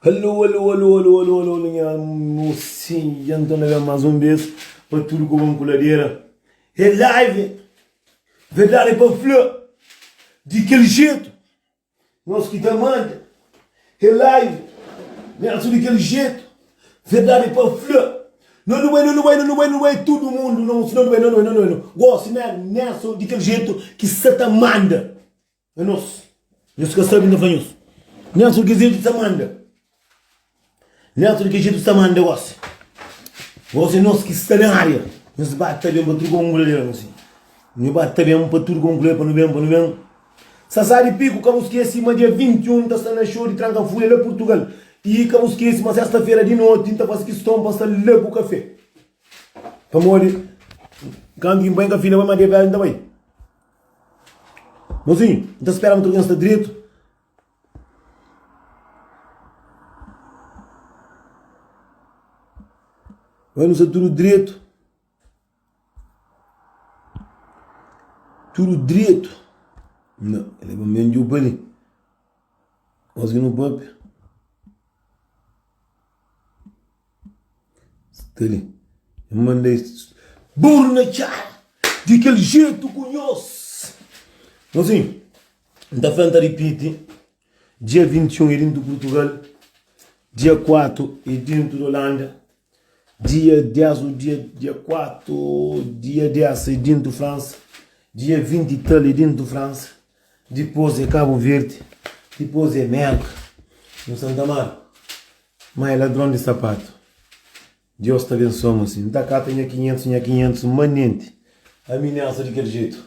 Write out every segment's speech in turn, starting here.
Alô, alô, alô, alô, alô, alô, nha mocinha, nton na ben más un bês pa tudu ku bon ku ladera. É live, verdadi é pa fla, di kel jetu, nos ki ta manda. É live, Nelson di kel jetu, verdadi é pa fla. No nu bai, no nu bai, no nu bai, no nu bai, tudu mundu, no, no nu bai, no nu bai, no nu bai, no. Gosi, Nelson di kel jetu ki sa ta manda. É nos. Nhos ka sabe, N ta fla nhos. Nelson di kel jetu sa manda. Nelson di kel jetu sa manda gosi. Gosi é nos ki sta na área. Nhos ba ta ben pa tudu ku un kuladera, gosi. Nhos ba ta ben pa tudu ku un kuladera pa nu ben, pa nu ben. Sasá di Piku, ka bu skese ma dia 21 N ta sta na show di Tranka Fulha la Purtugal. I ka bu skese ma sesta-fera di noti N ta fase kiston pa sta la ku kafé. Pamodi kantu ki N bai N ka fina bai, ma dia 10 N ta bai. Mozinhu, N ta spera ma tudu algen sta dretu. Oi, nu sta tudu dretu. Tudu dretu. Nau, el é pa mi djupa li. Gosi ki nu papia. Sta li. N manda es burro na txada di kel jetu ku nhos. Mozinhu, N ta fla, N ta ripiti, dia 21 é dintu Purtugal, dia 4 é dintu di Olanda, dia 10 ou dia dia 4, dia 10 é dintu Fransa, dia 20 e tal é dintu Fransa, dipôs é Kabu Verdi, dipôs é Merka, nu Santa Amaro. Ma é ladron di sapatu. Dios ta bensoa-m asi. N ta kata nha 500, nha 500 manenti. Ami Nelson di kel jetu.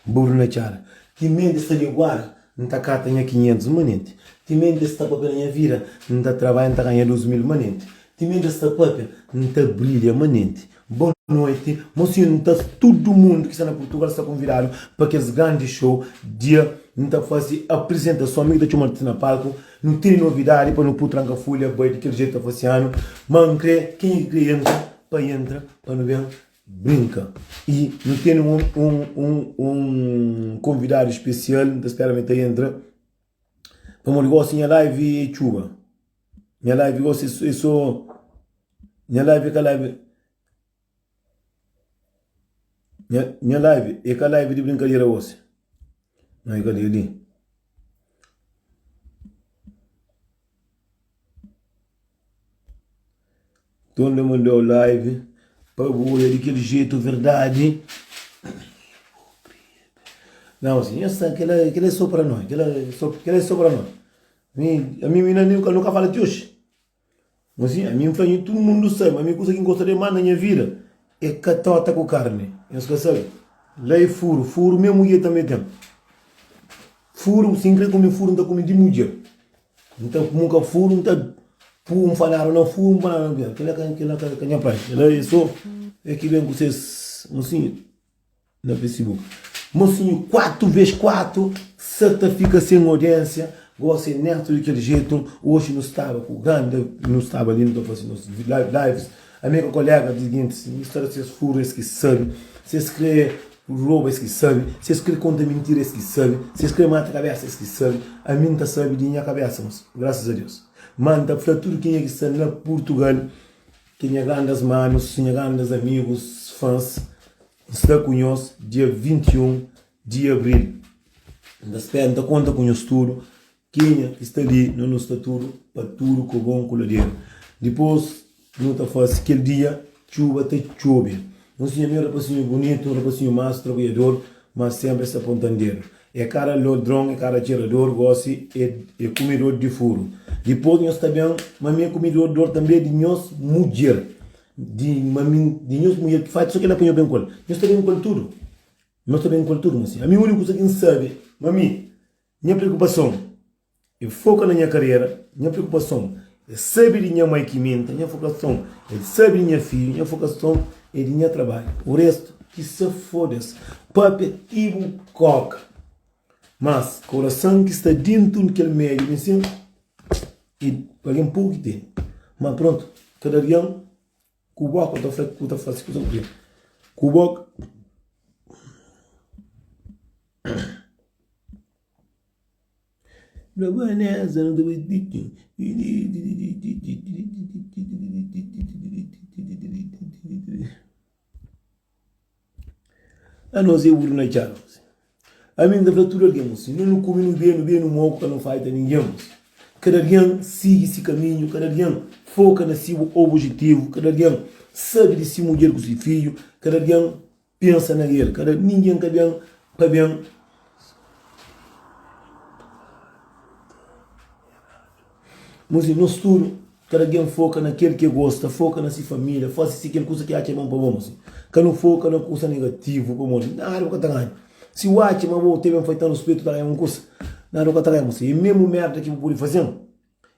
Buru na txada. Timenti sta di guarda, N ta kata nha 500 manenti. Timenti es ta papia na nha vida, N ta trabadja, N ta ganha 2000 manenti. Timenti es ta papia, N ta brilha manenti. Boa noiti. Mosinhu, N ta tudu mundu ki sta na Purtugal sta konvidadu pa kes grandi show dia N ta fase aprizentason. Mi ki ta txoma artista na palku. Nu tene novidadi pa nu pu tranka fulha bai di kel jetu ta fase anu. Ma N kre kenha ki kre entra pa entra pa nu ben brinka. I nu tene un un un un konvidadu spesial N ta spera ma el ta entra pamodi gosi nha live é txuba. Nha live gosi é so nha live é ka live nha nha live é ka live di brinkadera gosi. Não é ka li li. Tony mandou live pa bu oia di kel jetu verdadi. Não, assim, essa, aquela, aquela é só para nós, aquela é só, aquela é só para nós. Mi, ami mi nunka nunka fala ti oxi. Mas sim, ami nfla nhu tudu mundu sabe, ma mi kusa ki ngosta de mas na nha vida é katota ku karni. Nhos ka sabe? La é furu, furu mesmu mudjer tanbe ten. Furu, si N kre kume furu, N ta kume di mudjer. N ta muka furu, N ta pu un fanadu na furu, un fanadu na kila ka kila ka ka nha praia. Kila é so é ki ben ku ses mosinhu. Na Facebook. Mocinho 4 vez 4 sa ta fika sem audiência gosi é neto di kel jeito oxi nu staba ku grande nu staba li nu ta fasi nos lives ami ku kolega di gentis nu sta da ses furu es ki sabi si es kre roba es ki sabi si es kre konta mintira es ki sabi si es kre mata kabesa es ki sabi ami nta sabi di nha kabesa mos grasas a Deus ma nta fla tudu kenha ki sta na Portugal ki nha grandes manos nha grandes amigos fans N sta ku nhos dia 21 di abril. N ta spera, N ta konta ku nhos tudu. Kenha ki sta li, nos nu sta tudu pa tudu kobon ku ladera. Dipôs nu ta fase kel dia txuba ta txobe. Nos tinha mi un rapasinhu bunitu, un rapasinhu mansu, trabadjador, ma senpri es ta ponta-m dedu. É kara lodron, é kara txerador, gosi é é kumidor di furu. Dipôs nhos ta ben ma mi é kumidor tanbe di nhos mudjer. Di ma mi di nhos mudjer ki fati so kila pa nho ben ku el nhos ta ben ku el tudu nhos ta ben ku el tudu mosi ami uniku kusa ki N sabi ma mi nha preokupason é foka na nha karera nha preokupason é sabi di nha mai ki minta nha fokason é sabi di nha fidju nha fokason é di nha trabadju o restu ki se foda-s papia ti bu koka mas korason ki sta dintu di kel meiu li sin. I algen poku ki tene. Ma prontu, kada algen ku boka ta fla ku ta fase kusa ku krê. Ku boka. Anos é burro na txada. Ami N ta fla tudu algen, si no nu kume, nu bebe, nu bebe, nu moku, ka nu faita ningen. Kada algen sigi si kaminhu, kada algen foka na si obijetivu, kada algen sabe di si mudjer ku si fidju, kada algen pensa na el, kada ningen ka ben pa ben. Nos nos tudu, kada algen foka na kel ki e gosta, foka na si familia, fasi si kel kusa ki atxa bon pa bo. Mosi, ka nu foka na kusa negativu, pamodi nada bu ka ta ganha. Si bu atxa ma bo ta ben fai tan ruspetu ta ganha un kusa, nada bu ka ta ganha. Mosi, e mesmu merda ki bu pudi fasen,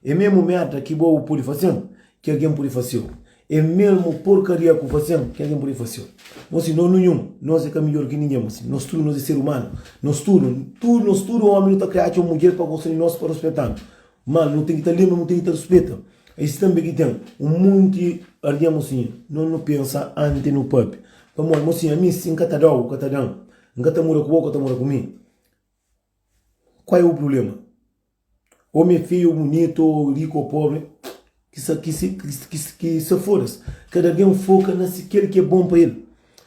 e mesmu merda ki bo bu pudi fasen, ki algen pudi fasiu. E mesmu porkaria ku fasen, ki algen pudi fasiu. Mosi, no ninhun, nos e ka midjor ki ningen. Mosi, nos tudu nos e ser umanu, nos tudu, tudu, nos tudu omi nu ta kre atxa un mudjer pa gosta di nos, pa ruspetanu. Ma nu ten ki ta lenbra, nu ten ki ta ruspeta. Es tanbe ki ten un monti algen, mosinha, no nu pensa anti nu papia. Pamodi, mosinha, ami si N ka ta da-u, bu ka ta da-m. N ka ta mora ku bo, bu ka ta mora ku mi. Kual é o prubléma? Ô mi é feiu ô bunitu, ô riku ô pobri, ki sa ki si ki ki sa foda-se. Kada algen foka na si kel ki é bon pa el.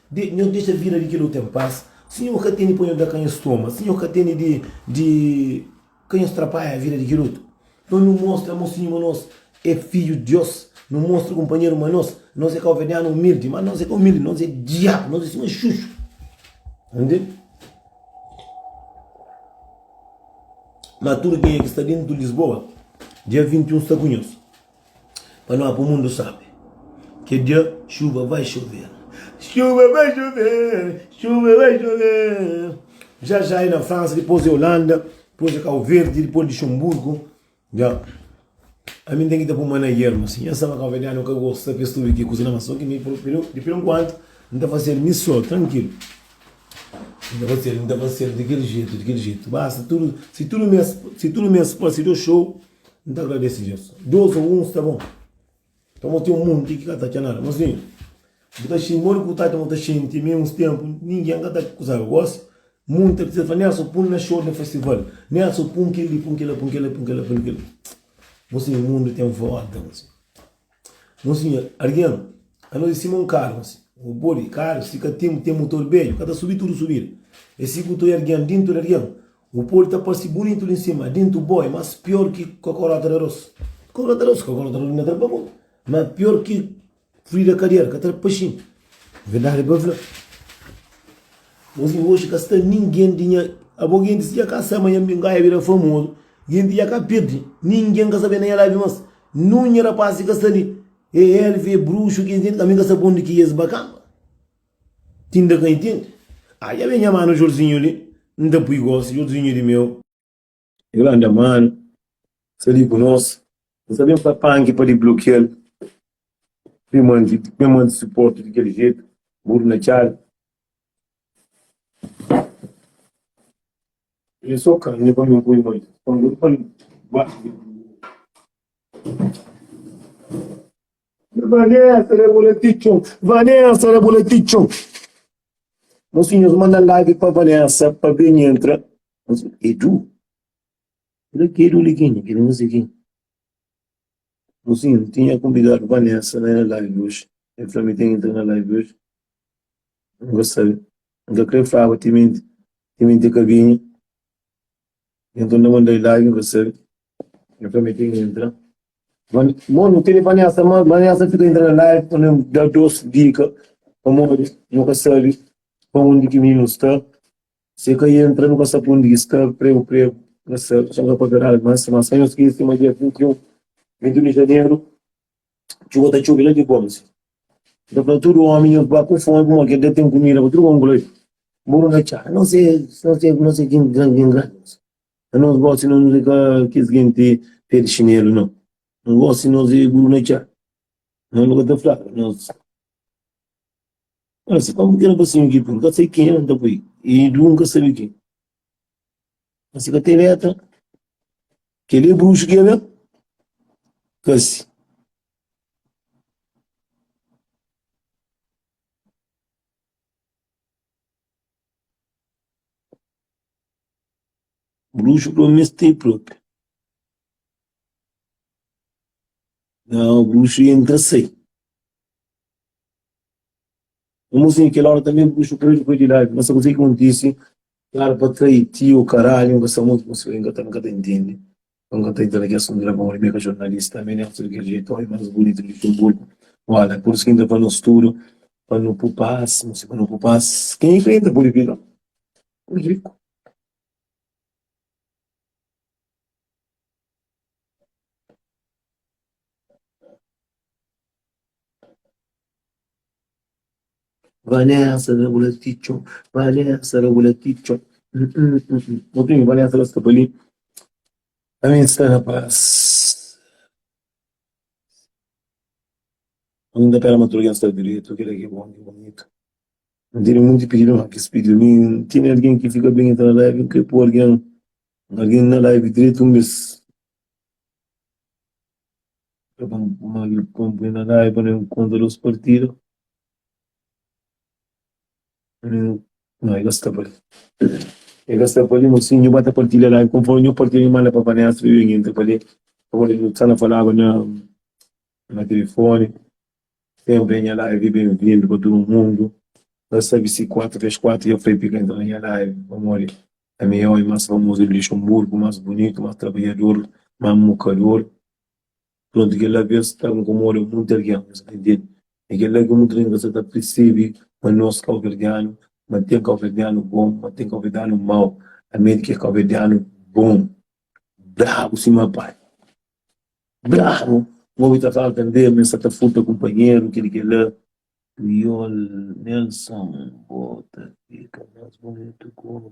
De nhos dexa vida di kel otu en pas. Si nhos ka tene pa nhos da ka nhos toma. Si nhos ka tene di di. Ka nhos trapaia vida di kel otu. Nton nu mostra mosinhu ma nos é fidju di Deus. Nu mostra kunpanheru ma nos, nos é kauverdianu umildi. Ma nos é ka umildi, nos é diabu, nos é sima xuxu. Ntende? Ma tudu kenha ki sta dentu Lisboa, dia 21 sta ku nhos. Pa no pa mundu sabe. Ke dia chuva vai chover. Chuva vai chover, chuva vai chover. Já já é na França, depois é Holanda, depois é Cabo Verde, depois Luxemburgo. Já. A mim tem que ter para uma yerma assim. Eu sabe Cabo Verdeano que gosta de tudo que cozinha, mas só que me de por enquanto não tá fazendo me só tranquilo. Não tá fazendo, não tá fazendo daquele jeito, daquele jeito. Basta tudo, se tudo mês, se tudo mês pode ser do show N ta agradese Deus. Dos ou un sta bon. Pamodi ten un monti ki ka ta atxa nada. Mas sin, bu ta xinti, modi ki bu ta atxa ma bu ta xinti mi uns tenpu ningen ka ta kusaba. Gosi, munti ta fla, Nelson, pun na xou na festival. Nelson, pun kel-li, pun kel-la, pun kel-la, pun kel-la, pun kel-la. Mosinhu, mundu ten volta, mosinhu. Mosinhu, algen, anos é sima un karu, mosinhu. Bu pode, karu, si ka ten, ten mutor bedju, ka ta subi tudu subida. É si ku ta oi algen, dintu di algen. Bu pode ta parse bunitu li nsima, dintu bo é más pior ki kokorota di aros. Kokorota di aros, kokorota di aros inda ta da pa bo, ma pior ki frida kadera, ka ta da pa xinti. Verdadi pa fla. Mozinhu, oxi ka sta ningen di nha. Abo gentis dja ka sa ma nha mingaia bira famozu, genti dja ka pirdi, ningen ka sabe na nha live mas. Nun nha rapasi ka sta li, é elvi, é bruxu, ki ntende, ami ka sa pa undi ki es ba kamba. Tinda ka intende. Ah, dja ben nha manu Jorzinho li, N ta pui gosi, Jorzinho di meu. Granda manu, sta li ku nos. N sta ben fla Panki pa diblokia-l, ben manti, ben manti suporti di kel jetu, buru na txada. É só carne pa mi pui moi. Vanessa da Boletitxon, Vanessa da Boletitxon. Mocinhos, manda live pa Vanessa pa ben entra. Edu? Kila ki Edu li kenha? Kila não sei quem. Mocinho, tinha convidado Vanessa na live hoje. Ele falou me tem que entrar na live hoje. Não vou saber. Não queria falar timenti, timenti cabinha. Então não mandei live, não vou saber. Ele falou me tem que entrar. Mo nu tene Vanessa, ma Vanessa fika entra na live pa nu da dos dika pamodi nu ka sabi pa undi ki mininu sta. Si ka entra nu ka sabi pa undi ki sta, pregu pregu ka sabi, so ka papia nada mas, ma sa nhos skese ma dia 21, 21 di janeru txuba ta txobe la di Gomes. N ta fla tudu omi nhos ba ku fomi pamodi kel dia ten kumida pa tudu omi ku la buru na txada. Nos é nos é nos é jinti grandi grandi. Anos gosi nos é ka kes genti pé di xinelu nau. Nos gosi nos é buru na txá. Nos nu ka ta fla nos. Mas pamodi ki rapasinhu ki pui? N ka sai kenha n ta pui. I du n ka sabe ken. Mas si ka ten letra, kel-li é bruxu ki é ben? Kasi. Bruxu pa meste propi. Não, bruxo entra sai. Mozinho, kel hora também bruxo foi depois de live, mas sabe o que acontece? Claro, pa trai tio, caralho, nunca sabe muito como se nunca nunca tá entende. Nunca tá entendendo que assunto era bom, ele é jornalista também, né? Aquele jeito, olha, mais bonito de Luxemburgo. Olha, por isso que ainda para nós tudo, para não poupar, não sei, para não poupar. Quem é que entra por aqui, não? O rico. Vanessa Regulaticho, Vanessa Regulaticho. Motinho, Vanessa sta pa li. Ami sta na paz. N ta pera ma tudu algen sta diretu, kel-la ki é bon, ki é bonitu. N tene monti pididu, ma kes pididu mi, N tene algen ki fika ben entra na live, N kre poi algen, algen na live diretu un bes. Pa N poi na live pa N konta dos partida. Não, e ka sta pa li. E ka sta pa li, mosinhu, nhu ba ta partilha live. Konformi nhu partilha, nhu manda pa Vanessa pa ben entra pa li. Pamodi nu sta na falaba na na telefoni. Senpri nha live é ben-vindu pa tudu mundu. Ka sabe si 4 ves 4 dja foi pika entra na nha live pamodi ami é omi más famozu di Luxemburgu, más bunitu, más trabadjador, más mukador. Prontu, kel-la bes ta inkomoda monti algen, nhos ta intende? É kel-la ki monti algen ka sa ta persebe ma nos kauverdianu, ma ten kauverdianu bon, ma ten kauverdianu mau. Ami é di kes kauverdianu bon, brabu sima pai. Brabu! N obi ta fala tanbe ma es sa ta furta kunpanheru, kel-li kel-la. Kriol Nelson bo ta fika mas bunitu ku.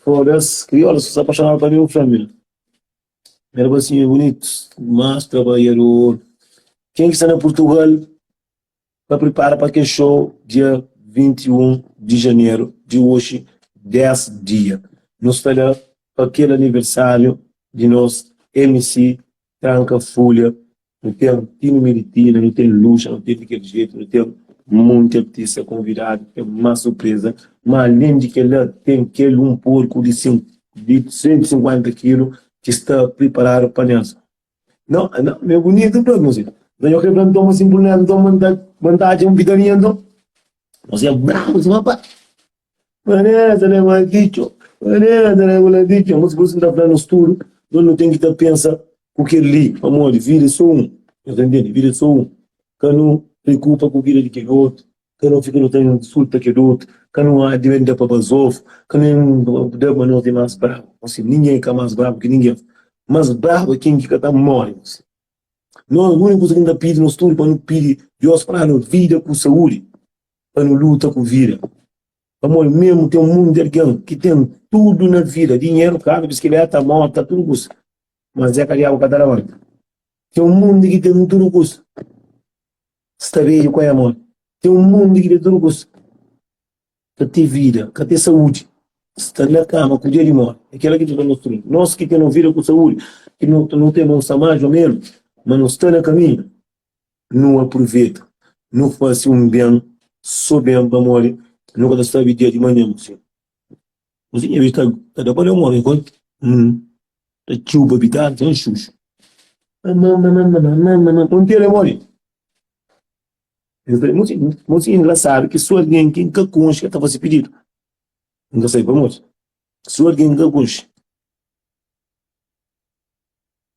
Fodas, kriol sta apaixonadu pa mi bu fla mi. Nha rapasinhu é bunitu, mas trabadjador. Ken ki sta na Purtugal pa pripara pa kel show dia 21 di janeru di oxi 10 dia. Nu sta la pa kel aniversáriu di nos MC Tranka Fulha. Nu ten Tino Militina, nu ten Luxa, nu ten di kel jetu, nu ten monti artista konvidadu, ten más surpreza. Má alén di kel-la, ten kel un porku di 150 kilu ki sta priparadu pa Nelson. Nau, nau, mi é bunitu nton, mosi. Nton nho kre fla nton ma si N pul-nel nton ma N ta atxa un vitaminha nton? Mosi é brabu sima pa. Vanessa Legulatitxo, Vanessa Legulatitxo. Mosi por isu N ta fla nos tudu, nos nu ten ki ta pensa ku kel li, pamodi vida é so un. Nhos ta ntende? Vida é so un. Ka nu preokupa ku vida di kel otu, ka nu fika nu ta insulta kel otu, ka nu ben da pa bazofu, ka nu da ma nos é más brabu. Mosi, ningen é ka más brabu ki ningen. Más brabu é ken ki ka ta móre, mosi. Nos, úniku kuza ki nu ta pidi nos tudu pa nu pidi Deus pa da-nu vida ku saúdi. pa nu luta ku vida. Pamodi mesmu ten un monti algen ki ten tudu na vida, dinheru, karu, bisikileta, mota, tudu kusa, ma Zeka Diabu ka ta labanta. Ten un monti ki ten tudu kusa, sta bedju ku amor. Ten un monti ki ten tudu kusa, ka ten vida, ka ten saúdi, sta na kama ku dia di morti. É kila ki ta nos tudu. Nos ki ten un vida ku saúdi, ki no ten no sta mas o menus, ma no sta na kaminhu. Nu apruveta, nu fase un ben, so ben, pamodi nu ka ta sabe dia di manhan. Mosinhu, mosinhu, nha ta ta da pa da un oi, ta txuba bitadu, ta xuxu. Un tira modi. Mosinhu, mosinhu, engrasadu ki so algen ki N ka konxe ka ta fase pididu. N ka sabe pamodi. So algen ki N ka konxe.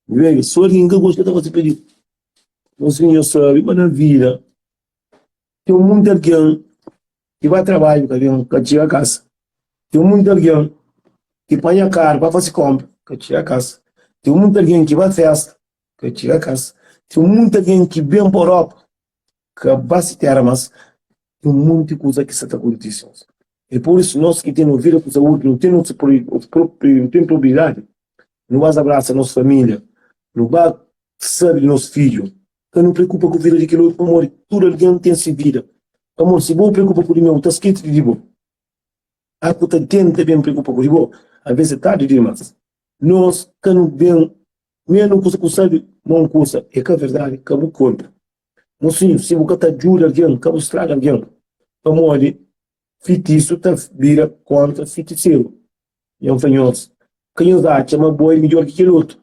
Vê, só algen ka gosta ta fase pedidu. Nos sabe ma na vida ten monti algen ki ba trabadju ka ben ka txiga kasa. Ten monti algen ki panha karu pa fase konpra ka txiga kasa. Ten monti algen ki ba festa ka txiga kasa. Ten monti algen ki ben pa Europa ka ba si tera mas. Ten monti kuza ki sa ta kontise. É pur isu nos ki ten vida ku saúdi, nu ten nos nu ten probidadi, nu ba abrasa nos família, nu ba sabe di nos fidju, ka nu preokupa ku vida di kel otu pamodi tudu algen ten se vida. Pamodi si bo preokupa ku di meu, bu ta skese di di bo. A ku ta tenta ben preokupa ku di bo, alves é tardi dimas. Nos ka nu ben, menu kusa ku sabe ma un kusa é ka verdadi, ka bu konta. Mosinhu, si bu ka ta djuda algen, ka bu straga algen, pamodi fitisu ta bira kontra fitiseru. Nhos fla nhos, Ka nhos atxa ma bo é midjór ki kel otu.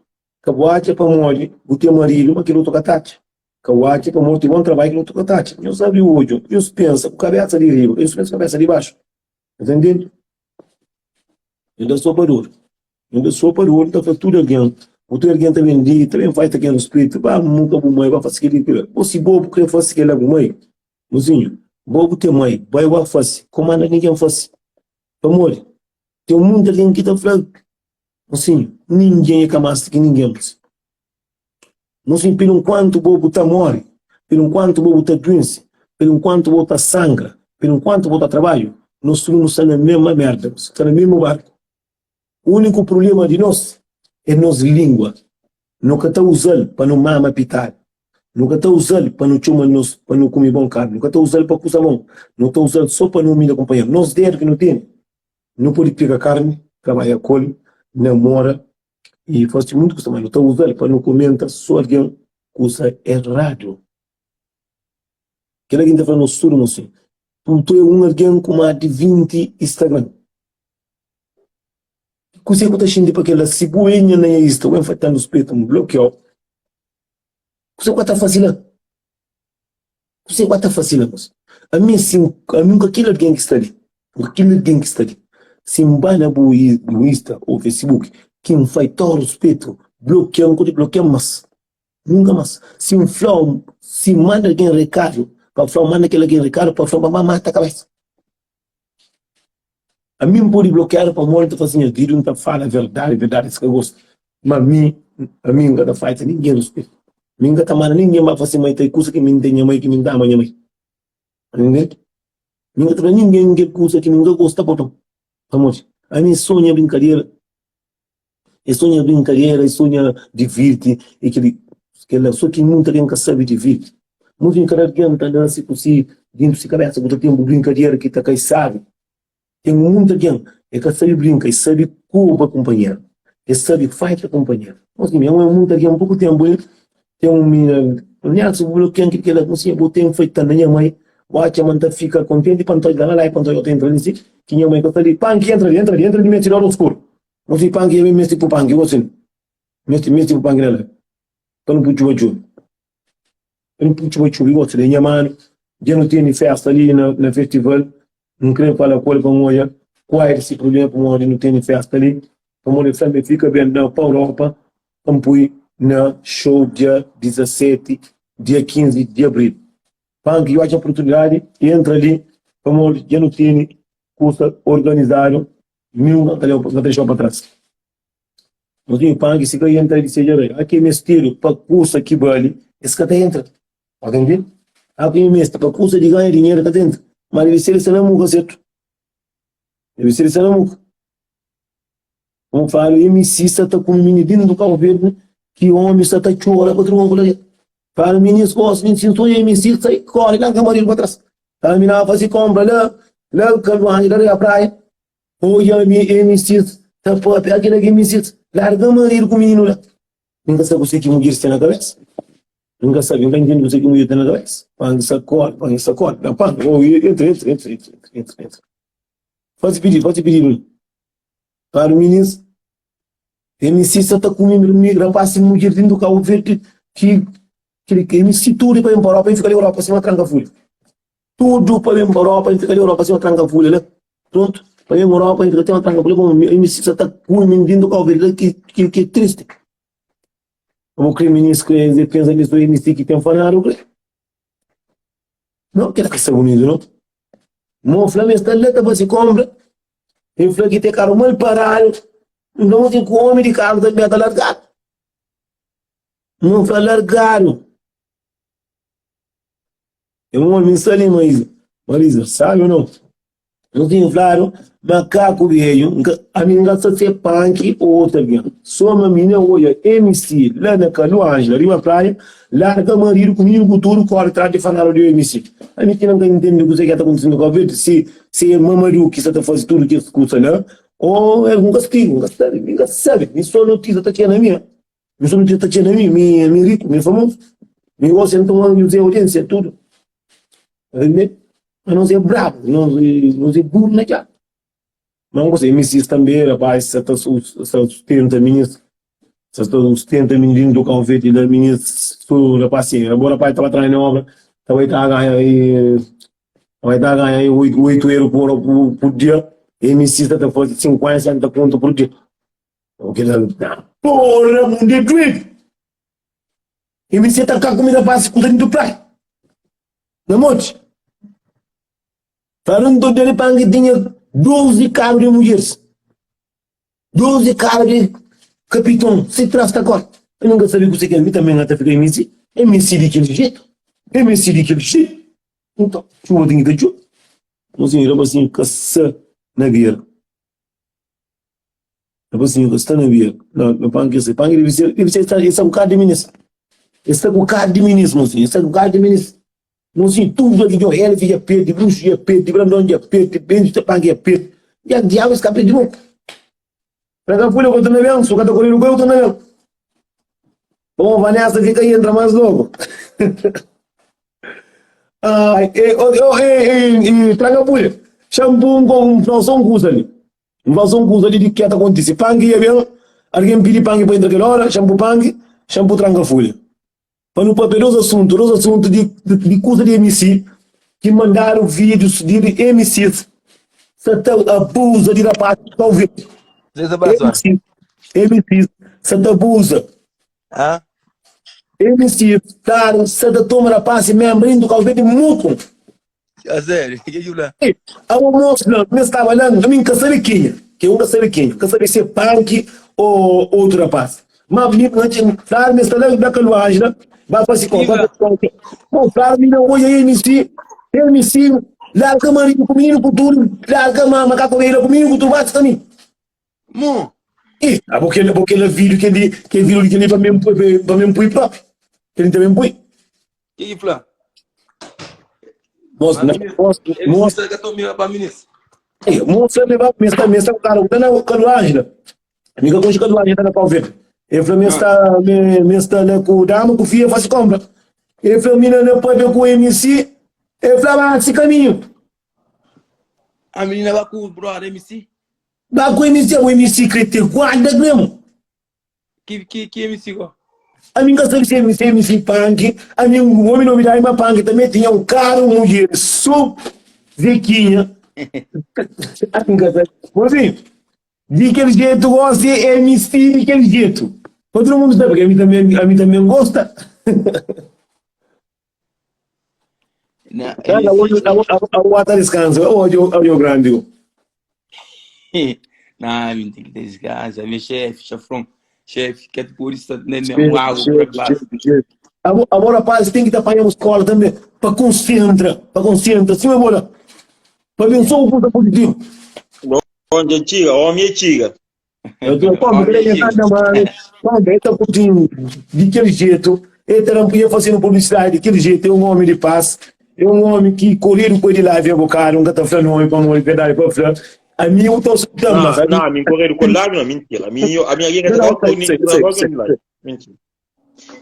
Ka bu atxa pamodi bu ten maridu ma kel otu ka ta atxa. Ka bu atxa pamodi ti bon trabadju ki otu ka ta atxa. Nhos abri odju, nhos pensa ku kabesa di riba, ka nhos pensa ku kabesa di baxu. Nhos ta ntende? Nhos da so pa duru. Nhos da so pa duru, N ta fla tudu algen, bu tudu algen ta ben li, ta ben fai ta ken ruspetu, ba muka bu mai, ba fasi keli, kila. Bo si bo bu kre fasi kela bu mai, mozinhu, bo bu ten mai, bai ba fasi, ka manda ningen fasi. Pamodi? Ten munti algen ki ta fla, mozinhu, ningen é ka mas di ki ningen. Mozinhu, pelu nkuantu bo bu ta mori, pelu nkuantu bo bu ta duense, pelu nkuantu bo ta sangra, pelu nkuantu bo ta trabadju, nos tudu nu sta na mesma merda, nu sta na mesmu barku. Úniku prubléma di nos é nos língua. Nu ka ta uza-l pa nu mama pitadu, nu ka ta uza-l pa nu txoma nos pa nu kume bon karni, nu ka ta uza-l pa kuza mau, nu ta uza-l sô pa nu umilha kunpanheru. Nos dédu ki nu tene, nu pode pega karni, trabadja ku el, namora i fase monti kuza, má nu ta uza-l pa nu komenta sô algen kuza eradu. Kel-la ki N ta fla nos tudu, nos Putu é un algen ku más di 20 Instagram. Kuzê ku ta xinti pa kel-la? Si bu é nha na nha Insta, bu ben falta-m ruspetu, N blokiau. Kuzê ku ba ta faze la? Kuzê ku ba ta faze la gosi? Ami si ami ku kel algen ki sta li, ku kel algen ki sta li, si N ba na bu Insta ô Facebook ki N falta-u ruspetu, blokia-m, N ka ta blokia-m mas, nunka mas. Si N fla-u, si N manda algen rekadu pa fla-u, manda kel algen rekadu pa fla-u pa N ba mata kabesa. Ami N pode blokiadu pamodi N ta faze nha vida, N ta fala verdadi, verdadi es ka gosta. Ma mi, ami N ka ta falta ningen ruspetu. Mi N ka ta manda ningen ba fase mai tal kusa ki mi N ten nha mai, ki mi N ta ama nha mai. Ntende? Mi N ka ta fla ningen kel kusa ki mi N ka gosta pa fla. Pamodi ami so nha brinkadera. É so nha brinkadera, é so nha divirti, é kel kel-la. So ki nunka algen ka sabe divirti. Monti kada algen ta nase ku si dentu si kabesa ku ta ten bu brinkadera ki ta kai sabi. Ten monti algen e ka sabe brinka, e sabe koba kunpanheru, e sabe faita kunpanheru. Monti mi, monti algen poku tenpu el ten un minina, Nelson bu blokian kel kel-la, Mosinha bu ten faita na nha mai, bu atxa ma N ta fika kontenti pa N ta odja la la pa N ta odja ta entra li si ki nha mai ka sta li. Panki entra li, entra li, entra li meste di ora skuru. Mosi panki nha mai meste pu panki gosi meste meste pu panki na la pa nu pui txuba txuba pa nu pui txuba txuba gosi li nha manu dja nu tene festa li na na festival N kre fala ku el pa N odja kual é si prublema pamodi nu tene festa li pamodi el fla ma el fika ben na pa Europa pa N pui na show dia 17 dia 15 di abril panki dja atxa oportunidadi entra li pamodi dja nu tene kusa organizadu Mi N ka ta dexau pa tras. Nos tinha panki si ka entra di seja rei. A ke mestedu pa kusa ki bali, es ka ta entra. Pa ka ntende? A ke meste pa kusa di ganha dinheru ka ta entra. Ma debe ser sta na muka sertu. Debe ser sta na muka. Como falo, MC sta ta kume mini dentro do Cabo Verde, ki homi sta ta txora pa tribon kula. Fala minis gosi, min sin sonha MC sai kore lanka maridu pa tras. Fala mina fasi compra la, la Calvani, la Ria Praia. Odja mi MCs ta papia akila ki MCs larga maridu ku mininu la. Mi ka sabe kuse ki mudjeris ten na kabesa. Mi ka sabe, mi ka ntende kuse ki mudjer ten na kabesa. Pangi sakodi, pangi sakodi, na pangi, oh, entra, entra, entra, entra, entra, entra. Fazi pididu, fazi pididu li. Claro, minis, MC sa ta kume rapaz i mudjer dentu Cabo Verde ki ki MC tudu pa ben pa Europa, e fika li Europa sima tranka fulha. Tudu pa ben pa Europa, e fika li Europa sima tranka fulha la. Prontu, pa ben Europa, e fika sima tranka fulha, como MC sa ta kume dentu Cabo Verde la ki ki ki é triste. Bo kre minis kre pensa mi so MC ki ten fanadu kre. Não, kel ka sta bunitu não. Mo fla ma es sta la ta fase konpra, el fla ki ten karu mal paradu, nton si ku omi di karu tanbe ta largadu. Mo fla largadu. É un omi sta li Marisa, Marisa, sabi ou não? Nu tinha fladu makaku bedju, ami N ka sta ser panki ô otu algen. Sô ma mi na odja MC la na Kalu Ánjila, riba praia, larga maridu ku mininu ku tudu, kóre tras di fanadu di MC. Ami ki na N ka intende kuzê ki ta kontise na Kabu Verdi, si si é Mamadu ki sta ta faze tudu kes kusa la ô é algun kastigu. N ka sabe, mi N ka sabe. Mi sô notisia ta txega na mi. Mi sô notisia ta txega na mi. Mi ami é riku, mi é famozu. Mi gosi nton N uza audiénsia tudu. Entende? Mas nos é brabu, nos, nos é buru na djatu. Mas un kusa, MCs tanbe, rapaz, sa ta sa sustenta minis, sa ta sustenta mininu do Cabo Verde la, minis. Su rapasinhu, bo rapaz ta ba traha na obra, ta bai ta ganha aí, ta bai ta ganha aí 8 euro por, por, por dia, MC sta ta faze 50, 60 conto por dia. O que na porra, mundo é doido. MC ta cá comida passa com dentro do praia. Na monte. Falando dele pangue tinha 12 carros de mulheres. 12 kara di kapiton si tras ta korta. Eu nunka sabi kuse ki ami tanbe N ta fika MC. MC di kel jetu, MC di kel jetu. Nton, txuba ten ki ta txuba. Mosinhu, rapasinhu ka sa na bera. Rapasinhu ka sta na bera. Na, na panki el sai. Panki debe ser, debe ser, el sta ku kara di minis. El sta ku kara di minis, mosinhu. El sta ku kara di minis. Mosinhu, tudu algen dja Elvi dja perde, Luxu dja perde, Brandon dja perde, Benju dja Panki dja perde. Dja diabu es ka perde nunka. Tranka fulha ku ta na ben, su ka ta koredu ku eu ta na ben. Bom, Vanessa fika aí, entra mais logo. Ai, e, oh, oh, e, e, e, tranka fulha. Shampoo um com um só um kusa ali. Um só um kusa ali de que tá acontece. Panki ia bem, alguém pedi panki para entrar aquela hora, shampoo panki, shampoo tranka fulha. Pa nu papia dos asuntu, dos asuntu di, di, di kuza di MC ki mandadu vídeos di MCs sa ta abuza di rapaz ki ta ouvir. Zé Abraço. MC, MCs sa ta abuza. Hã? MCs, claro, sa ta toma rapaz e membro indo ka ouvir di mutu. A sério? Que que lá? Ei, abo moço la, mi staba la, ami nka sabe kenha, ke un ka sabe kenha, ka sabe se é Panki ou outro rapaz. Ma mi claro, mi sta la na Kaluanji la, ba fasi ko, ba fasi ko. Bom, claro, mi na oja MC, MC, larga marido ku mininu ku tudu, larga ma macaco bela ku mininu ku tudu, bate ka mi. Mo. Ih, abo kel, abo kel vídeo kel di, kel vídeo di kel li pa mim, pa mim pui propi. Kel li também pui. Que que fla? Mos, Mas, mos, Ele mos, se que tome pa minis. eh, mos, me ba, me está, me está cara, tá na Kaluanji lá. Me ka conche Kaluanji tá na Pau Verde. Ele falou, me está, me, me está lá com dama, com filha, faz compra. Ele falou, mina, na pode com MC. Ele falou, ah, esse caminho. A menina vai com o brother MC. Ba ku MC, o MC kre ter guarda mesmo. Que que que MC go? Ami nka sabe se MC, MC Punk, ami um homem novidade, mas Punk também tinha um carro, mulher, só Zequinha. Ami nka sabe. Mozinho, de aquele jeito gosta é MC de aquele jeito. Todo mundo sabe que a mim também, a mim também gosta. Na, Ela hoje a a a descanso, hoje hoje o grande. Não, mim tem que ter descanso. Meu chefe, chefão, chefe, que é por isso nem mesmo água para classe. Agora, rapaz, tem que estar apanhando escola também para concentra, para concentra, sim, bola. Para ver só o ponto positivo. Bom dia, tira, homem é tira. Eu tô como que ele anda mano, quando ele tá curtindo de aquele jeito, ele tá ia fazendo publicidade daquele jeito, é um homem de paz, é um homem que correr com ele lá via bocado, nunca tá falando homem para morrer, verdade para falar. A mim eu tô soltando, mas Não, a mim não, a mim correr com lábio, não, mentira. A mim, a minha alguém que não, tá não, com sei, nem sei, com sei, sei. lábio, mentira.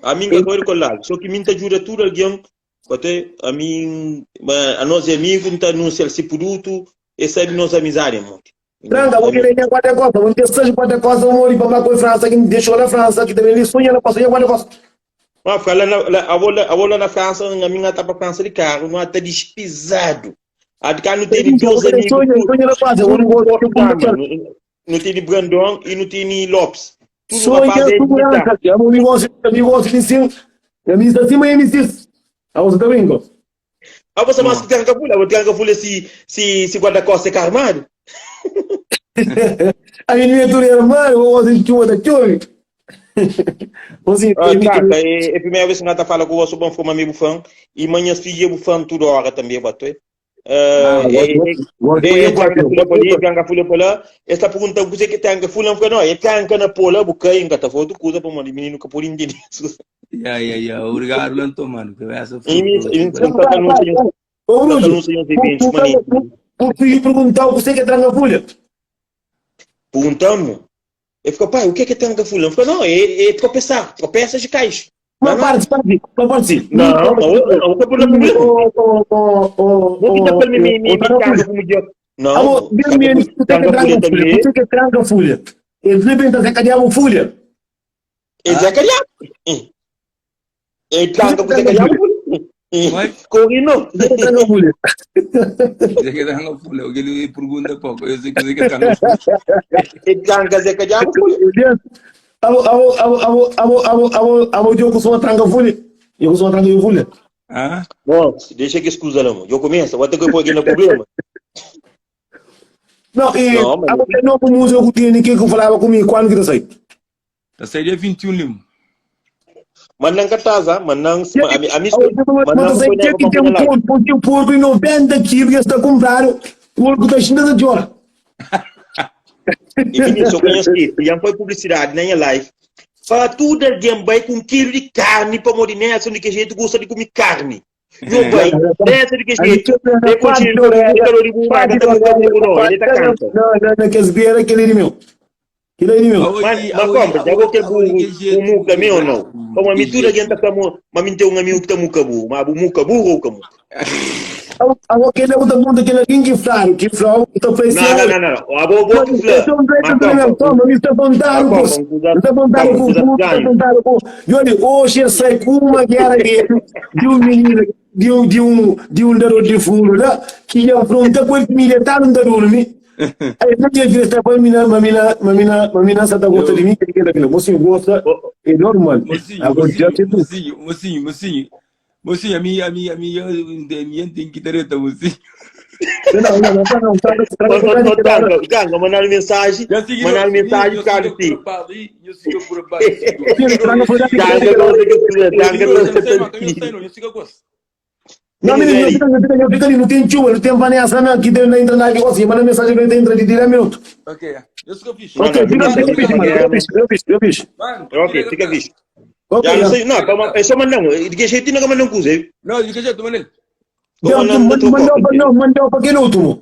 A mim que correr com lábio, só que mim te ajuda tudo alguém, até a mim, a nós é amigo, não tá anunciando esse produto, e sabe nossa amizade, amor. Tranca, vou querer minha guarda-costa, vou ter seis guarda-costa, vou morrer para com a França, que me deixou na França, que também ele sonha, não posso guarda-costa. Ah, fica lá na, lá, a vou lá, a vou lá na França, a minha tá para França de carro, não tá despesado. A de cá não tem Vou dois querer amigos, sonha, tudo, sonha na França, vou tudo vou forte vou lá, mano. Não tem Brandon e não tem Lopes. Tudo Sonha rapaz é segurança, militar. é um negócio, é um negócio de sim, é mim acima é MC. Ah, você também, go. Ah, você mais que tranca folha, vou tranca folha se se se guarda-costas é armado. Aí não é tudo armado, vou fazer chuva da chuva. Você Ah, tem Kaka, é, é a primeira vez que eu falo com você, bom, foi um amigo fã, e manhã filha fã toda hora também, bato. Ah, É, é, é, tranca folha para ali, tranca folha para lá. Esta pergunta, o que é que tranca folha? Não, é tranca na pola, buca, enga, tá foto, coisa para o menino que por entender. Yeah, yeah, yeah. Obrigado, Lanto, mano. Que essa E me, e me, tá anunciando, Ô, tá Bruno, anunciando os eventos, maninho. o filho perguntar o que é que tranca folha. Perguntamos. Ele ficou, pai, o que é que é tranca folha? Eu falei, não, é, é tropeçar, tropeças e cais. Mas Mas não, parte, parte, mas parte. não, não, não, não, problema. Ô, ô, ô, ô, Não fica ô, para me, me, me, ô, me tranca tranca folha. como dia. Amor, Não, bem tranca menos, folha, o que é que tranca folha tranca folha? também. O que é que tranca folha? Eles devem estar cadeado folha. É Zé Cariato. E tranka ku Zé Kadiabu Vai. Corre não. Zé que tranca folha. Zé que tranca folha. O que ele pergunta pouco. Eu sei que Zé que tranca folha. E tranca Zé Kadiabu folha. Abo, abo, abo, abo, abo, abo, abo, abo, eu costumo tranca folha. Eu costumo tranca folha. Ah? Bom, deixa que escusa lá, Eu começo, vou ter que pôr aqui no problema. Não, e Não, mas- abo tem novo museu que tinha que eu falava comigo quando que tá sair. Tá sair dia 21 limo. Mas não cataza, mas não, a mim, a mim, Mas não sei que que tem um porco, porque o porco em 90 quilos que está comprado, o porco está cheio de hora. E menino, eu conheço isso, já foi publicidade na minha live. Para tudo alguém vai com um quilo de carne para morrer nessa, de que jeito gosta de comer carne. Não vai, nessa de que jeito. É continua, ele tá canta. Não, não, não, que esbeira aquele de meu. Aquele de meu. Mas, mas compra, já vou que o muca meu ou não? Como a mistura que entra como, mas me tem um amigo que tá muca burro, mas o muca burro ou camuca? Agora que ele é o mundo aquele alguém que flaro, que flaro, então foi Não, não, não, não. A boa boa que flaro. Toma, me está apontando, está apontando com está apontando com. E olha, hoje eu saí com uma guerra de, de um menino, de um, de um, de um garoto de furo lá, que ia afrontar com ele militar um garoto, me. Aí não tinha filho, está com a mina, mina, mina, mina, só tá gosta de mim, que ele aquilo. Mocinho gosta, é normal. Mocinho, Agora já tem tudo. mocinho, mocinho, mocinho. Mocinho, a minha, a minha, a minha, a minha tem que ter mocinho. Não, não, não, não, não, não, Ganga, mandaram mensagem, mandaram mensagem, cara, sim. Eu sigo por baixo. Ganga, não sei o que Ganga, não sei o que Não, menino, não fica ali, não tem tio, não tem Vanessa, não, que não entra na assim, manda mensagem que entra de 10 minutos. Ok, eu sigo fixe. Ok, fica fixe, mano, fica fixe, fica fixe, fica fixe. Ok, fica fixe. Já não sei, não, é só mandar um, de que jeito não mandar um coisa. Não, de que jeito, mandei. Mandou, mandou para aquele último.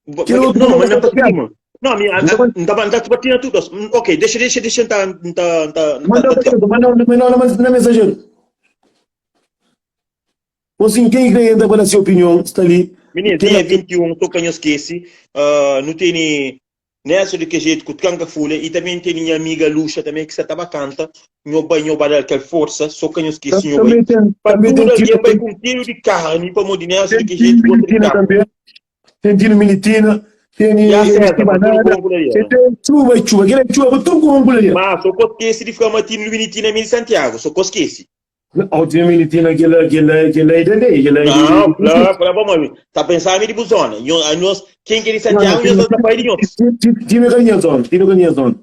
Não, manda para cima. Não, não tá tá batendo tudo. Ok, deixa, deixa, deixa, tá, tá, tá. Mandou para mandou, mandou na mensageiro. Assim, quem crê ainda para a sua opinião, está ali. Menino, dia 21, tô canho esquece. Não tem nessa de que jeito que tranca folha e também tem minha amiga Luxa também que você tava canta. Meu banho para dar aquela força, só canho esquece. Também tem, também tem tiro, vai com tiro de carne para nessa de que jeito que também. Tem tiro militina, tem banana, tem chuva e chuva, aquele chuva, tudo com um Mas só que esquece de ficar matando militina em Santiago, só que esquece. A última militina aquele aquele aquele aí dele, aquele aí. Não, não, para bom, tá pensando em Buzona. Nós, quem quer Santiago, nós tá para ele. Time ganha zona, time ganha zona.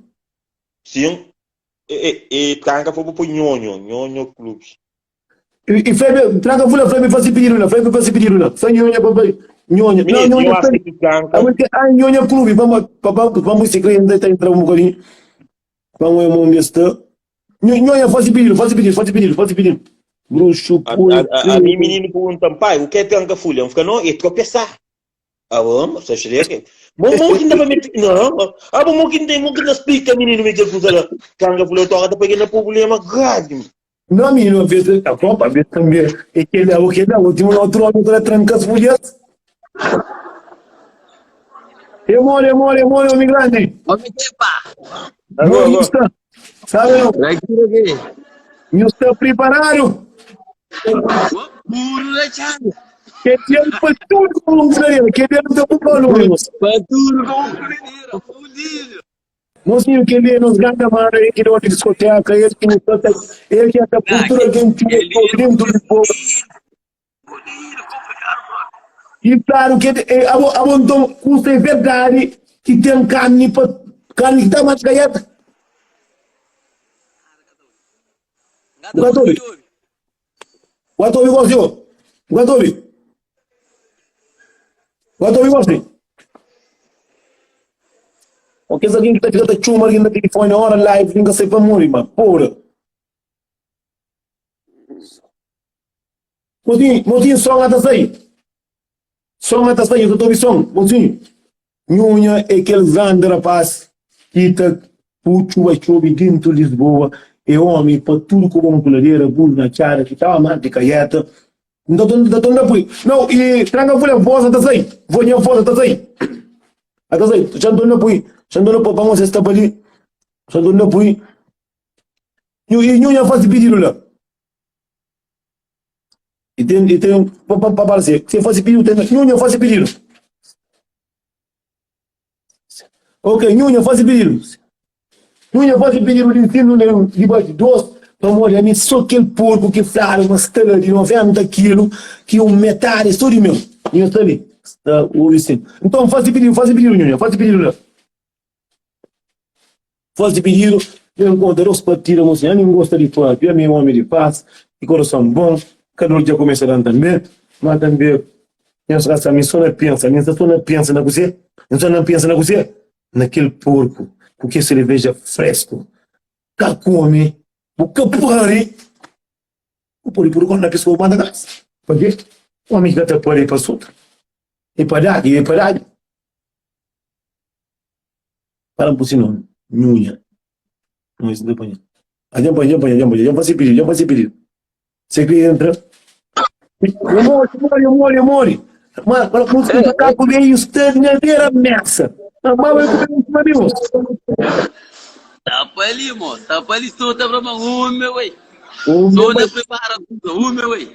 Sim. E e tranca foi pro nhonho, nhonho clube. E Febe, tranca foi Febe faz pedido lá, Febe faz pedido lá. Só nhonho papai. Nhonho, não, nhonho. Ah, nhonho clube, vamos vamos se criar ainda tá entrando um bocadinho. Vamos eu onde está. Nhonha, faz pedido, faz pedido, faz pedido, faz pedido. Bruxo, a, a, a mim, menino pergunta, pai, o que é tranca folha? Eu fico, não, é tropeçar. Ah, vamos, você acha que... Bom, bom que ainda vai meter... Não, ah, bom, bom que ainda, bom que ainda explica, menino, me que usa tranca folha, eu tô agora pegando problema grave. Não, menino, às vezes, a própria, às vezes também, é que ele é o que ele é, o último outro homem que tranca as folhas. Eu moro, eu moro, eu moro, homem grande. Homem que pá. Alô, Sabe não? Aqui, Não está preparado? Puro da chave. Que tempo para tudo com um galinha, que tempo para tudo Para tudo com um galinha, fudido. Mocinho, que ele nos ganda mano, ele que não discoteca, ele que não tá, ele que a cultura que não dentro do povo. E claro que abandon custa é verdade que tem carne para carne que está mais gaiata. Guatobi. Guatobi gosto. Guatobi. Guatobi gosto. Ok, alguém que tá ficando chuma alguém na telefone hora live, ninguém sai para morrer, mano. Porra. Motinho, motinho, som até sair. Som até sair, eu tô som, motinho. Nhunha é aquele grande rapaz que tá puxo a chove dentro de Lisboa, é homem para tudo com uma coladeira, burro na cara, que tava mais de caieta. Não tô, não tô, não Não, e tranca a folha, voz até sair. Vou minha voz até sair. Até sair. Já tô na pui. Já tô na pui, vamos estar ali. Já tô na pui. Nhu, i nhu nha fase pididu la. I ten, i ten, pa, pa, pa parse, se fase pididu, ten, nhu nha fase pididu. Ok, nhu nha fase pididu. Nhu nha fase pididu di ensinu na di bati dos, pamodi ami so kel porku ki fladu ma sta la di 90 kilu, ki un metadi so di meu. Nhu sta li, sta obi sin. Nton fase pididu, fase pididu nhu nha, fase pididu la. Faze pididu, ben konta dos partida mo sin ami ngosta di papia, ami é omi di pas, di korason bon, kalor dja kumesa dan tanbe, ma tanbe nhos ka sa mi so na pensa, ami nsta so na pensa na kuze? Nsta na pensa na kuze? Na kel porku ku kel sereveja fresku ka kume, bu ka pari, bu pode puru konta pesoa bu manda kasa, pabia omi ki ka ta pari é pa suta, é pa dadi, é pa dadi. Fala-m ku si nomi, Nhunha. Não, isso não tem panha. Ah, já panha, já panha, já panha, já faz pedido, já faz pedido. Você que entra. Eu morri, eu morri, eu morri, eu morri. Mas, para música do caco veio, está na beira messa. Mas, mas, eu comi um amigo. Tá pa ali, mo. Tá pa ali, só tá pra mão, meu ué. O Só meu na prepara tudo, o meu ué.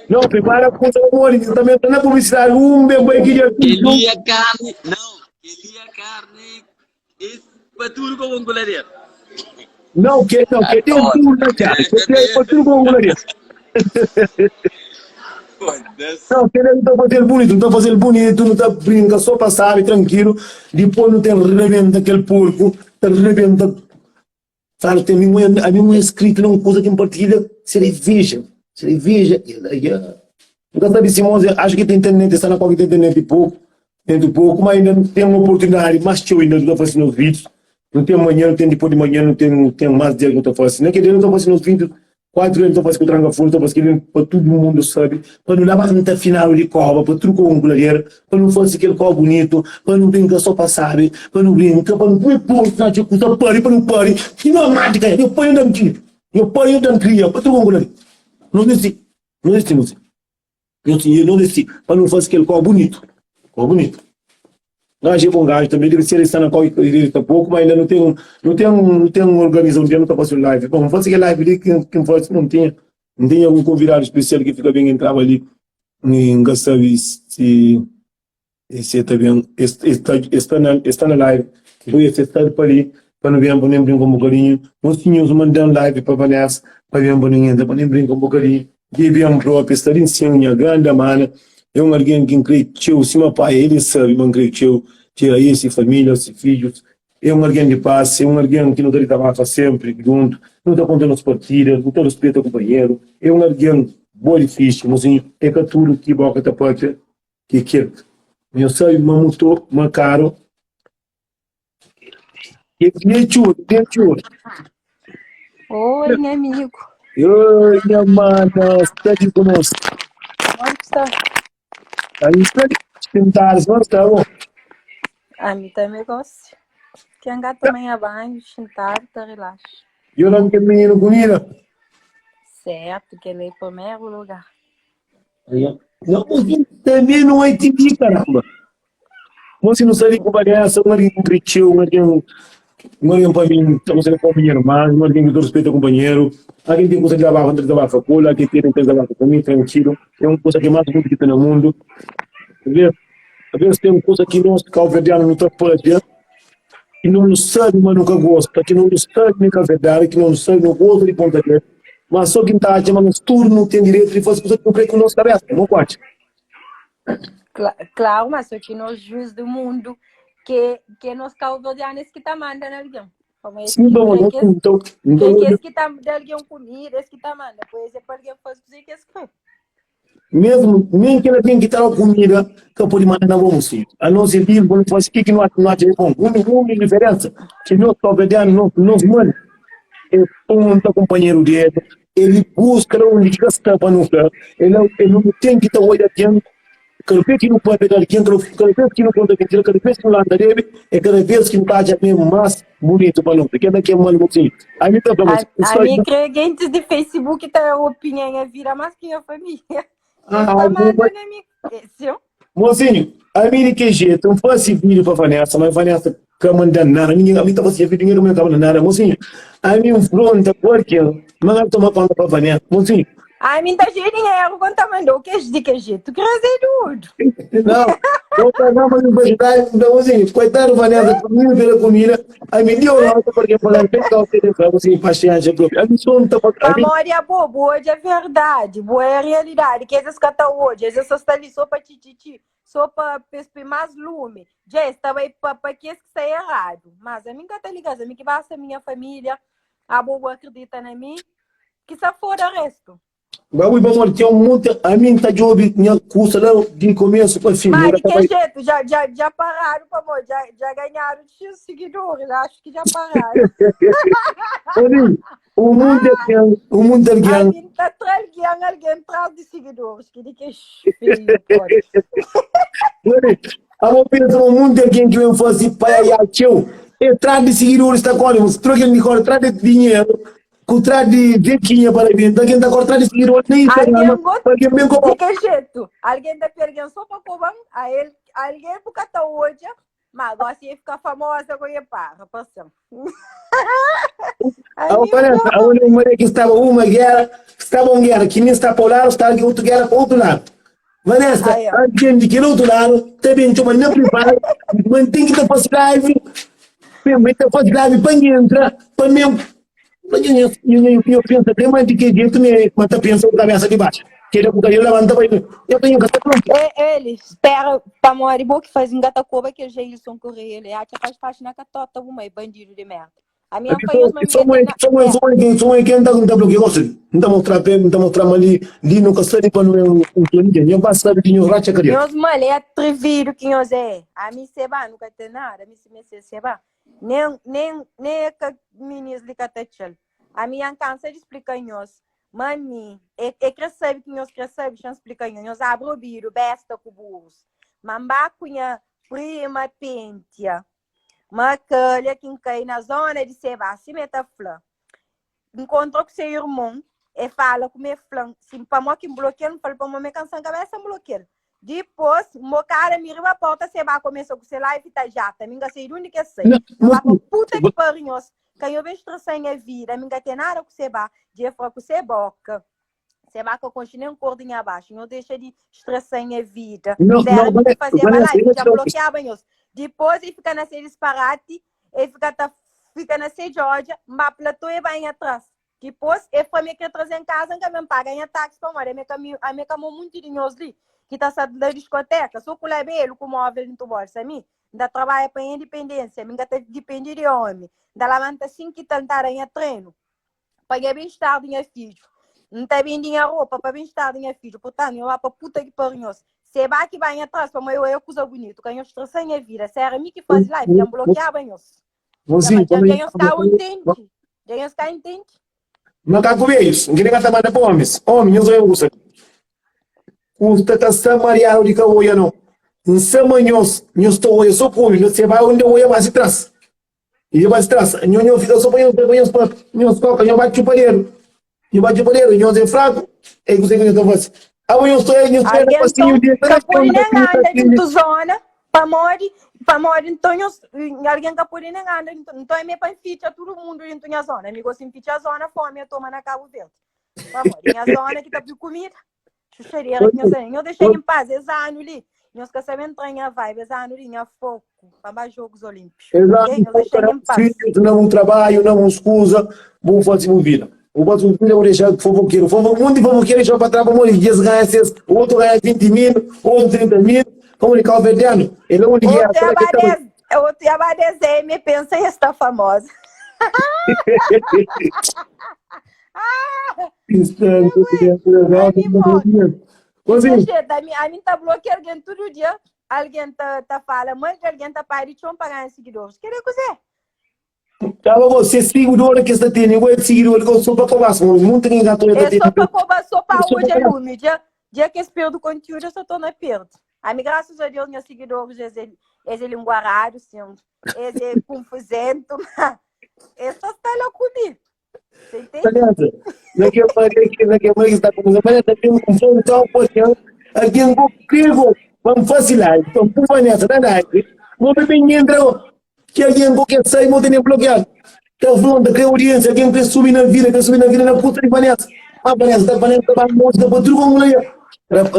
Não, prepara com o amor, também tá na publicidade. Um bem, que dia. Ele é carne, não. Kel-li é karni e pa tudu ka bon kuladeru. Não, que não, que tem tudo na cara. Que tem pa tudo com kuladeru. Foda-se. Não, que não tá fazendo bonito, não tá fazendo bonito, não tá brinca, só passar tranquilo. Depois não tem rebenta aquele porco, tá rebenta. Sabe, tem a mim um escrito não coisa que partilha cerveja, cerveja, e yeah. Nunca sabe se moça, acho que tem internet, está na qual que tem internet pouco, tem pouco, mas ainda não tem uma oportunidade, mas eu ainda estou fazendo os vídeos, não tem manhã, não tem depois de manhã, não tem, não tem mais dia que eu estou fazendo, não é que eu não estou fazendo os vídeos, 4 anos estou fazendo com o Tranca Fundo, estou fazendo para todo mundo sabe, para não levantar final de cova, para tudo com um coladeira, para não fazer aquele copo bonito, para não brincar só para sabe, para não brincar, para não pôr ponto na tia custa pare, para não pare, que não mate, cara, eu ponho da cria, eu ponho da cria, para tudo com coladeira. Não existe, não existe, não existe. Eu tinha, não existe, para não fazer aquele copo bonito, copo bonito. Gajo é bom gajo também, deve ser está na qual ele está pouco, mas ainda não tem, não tem, não tem organização, não está fazendo live. Bom, vou fazer live ali que quem faz não tinha, não tem algum convidado especial que fica bem entrava ali. Ninguém sabe se se está bem, está está na está na live. Depois você está para ali, para não ver, para nem brincar um bocadinho. Nós tínhamos mandando live para Vanessa, para ver para ninguém, para nem brincar um bocadinho. Dja ben propi, sta li nsin nha grandi amana, é un algen ki N kre txeu, sima pai, el sabe ma N kre txeu, txeu a el, se familia, se fidjus, é un algen di pas, é un algen ki nu ta ditabafa senpri djuntu, nu ta konta nos partida, nu ta ruspeta kunpanheru, é un algen bo di fixi, mosinhu, é ka tudu ki boka ta papia ki é kel, nho sabe ma muto, ma karu. Oi, nha amigo. Oi, nha mana, sta di conosco. Como que está? Aí está sentado, não está bom. A mim também gosto. Quem gato também é banho, sentado, tá relaxa. Eu não quero menino comida. Certo, que ele é em primeiro lugar. Não, você também não é TV, caramba. Você não sabe como é essa, um alguém que cresceu, um alguém, um alguém para mim, estamos sendo como minha irmã, um alguém que eu respeito o companheiro, alguém que consegue trabalhar, quando trabalha com ele, alguém que tem trabalhar comigo, tranquilo, é uma coisa que mais bonita que tem no mundo. Às vezes tem uma coisa que nós, cabo-verdianos, não está fazendo, que não sabe, mas nunca gosta, que não sabe nem a verdade, que não sabe, não gosta de ponta de mas só quem está achando, mas tudo não tem direito de fazer coisa que não crê com nossa cabeça, não pode. Claro, mas só que nós juiz do mundo, que, que nós cabo-verdianos que tá manda na alguém. Como esse Sim, que, bom, que, que, então, que, então, que esse que tá de alguém comida, esse que tá manda. Pois é para alguém fazer o que esse que mesmo nem que ela tem que estar com comida que pode mandar na bom sim. A não ser que não faz que não não é bom. Uma diferença que nós cabo-verdianos nós nós mano é ponta companheiro dele, ele busca onde que está para não ficar, ele ele não tem que estar olhando quem cada vez que não pode pegar quem cada vez que não conta mentira, cada vez que não anda dele, é cada vez que não está já mesmo mais bonito para não, porque é que é mal assim. Aí me tá falando, A, a mim creio que antes de Facebook tá opinião é vira mais que a família. Ah, Tá bom, manda na minha. Sim. Mozinho, a mim de que jeito? Não faço vídeo para Vanessa, mas Vanessa Ka manda-m nada, ninguém, ami ta fazia vida, ninguém ka manda nada. Mocinho, ami nfronta ku algen, ma N toma konta pa Vanessa. Mocinho. Ami nta cheio dinheiro quando tá mandou que de que jeito, que tudo. Não, não tá não, mas não vai ajudar, então, mocinho, coitado Vanessa, comida pela comida, ami deu nota porque falar bem que eu mocinho, paciência própria. Ami só não tá falando. Amor é bobo, hoje é verdade, boa é a realidade, que esses que tá hoje, esses só está ali só para tititi. Só pa pes pui más lumi. Dja es ta bai pa pa kes ki sta erradu. Mas ami nka ta liga-s, ami ki basta minha família, abo bu akredita na mi, ki sa foda restu. Ba bui pamodi ten un monti, ami nta djobi nha kusa la di komesu pa fin. Ma di ke jetu dja dja dja paradu pamodi dja dja ganhadu txeu sigidoris, axu ki dja paradu. Ami Un munti algen, un munti algen. Algen ta tra algen, algen tras di sigidoris, ki di ki feio pode. Abo pensa un munti algen ki ben fasi pa ya txeu, e tras di sigidoris ta kore, mas troca di kore tras di dinheru, ku tras di vekinha para benta, algen ta kore tras di sigidoris na Instagram, pa algen ben koba. Di ke jetu? Algen ta perde algen so pa koban, a el, algen bu ka ta odja, Ma gosi e fika famosa go e para, parse-m. A Vanessa, a única maneira que estava uma guerra, estava uma guerra que nem está para o lado, está aqui outra guerra para o outro lado. Vanessa, Ah, é. alguém de aquele outro lado também chama na privado, mas tem que estar fazendo live, mas está fazendo live para entrar, para mim. Mas eu, eu, eu, eu penso até mais de que jeito, me, mas tá pensando cabeça de baixo. Que ele, eu levanta para eu tenho que estar pronto. É, ele espera pamodi bo ki faze ngata koba kel Jailson Correia ele atxa faz faxi na katota bu mai bandido de merda. A minha Só mãe só mãe, só mãe, só mãe, só mãe quem tá com bloqueio gosto. Não tá mostrar pé, não tá mostrar ali, ali nunca sabe para não é um ninguém. Eu passo sabe que eu racha cadeia. Nhos mal é atrevido que nhos é. A mim se ba nunca tem nada, a mim se me se se ba. Nem nem nem é que minis li ka ta txal. A mim an cansa de explicar nhos. Ma mi, é, é kre sabe que nhos kre sabe, xa explica nhos. Nhos abre ouvido, besta ku burros. Mamba ku nha prima pentia. Ma calha que cai na zona de Seba, si me ta fla. Encontra com seu irmão e fala com me flan, se pa mo que bloqueia, não fala pa mo me cansa cabeça bloqueia. Depois, mo cara me riba a porta, Seba começa com seu live tá jata, minga sei de onde que sei. Não, Vá pra puta que pariu, nhos. Que eu bem estressei minha vida, minga tem nada com Seba, de fora com seu boca. Seba que eu continuo nem cordinha abaixo, não deixa de estressar minha vida. Não, Se era não, que Vanessa, fazia Vanessa, live, eu já te- bloqueava nhos. Depois ele fica na ser disparate, ele fica, tá, fica na ser Georgia, mas platô e vai atrás. Depois, ele foi me querer trazer em casa, que me paga em táxi para morar. A me camou muito de nós ali, que tá saindo da discoteca. Só com o labelo, com o móvel no bolso, a mim. Ainda trabalha para a independência, minha depende de homem. Ainda levanta 5 e tentar em treino. Paguei bem-estar de minha filho. Não tá vendendo roupa para bem-estar de minha filho. Portanto, eu vou para puta que pariu. Se vai que vai atrás, para eu eu coisa bonito, que eu estressei minha vida. Se era mim que faz live, já bloqueava nós. Mozinho, Já ganhou os carros, entende? Ganhou os carros, entende? Macaco velhos, não queria gastar mais para homens. Homem, eu sou eu uso. Custa tá samariado de caoia não. Nsama nhos, nhos tô oia só come, você vai onde oia mais atrás. E vai atrás, nho nho fica só para nhos, para nhos, para nhos toca, nho bate o palheiro. Nho bate o palheiro, nhos é fraco, é que você que nho tá fazendo. Ah, nhos tô aí, nhos tô aí, Alguém passinho então, de ka pode nem anda dentro zona, pa mori, pa mori, então nhos, alguém ka pode nem anda dentro, então é meio pa enficha todo mundo dentro minha zona. Amigo, se enficha a zona, fome toma na Cabo Verde. Pa mori, minha zona que tá por comida. Xuxareira que nhos é. Nhos deixa em paz, esse ano ali. Nhos ka sabe entrar em a vibe, esse ano ali, nha foco, pa mais Jogos Olímpicos. Exato, Ok? Nhos deixa em paz. filhos, não um trabalho, não uma escusa, vou fazer uma vida. Vou fazer uma vida, vou deixar fofoqueiro. Fofo, muito fofoqueiro deixou para trás, como ele diz, ganha seis, o outro ganha 20 mil, o outro 30 mil, como ele calverdiano. Ele é um Outro dinheiro. abadez, outro abadez, me pensa em estar famosa. A mim tá bloqueando alguém todo dia. Alguém tá, tá fala, mãe que alguém tá para de chão para ganhar seguidores. Quer dizer, Tava você seguidor que está tendo, igual seguidor que eu sou para cobrar, muito ninguém tá É tendo. só para cobrar, só para É só hoje pra é lume. Dia, dia que esse perdo conteúdo, eu só tô na perda. A mim, graças a Deus, meus seguidores, eles é linguarado, sim. Eles é confusento, mas eles só está lá comigo. Você entende? Vanessa, naquele maneira naquele maneira que está começando, Vanessa tem um som tão forte, alguém vou crivo, vamos fazer live, então por Vanessa, dá live, vou beber entra. Ki algen ku ke sai mo tene blokiadu. Ta fronta, kre audiência, algen kre subi na vida, kre subi na vida na kusta di Vanessa. Ma Vanessa ta Vanessa ta ba monte, ta poi tudo como mulher.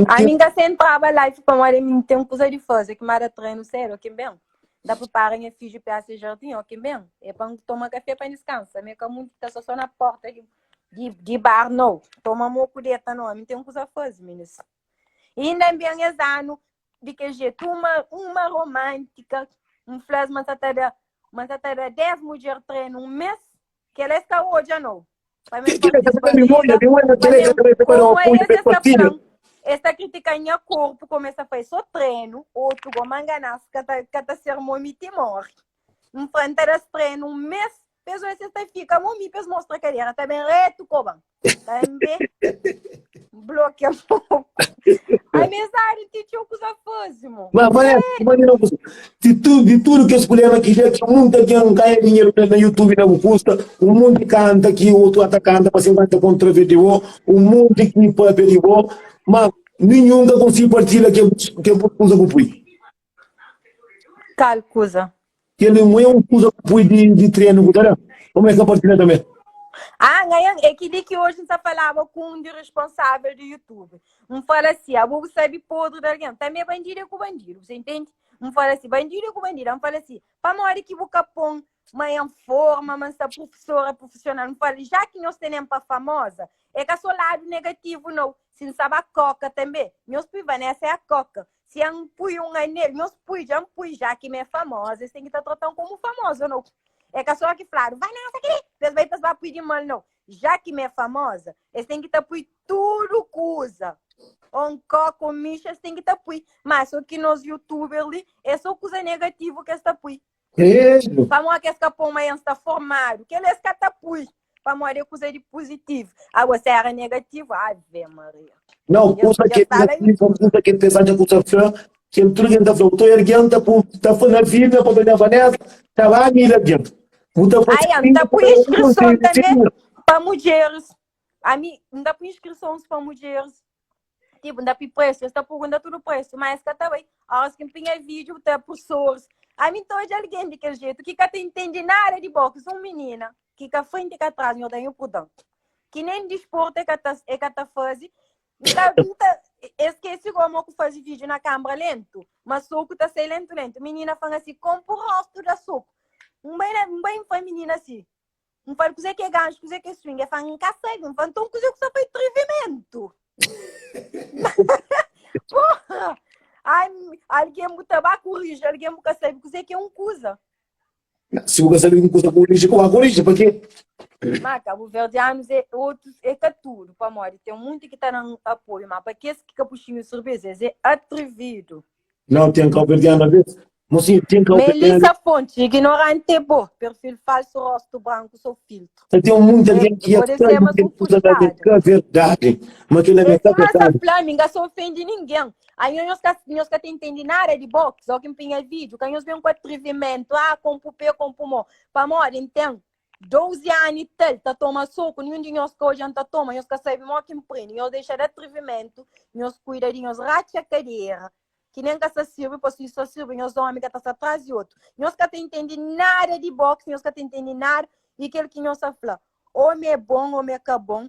Ami nka sa entraba live pamodi ami n ten kuza di faze ki mada trenu sedu oki ben nta pripara nha fidju pa se jardin oki ben é pa n toma kafe pa n diskansa mi é ka munti ki ta sta so na porta di di di bar no toma moku deta no ami n ten kuza faze minis inda n ben es anu di kel jetu uma uma romantika n fla-s ma n sa ta da ma n sa ta da 10 mudjer trenu un mes Kel es ka odja no. Pa mi Kel es ta flan, es ta kritika nha korpu como es ta fai so trenu, otu go manganas ka ta ka ta ser mo mi ti morri. N fla N ta das trenu un mes, pa es odja si es ta fika mo mi pa es mostra kadera ta ben retu koban. Tanbe blokia moku. Amizadi ti txeu kuza faze mo. Mas vai, imagina uma coisa. De tudo, de tudo que esse problema que já que muita gente ganha dinheiro na YouTube na custa, um monte canta que outro até canta para 50 contra de bo, um monte que papel de bo, mas nenhum que consigo partilha que que usa com pui. Kal kuza? Kel é un kuza ku pui di, di trenu ku ta da. Como é que partilha também? Ah, ngayan, é ki di ki hoje N sa falaba ku un di responsável di YouTube. N fala si, abo bu sabe podre di algen. Também bandido é ku bandido, você entende? N fala si, bandido é ku bandido. N fala si, pamodi ki bu ka pon ma en forma, ma N sta professora profissional. N fala, já ki nhos tenen pa famosa, é ka só lado negativo não. Si N sa ba coca também, nhos pui Vanessa é a coca. Si N pui un anel, nhos pui, dja N pui, já ki mi é famosa, es ten ki ta trata-m komu famosa, nau? É ka só ki fladu, Vanessa ki li, pa es bai pa es ba pui di mal, nau. Já ki mi é famosa, es ten ki ta pui tudu kuza. Ô N koka, ô mixa, es ten ki ta pui. Má só ki nos youtuber li, é só kuza negativu ki es ta pui. Credo. Pamodi ki es ka pô ma N sta formadu? Kel-li es ka ta pui. Pamodi é kuza di puzitivu. Agora, se era negativu, ave Maria. Não, kuza que é negativo, kuza que é pesado, kuza fã, que tudo que tá falando, tô erguendo, tá tá falando na vida, pra ganhar Vanessa, tá lá mil dentro. Puta Ai, tá por inscrição também para mulheres. A mim, não dá por inscrições para mulheres. Tipo, N ta pi presu, es ta pergunta tudu presu, ma es ka ta bai. Óras ki N pinha vídiu, ta pursoris. Ami N ta odja algen di kel jetu ki ka ta intende nada di boxe. Un minina ki ka frenti ka tras, nho da nho purdon, ki nen disportu e ka ta e ka ta faze. N ta N ta e skese gomo ku faze vídiu na kanbra lentu, ma soku ta sai lentu lentu. Minina fla-m asi, konpu rostu da soku. N bai na N bai N fla minina si, N fala kuzê ki é ganxu, kuzê ki é swing. El fala, N ka sabe. N fala, nton kuzê ku sta fai trivimentu? Porra! Ai, algen bu ta ba koriji, algen bu ka sabe kuzê ki é un kuza. Si bu ka sabe un kuza, koriji, ku ba koriji, pa kê? Ma kabuverdianus é otus, é ka tudu, pamodi ten munti ki ta dan apoiu, ma pa kes ki ka puxinhu serbeza, es é atrevidu. Não, tem cabo-verdiano às vezes. Mocinho, tem cabo-verdiano. Melissa Fontes, ignorante é bo, perfil falso, rosto branco, só filtro. Tem muita gente que Pode ser, mas um é que é verdade. Mas que não é verdade. Fla, ninguém se ofende ninguém. Aí nós ka, nós ka te entende nada de boxe, só que empinha vídeo, que nós vem com atrevimento, ah, com pupê, com pulmão. Pamodi, entende? 12 anu e tal, ta toma soco, nenhum de nós que hoje não ta toma, nós ka sabe mo que empreende, nós deixa de atrevimento, nós cuida de nós racha cadeira, ki nen ka sta sirbi pa si sta sirbi nhos omi ka ta sta tras di otu nhos ka ta intende nada di box nhos ka ta intende nada di kel ki nhos ta fla omi é bon omi é ka bon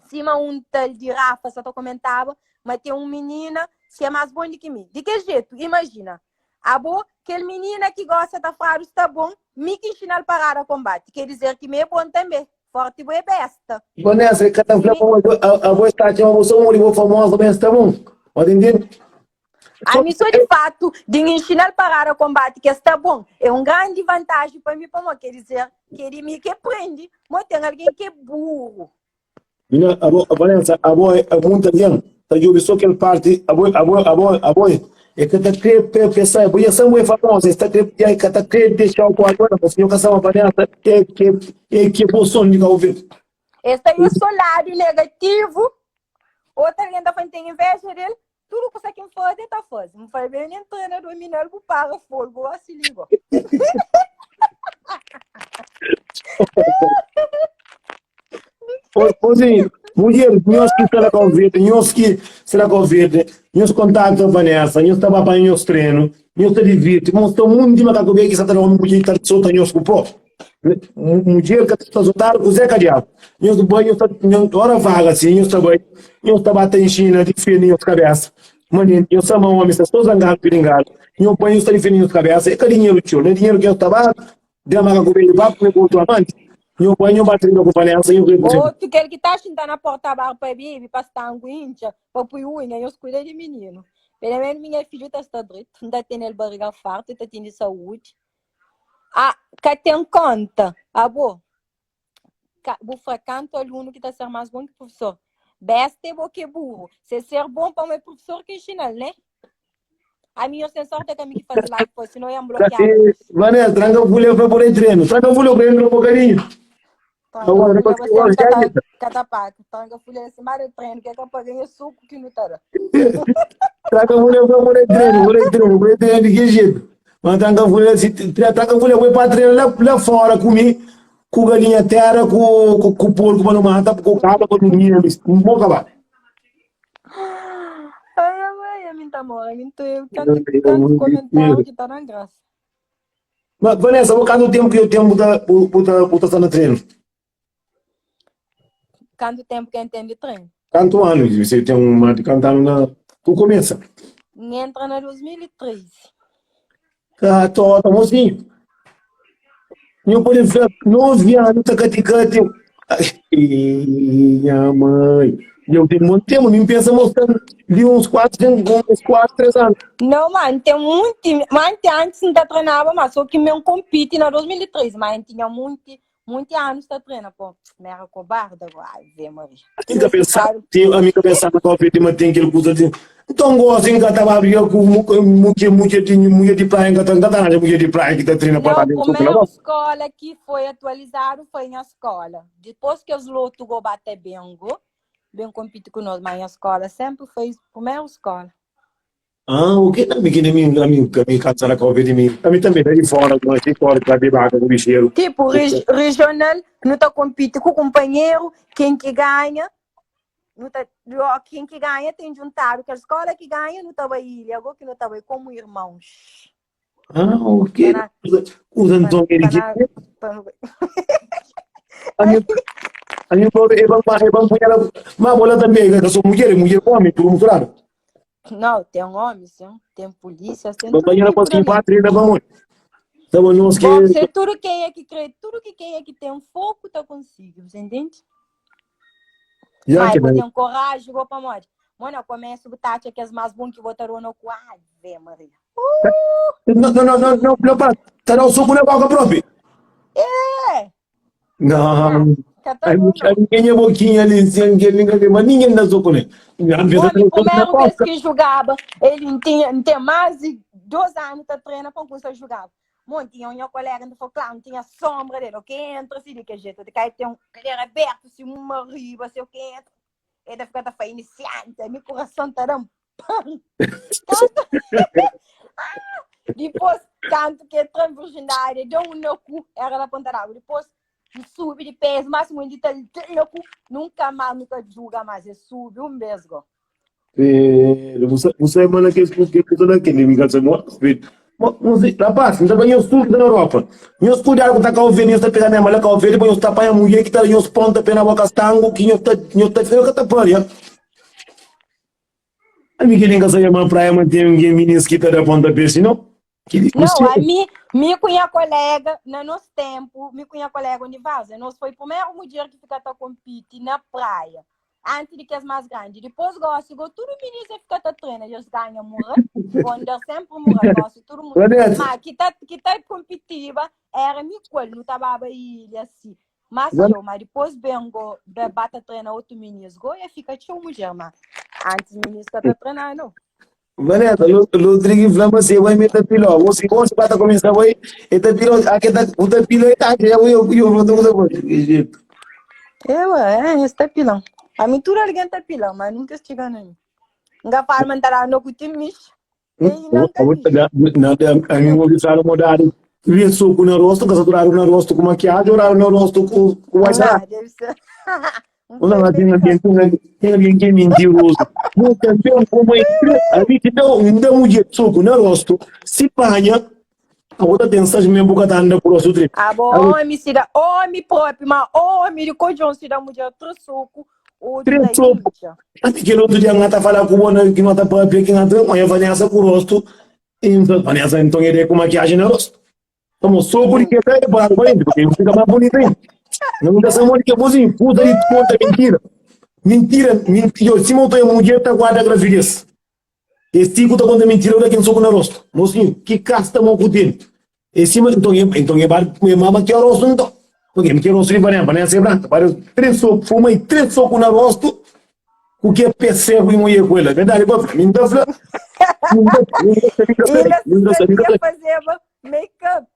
sima un tal di Rafa sa ta komentaba ma ten un minina si é mas bon di ki mi di kel jetu imajina abo kel minina ki gosta ta fladu sta bon mi ki nxinal parada konbati ker dizer ki mi é bon tanbe forti bo é besta. Vanessa, e ka ta fla pa abo es ta atxa ma bo sta un di bo famosa ma es sta bon. Bo ta intende? Ami so di fatu di N inxina-l parada konbati ke sta bon é un grandi vantaji pa mi pamodi ker dizer ke di mi ke prende mo ten algen ke buru. Mina, abo, Vanessa, abo é muita algen ta djobe so kel parti, abo, abo, abo, abo é ka ta kre pensa, abo ya sabe bo é famosa, es ta kre, ya ka ta kre dexau ku agora, mas nho ka sabe Vanessa é ke é ke bo son di Cabo Verde. Es ta so ladu negativu, otu algen ta fla N ten inveja del, tudu kusa ki N faze, el ta faze. N fla, ben N trena dominal bu para folgu, gosi li go. Mozinho, Mulher, nhos ki sta na Cabo Verde, nhos ki sta na Cabo Verde, nhos kontakta Vanessa, nhos ta ba pa nhos trenu, nhos ta divirti, mos sta munti makaku be ki sta ta da omi mulher ki ta sota nhos ku pó. Mulher ka ta sotadu ku Zé Kadiabu. Nhos bai, nhos ta, ora vaga si, nhos ta bai, nhos ta ba ta inxina, difende nhos kabesa. Manenti, nhos ama omi sta so zangadu piringadu. Nhos bai, nhos ta difende nhos kabesa. É ka dinheru txeu, na dinheru ki nhos ta ba da makaku be di ba kume ku otu amanti. Nho bai, nho ba trena ku Vanessa, nho kre kuzê? Otu kel ki ta xinta na porta bar pa bebe, pa stangu intxa, pa pui unha, nhos kuida di mininu. Pelo menos minha fidju ta sta dritu, N ta tene-l bariga fartu, ta tene saúdi. Ah, ka ten konta. Abo, ka, bu fra kantu alunu ki ta ser más bon ki profesor. Besta é bo ki é burru. Se ser bon pamo é profesor ki inxina-l, né? Ami nhos ten sorte é ka mi ki faze live poi, senão iam bloquear Eh, Vanessa, tranka fulha pra poder treino. Tranka fulha pra entra um bocadinho. Tranka Agora, fulha depois você que eu ka ta, já ka ta paga. Tranka fulha é cima de treino, que é ka paga é suco que não tá dá. Tranka fulha pra poder treino, poder treino, poder treino de que jeito? Mas tranka fulha, se tranka fulha foi pra treino lá, lá fora comigo, com galinha terra, com, com, com porco para não matar, com cabra para dormir, não vou acabar. Ai, ai, ai, a mim tá morrendo. A mim tô eu tanto, tanto comentário que tá na graça. Mas, Vanessa, por causa do tempo que eu tenho, buta, buta, buta está no treino. Quanto tempo que entende treino? Quanto ano você tem uma de cantar na. Tu começa. Entra na 2013. Ah, tô, tá mocinho. Nho pode fla, 9 anos ta kati-kati. Ai, minha mãe. Eu tenho muito tempo, me pensa mostrando de uns 4, uns 4, 3 anos. Não, mano, tem muito. Mas antes não tá treinava, mas só que me compete na 2013, mas tinha muito, muito anos tá treina, pô. Me era cobarde agora. Ai, vê, Maria. A minha cabeça, tem, a minha cabeça na copa de tem aquele coisa de então gosto em catar briga com mulher, mulher de mulher de praia, engata engata nada mulher de praia que tá treina para Não, lá dentro primeira escola que foi atualizado foi na escola. Depois que os lotos go bate bengo, bem compete com nós, mas a escola sempre foi a primeira escola. Ah, o que também que nem mim, a mim, a mim cansa na copa de mim. A mim também tá de fora, mas de fora tá de vaca com bicheiro. Tipo, reg regional, não tá compete com o companheiro, quem que ganha, não tá, quem que ganha tem juntado, que a escola que ganha não tá vai ilha, agora que não tá vai como irmãos. Ah, o que? Usa então ele que. A minha a minha própria é bom, é bom ela, mas bola também, que eu sou mulher, mulher homem, tudo misturado. Não, tem homem, sim, tem polícia, tem tudo. Banheira para quem bate, ainda vamos. Então, nós que Bom, se tudo quem é que crê, tudo que quem é que tem foco tá consigo, você entende? Já Mas que vou bem. ter coragem, vou para morte. Mano, eu começo a botar que as mais bom que botaram no cu. Ai, vê, Maria. Não, não, não, não, não, não, para. Tá dando um soco na boca própria. É! Não. Tá tá bom, não. Ninguém é boquinha ali, ninguém, ninguém, mas ninguém dá soco nele. Às vezes Homem, eu tô na primeiro vez costa. que jogava, ele não tinha, não tem mais de dois anos que treina para começar a jogar. Bom, tinha um colega que falou, claro, não tinha sombra dele, o que entra, assim, de que jeito, de cai tem um cadeira aberto, assim, uma riba, assim, o que entra. Ele fica tá iniciante, meu coração tá dando pam. Depois, tanto que entrou em virgindade, deu um no cu, era na ponta d'água. Depois, sube de peso, máximo de tal, no cu, nunca mais, nunca julga mais, ele sube um besgo. Você, você manda que que que toda aquele me cansa muito. Rapaz, não tá bem eu estudo na Europa. Eu estudar com tá cá ouvir, eu tá pegar minha mala cá ouvir, depois eu tá pai a mulher que tá eu ponta pena boca tango, que eu tá eu tá eu que tá pôr, A mim que nem casa uma praia, mas tem ninguém meninas que tá da ponta peixe, não? Que Não, a mim, minha cunha colega, no nosso tempo, minha cunha colega onde vaza, nós foi o primeiro mulher que fica a compete na praia, antes de que as mais grandes. Depois gosto, igual tudo menino você fica a treina, eles ganham morrer, quando sempre morrer, gosto tudo mundo. Mas que tá que tá competitiva era minha qual, não tava ilha assim. Mas eu, mas depois bengo, bata treina outro menino, go e fica tio mulher, mas antes menino que tá treinando. Vanessa, Rodrigo flama assim, vai meter piló. Você você vai começar vai, eta piló, aqui tá, o tá piló tá, eu eu eu vou tô com jeito. Eu, é, esse tá pilão. A mim tudo alguém tá pilão, mas nunca chega nem. Nga farma tá no kutim A mim vou avisar mudar. Vi soco no rosto, que saturado no rosto com maquiagem, orar no rosto com com Não, WhatsApp. deve ser. Não, tem alguém, tem alguém que é mentiroso. Não, também como é a mim te dá um dá um jeito soco no rosto, se panha, a outra pensagem mesmo que tá andando por rosto trip. Ah, bom, homem se dá, homem próprio, mas homem de cojão se dá mulher soco, outro Três da soco. Índia. Até que outro dia não tá falando com o que não tá para que não tá, mas Vanessa com o rosto, então Vanessa então ele é com maquiagem no rosto. Como soco de que tá é barba ainda, porque fica mais bonito ainda. Não dá essa que você puta de conta mentira. Mentira, mentira. Se montou uma mulher tá guarda gravidez. Esse tipo tá contando mentira daqui soco no rosto. Mocinho, que casta mão com dele. Esse então então é bar é mama que é o rosto então. Porque me quero rosto de banana, banana é branca. Para três socos, fuma e três socos no rosto. O que é percebo e mulher com ela. Verdade, bom, me dá flor. Me dá sabia fazer make-up.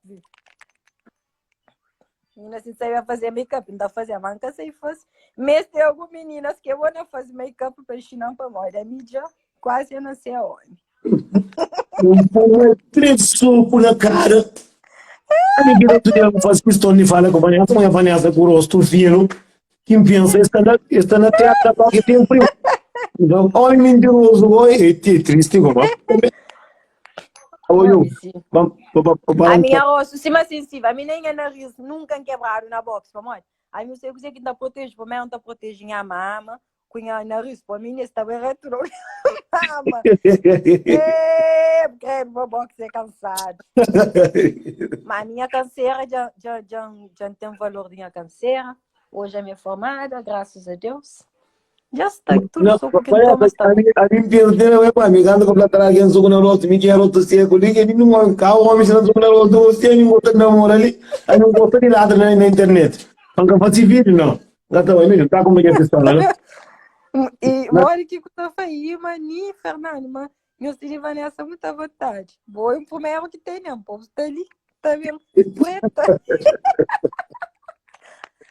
Menina assim sabia fazer make-up, não tá fazendo, mas nunca sei fazer. Mas tem algumas meninas que eu vou fazer make-up para ensinar para nós. A mídia quase eu não sei aonde. Um três socos na cara. A ninguém outro dia faz questão de falar com a Vanessa, mas a Vanessa com o rosto fino, quem pensa, está na, está na teatro que tem frio. Então, homem mentiroso, oi, é triste, como. Oi, A minha rosto, se mas sensível, a minha nem é nariz nunca quebraram na boxe, vamos. A mim sei que tá protege, por mim não tá protege a mama, com a nariz, por mim está bem retro. Mama. É, porque meu boxe é cansado. Mas a minha canseira já, já, já, já tem valor de minha canseira. Hoje é minha formada, graças a Deus. Já está, tudo Não, só porque olha, não está. a mim, a mim perderam, é pá, me gando com plata alguém soco no rosto, me quero outro seco ali, que ele não cá, o homem se não soco no rosto, você não gosta de namorar ali, aí não gosta de ladra na, na internet. Não faz vídeo, não. Já tá, olha, tá como é que é essa história, né? E olha que eu falei, mani, Fernando, mas meu filho Vanessa, muita vontade. Boa, o primeiro que tem, né? O povo tá ali, tá vendo? Preta.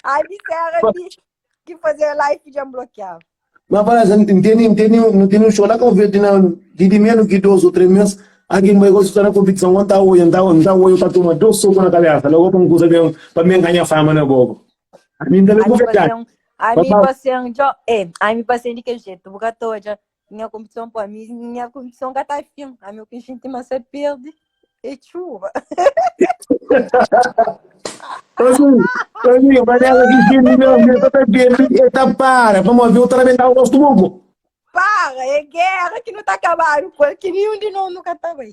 Aí me disseram ali que fazer live de bloquear. Mas parece, não tem, não tem, não tem um show lá que eu vejo na, de menos que dois ou três meses, alguém vai gostar na competição, não tá olhando, não tá olhando, tá tomando dois socos na cabeça, logo para coisa bem, para me ganhar fama na boca. A mim também vou verdade. A mim passei, é, a mim passei de que jeito, porque toda minha competição para mim, minha competição que tá fim, a meu que gente mas se perde é chuva. Assim, mas ela que gente meu, meu, tá perdendo, tá para, vamos ver, outra vez o rosto bom. Para, é guerra que não tá acabando, porque nenhum de nós nunca tá bem.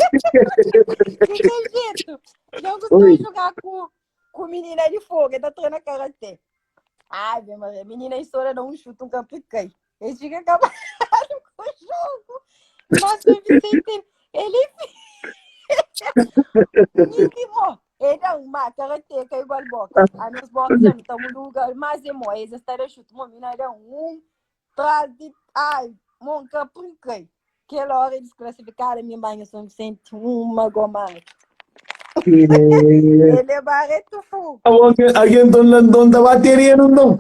De que jeito? Eu costumo jogar com, com menina de fogo, ele tá treinando karatê. Ai, minha Maria, menina estoura dá um chute, um campo e cai. Ele fica acabado com o jogo. Nossa, o Vicente, ele. Ninguém Ele é uma karateca igual boxe. A nos boxe estamos no lugar, mas é mo, eles estão chute, mo, menina é um traz de ai, monca prinquei. Aquela hora eles classificaram minha mãe, São Vicente, uma goma. Ele é barreto fogo. Alguém não dá bateria, não não.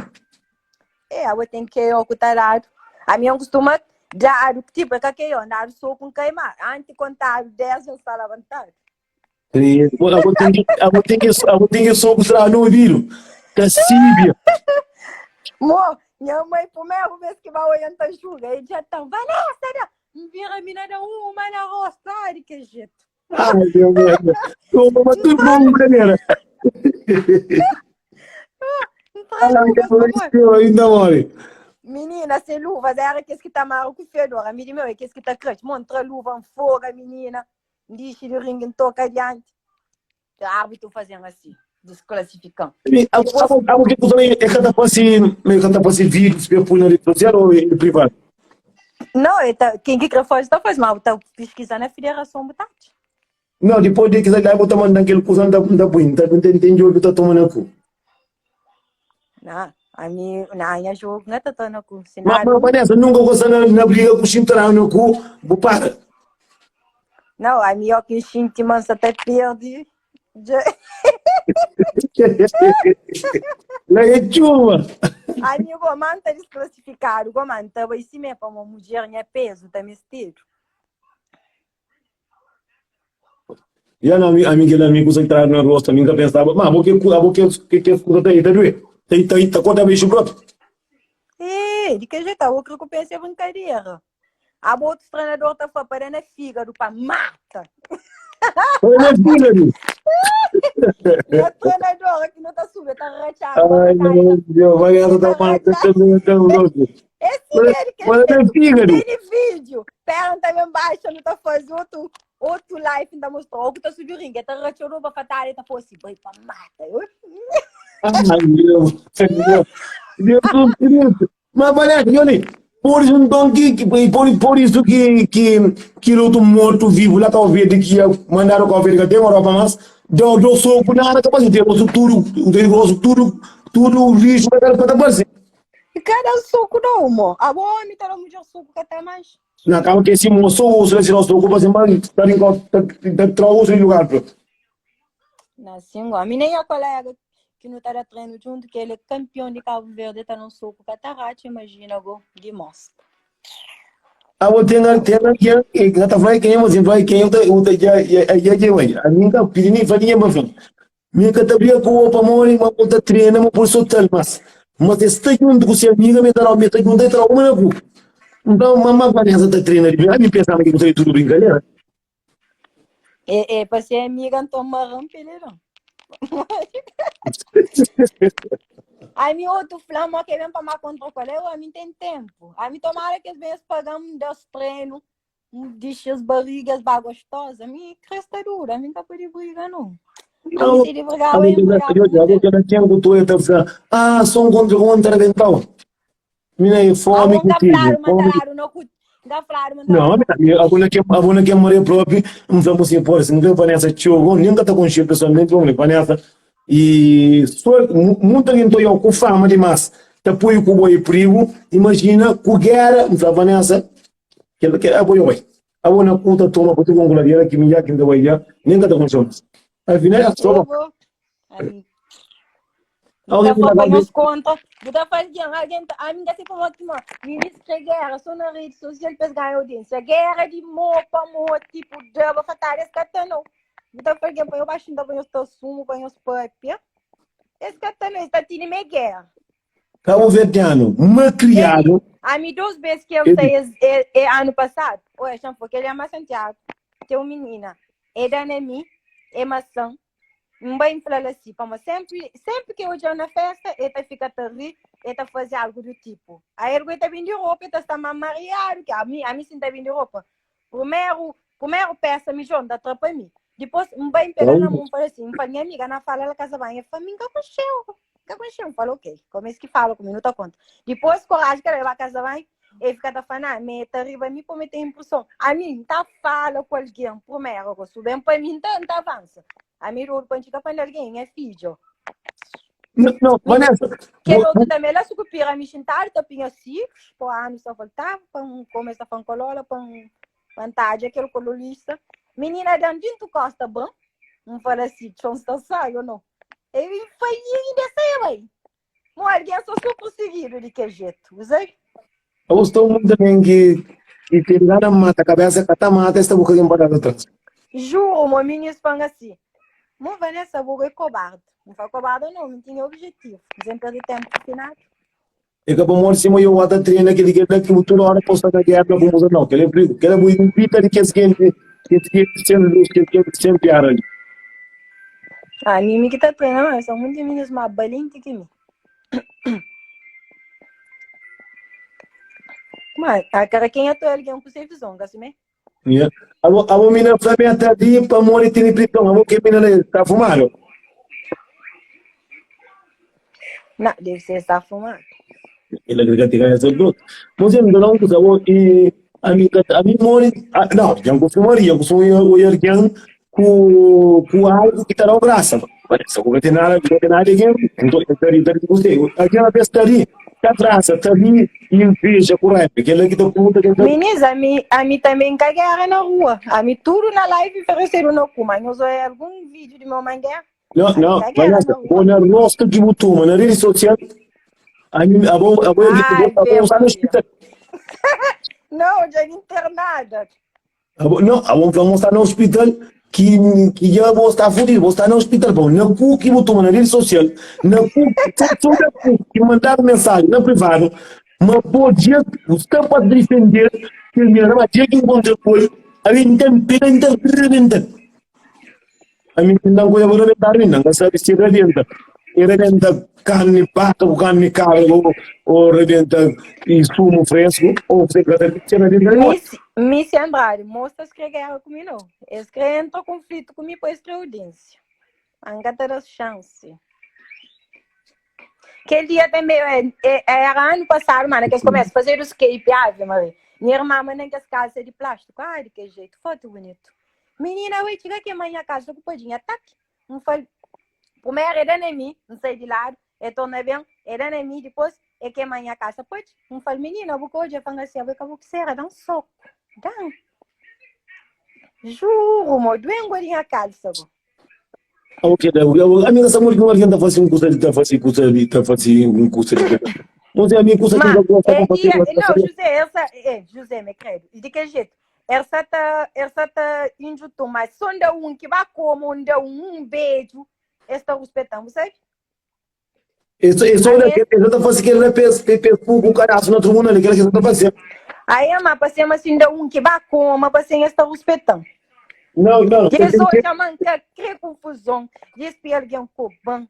É, eu tenho que ir ao cutarado. A minha costuma dar, tipo, é que eu andar só com queimar. Antes contar 10, eu está levantado. Eu tenho que só no ouvido. Cassíbia. Mo, minha mãe, primeira vez que vai olhando a julga, ele já tá, vai lá, sai Vira a mina da uma na roça, ai, que jeito. Ai, meu Deus. Mas tudo bom, maneira. Ainda morre. Menina, sem luvas, era aqueles que tá marro com fedor. A meu, é aqueles que tá crente. Montra luva, fogo, menina. Diz de ringue, toca adiante. O árbitro fazendo assim, desclassificando. Algo que também é cada passe, meio cada passe vídeos para pôr na rede social ou em privado? Não, quem que quer fazer, tá fazendo, mas tá pesquisando a federação botate. Não, depois de que você vai botar mandando aquele coisa da da buin, tá não tem jogo tá tomando cu. Não, a mim, não, minha jogo não tá tomando cu. Mas, mas Vanessa, nunca gosta na, na briga com o cinturão no cu, vou para. Não, a minha que instinto mansa até perde. Lá é chuva. A minha gomanta tá desclassificado, gomanta vai se mesmo para uma mulher é peso, tá mestido. E a minha amiga, amigo, você entrar na rosto, a minha pensava, mas o que o que que que tá aí, tá doendo? Ta, ta, ta korta bexu propi. Ih, di ke jeito, a outra recompensa é brincadeira. Há outros treinador tá fala para na fígado para mata. Olha na fígado. E o treinador aqui não tá subindo, tá rachado. Ai, meu Deus, vai essa tá mata também, tá louco. Esse é que Olha na fígado. Tem vídeo. Perna também baixa, não tá fazendo outro, outro live, não tá mostrando. Ou que tá subindo ringue, tá rachando para fatar, tá fosse, vai para mata. Eu... Ai, meu Deus. Deus do Cristo. Mas, Vanessa, olha, por isso então que, que por, por isso que que que outro morto vivo lá talvez que ia mandar o Cabo Verde que tem Europa mas deu deu soco nada capaz de ter osso tudo tem osso tudo tudo lixo vai dar para aparecer. Cada soco dá uma. A boa me tá muito soco que até mais. Na calma que esse moço osso esse nosso soco para mas tá em tá tá osso em lugar pro. Na sim, a minha nem a colega que não tá da treino junto, que ele é campeão de Cabo Verde, tá num soco catarate, imagina, go, de mosca. Ah, vou ter tem que que tá falando quem você vai quem eu eu já já já vai. A minha tá pedindo nem farinha mas minha categoria com o pamori, mas tá treina, mas por isso tal, mas mas está junto com seu amiga, me tá me tá junto, tá uma na cu. Então, mamãe Vanessa tá treinando, a mim pensava que você tudo brincadeira. É, é, para ser amiga, então marrão, não. A mim outro flama que vem para má contra qual é, a mim tem tempo. A mim tomara que às vezes pagamos dos treinos, um deixa as barrigas ba gostosas. A mim cresta dura, a mim não pode brigar não. A mim Não, se de brigar, a eu mim ia brigar eu com já você. que não tinha cultura, tá falando, ah, só um contra contra então. Mina é A fome um que tive, gaflaro, fome mandalaram no cu, gaflaro, Não, mandalaram no a abona que abona que morrer próprio, não vamos assim por assim, não Vanessa tio, nunca tá com cheio pessoalmente, vamos Vanessa. E só muita gente eu com fama demais, tá põe com boi perigo, imagina com guerra, não Vanessa, que que apoio vai. Abona conta toma com tu com guladeira que minha que vai já, nunca tá com cheio. Afinal, só Eu vou. A mim alguém Buta que fa tá panhos conta, buta fa alguém, alguém, a mim deve como que ministro de guerra, só na rede social para ganhar audiência. Guerra de mo pa mo, tipo, daba fatar esse catano. Buta fa alguém põe baixo, então põe os sumo, põe os papia. Esse catano, está tendo meio guerra. Cabo Verdeano, Ele, malcriado, a mim duas vezes que eu ele saí esse, é, é ano passado, olha, chama porque ele é mais Santiago, tem uma menina, é da Nemi, é maçã. Um bem falar assim, como sempre, sempre que eu vou na festa, ele fica a rir, ele fazer algo do tipo. Aí ele está vendo roupa, ele está mamariado, que a mim, a mim sim está vendo roupa. Primeiro, primeiro peça me junta, atrapa mim. Depois, um bem pega na mão, fala assim, fala, minha amiga, na fala, ela casa banho, eu falo, minha com cheio, com cheio. Falo, ok, como é que fala comigo, não tá conta. Depois, coragem, que ela vai casa banho, ele fica tá falando, ah, me tá riba, me põe tem impressão. A mim, tá fala com alguém, primeiro, eu bem para mim, tá, tá avança. A mim, eu quando fica para alguém, é filho. Não, não, Vanessa, Que outro também, lá sucupira, me xintar, tapinha ciclos, pô, ano só faltava, para um começar a fancolola, para um vantagem, aquele colorista. Menina, dentro costa, bom? Não fala assim, chão está sai ou não? Ele foi ainda sei, mãe. Mo, alguém só sou conseguido de que jeito, usei? eu estou muito bem que que tem nada mata a cabeça, cata mata esta boca de embaralho atrás. Juro, mo menino fala assim. Mo, Vanessa, vou é cobarde. Não foi cobarde, não, não tinha objetivo. Sem perder tempo final. E que bom se eu ata treina que que que toda hora posta na guerra para vamos não, que ele brigo, que ele muito pita de que esse gente que que sem luz, que que sem piara ali. Ah, mim que tá treinando, mas são muitos meninos mais valentes que mim. Mas, a cara quem é tu alguém com visão, assim mesmo? Yeah. Abo abo mina Flamengo ali para morrer tem prisão, abo que mina tá fumando. Não, deve ser está fumando. Ele agrega tiga essa do. Mas eu não não abo e a mim a mim morre, não, eu não fumaria, eu sou eu alguém com com algo que terá graça. Parece que não tem nada, não tem nada que então eu teria teria você. Aquela besta ali, tá graça, tá ali inveja com raiva, aquela que tá puta que tá Meninas, a mim, a mim também cai guerra na rua. A mim tudo na live ofereceram no cu, mas não é algum vídeo de meu mãe guerra. Não, A mim não, cai guerra Vanessa, na rua. vou na rosto que botou, na rede social, a mim, a vou, a vou, Ai, a vou usar no vergonha. hospital. Não, já internada. Abo, não, abo fla mo sta na hospital ki ki dja bo sta fudido, bo sta na hospital bom, na ku ki bo toma na rede social, na ku só, só na ku ki mandado mensagem na privado, ma bo dia sta pa defender kel mina, ma dia ki encontra com ele, ali tem pena, tem rebenta. Ami N ta nkoja pa rabenta rinda, N ka sabe si rabenta, e rabenta karni baka ku karni kabra o, o rabenta e sumu fresku o se ka ta se rabenta rinda. Missy, Missy Andrade, moças kre guerra ku mi no. Es kre entra konflitu ku mi pa es kre audiência. Mas N ka ta da chance. Kel dia tanbe, é, era anu pasadu, ma na kes komesu, fazedu escape, ave Maria. Nha irmã manda-m kes kalsa di plástiku, ai di kel jetu, fotu bunitu. Minina, oi, txiga kema nha kalsa ku padjinha, tak! N fal, primeru e da na mi, N sai di ladu, e torna ben, e da na mi, dipôs e kema nha kalsa, pode? N fal, minina, bu ka odja? Fla-m asi, abo é ka bu kisera, da-m soku, da-m. Juru, mo, duengu di nha kalsa, go. Ok, ami ka sa modi ki un algen ta fasi un kusa di ta fasi kusa di ta fasi un kusa di kela. Não sei, ami kusa ki Ma, N ka gosta é pa fasi, dia, mas não, José, essa, é, José, me credo. E de que jeito? Essa tá, essa tá injusto, mas só da um que vai como um da um, um beijo, esta respeitando, sabe? Essa, essa, Aí, essa tá fazendo aquele pes, pes, pes, com o caraço na tribuna ali, aquela que você tá fazendo. aí, mas passei assim da um que vai como, passei esta respeitando. Não, não, Diz tem que hoje a manca cria confusão, diz que alguém coban,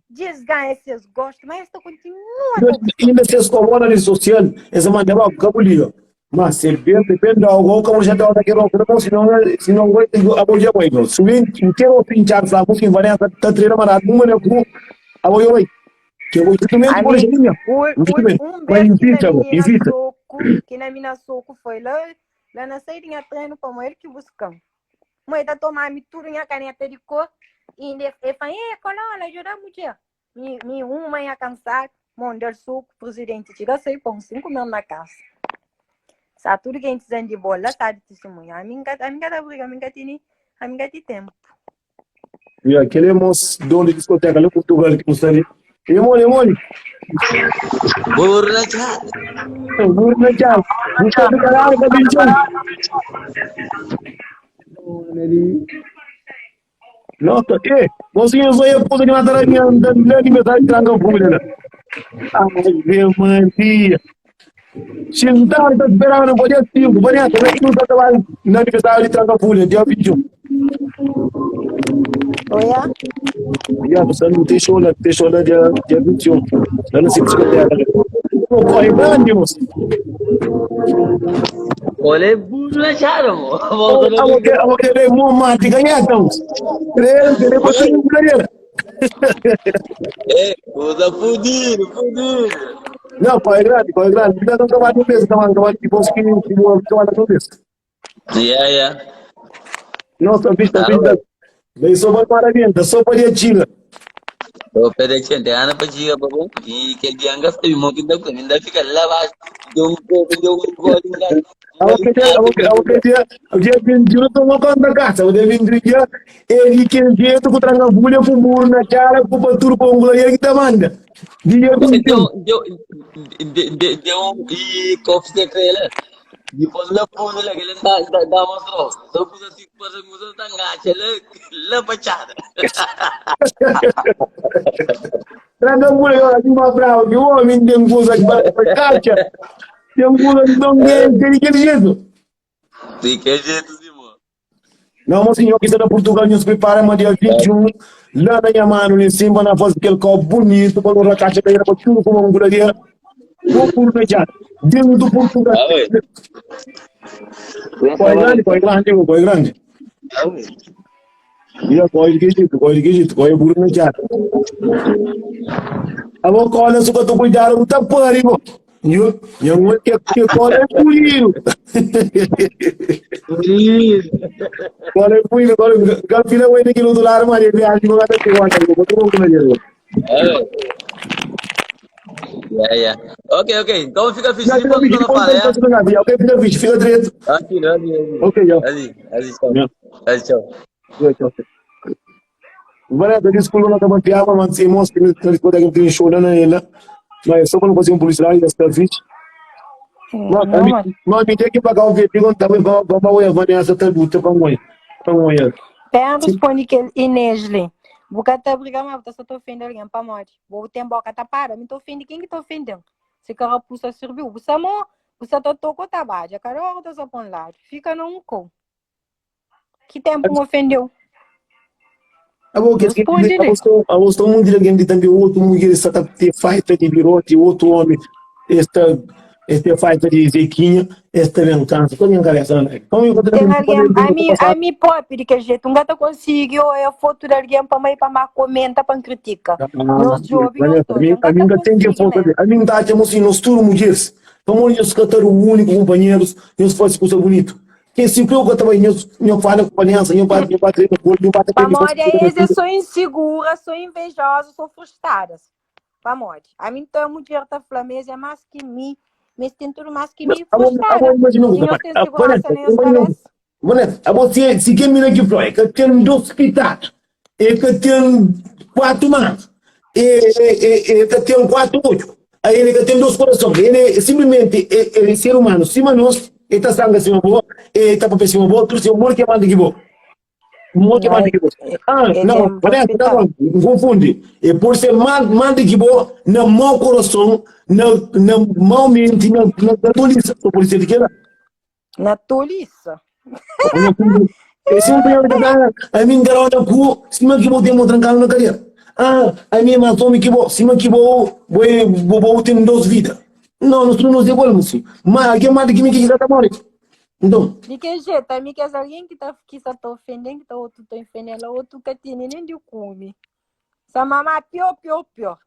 diz ganha seus gostos, mas esta continua a Ainda se escola na rede social, essa manda ba kabulia. Mas se bem, depende da algo, como já tá aqui, não, se não, se não vai, a boia vai, não. Se vem, quero pinchar, fala, que vai tá treina marado, uma né, com a boia vai. Que eu vou também por Ami, linha. o, Também. o, um Mas beijo que na invita, menina invita. soco, que na mina soco foi lá, lá na saída treino para ele que buscam. Mãe tá tomando tudo minha caneta de cor e ele fala, ei, colola, ajuda mulher. Mi, mi uma ia cansar, mandar suco, presidente, tira sei pão, 5 mil na casa. Sa tudo que a gente de bola, tá de testemunha. A mim, a mim tá briga, a mim tem, a mim tem tempo. E aquele moço dono de discoteca ali em Portugal que não sabe. Emole, emole. Burro na chata. Burro na chave. Busca do caralho, cabinho. Nossa, eh, mocinho, só ia pôr que matar a minha andando de metade tranca folha. né? Ave Maria. Sentado, tá esperando, não podia 5, podia, como é que não tá trabalhando na aniversário de tranca folha, dia 21? Olha, Ya, você não tem show lá, tem show lá dia, dia 21. Lá no centro discoteca. Pô, corre grande, moço. Olha, burro na chata, mo. Volta Eu vou querer, eu vou querer uma de ganhar, então. Querer, querer você não querer. É, coisa fudido, fudido. Não, corre grande, corre grande. Não dá um trabalho no peso, trabalho, trabalho de bolso que que vou trabalhar no peso. Yeah, yeah. Nossa, vista, Ah, vista. Vem só para parabéns, só para a China. Eu pedi gente, ana pa chiga pa bom. E que dia anga sabe mo kinda ko minda fica lá baixo. Deu um pouco, deu um gol, O dia, o dia 21 tomou conta da casa, o dia 21 dia, ele que jeito com tranca bulha com muro na cara, com tudo com glória que tá manda. Dia 21. Deu, deu, deu, deu um e copo de crela. Depois lá fundo lá que ele dá dá dá mostrou. Só pus assim para musa tá ngacha lá lá pachada. Tranca bulha, olha, de uma brava, que o homem tem coisa que vai para caixa. Tem coisa que não tem, tem aquele jeito. De que jeito, Simão? Não, mas senhor, que está na Portugal, nos prepara, mas dia 21, lá na minha mano, em cima, na faz aquele copo bonito, para a caixa da para tudo como uma gularia. Vou por já, dentro do Portugal. Ah, ué. Corre grande, corre grande, corre grande. Ah, ué. E corre de que jeito, corre de que jeito, corre burro na já. A vou cola, só que tu cuidado, não tá parindo. Eu, eu não quero que cola é pulido. Cola é pulido, cola. Galfina vai naquele outro lado, Maria, viagem com a gente, eu vou tomar uma dinheiro. Ah, ué. Yeah, yeah. Ok, ok. Então fica fixe. Já fica Depois fixe, tu fala, é? ok, fica fixe, fica direito. Aqui, aqui, aqui. Ok, já. Assim, assim, tchau. Yeah. Assim, tchau. Já, tchau. Vareta, desculpa não estava piada, mas se mostra que na discoteca tem show lá na ela. Mas só quando fazer um publicidade, está fixe. Não, me tem que pagar o VP quando tá vamos a Vanessa tá luta para mãe. Para mãe. Pen responde que Inês li. Bu ka ta briga ma bu ta só ta ofende alguém pa modi. Bu tem boca tapada, mi ta ofende quem que ta ofendendo? Se carapuça serviu, bu sa mo, bu sa ta toca ta badja, cada hora ta só pa um lado. Fica na um com. Ki tempo N ofendeu? Abo que Responde li. abo sta um dia alguém também outro mulher está tá ter falta de birote, outro homem está este falta de zequinha, está bem cansa, toda minha cabeça não é. Como eu Tem alguém, a mim, a mim pop de que jeito, um gato consegue ou é foto de alguém para mãe para má comenta para critica. Nós job, nós A mim, a mim tem que foto, a mim tá assim, nós tudo mulheres. Pamodi nhos ka ta runi ku kunpanherus, nhos faze kusa bunitu. Ken si ku ka ta bai, nhos nho fala ku Vanessa, nho ba nho ba treina ku el, nho ba ta prende Pamodi a es é so insegura, so invejosa, so frustradas. Pamodi? Ami nta mudjer ta fla ma es é mas ki mi, ma es ten tudu mas ki mi, Abo frustrada. abo imajina Si ku nhos ten Vanessa, seguransa na nhos imajina kabesa. Vanessa, abo si si ken mina ki fla, e ka ten dos pitadu, e ka ten kuatu mans, e e e ka ten kuatu odju, a ele ka ten dos korason, ele simplesmente e e ser humanu sima nos, e ta sanga sima bo, e ta papia sima bo, tudu sima bo, ke manda ki bo. Mo ke Não, manda ki bo. Ah, é não, tem Vanessa, hospital. não, não confunde. E por ser mal, mal de que bo, na mau coração, na, na mau mente, na, na, na tolice, só por ser de que era. Na tolice. Esse é um primeiro que tá, a mim garota cu, cima que vou ter um trancado na cadeira. Ah, a mim mas homem que vou, cima que vou, vou, vou, vou ter duas vidas. Não, nós não igual, moço. Mas alguém mais que me que já tá morrendo. Então, De que jeito? A mim que é alguém que tá que está ofendendo, que tá outro tá ofendendo, outro que tem nem de come. Sa mamá pior, pior, pior.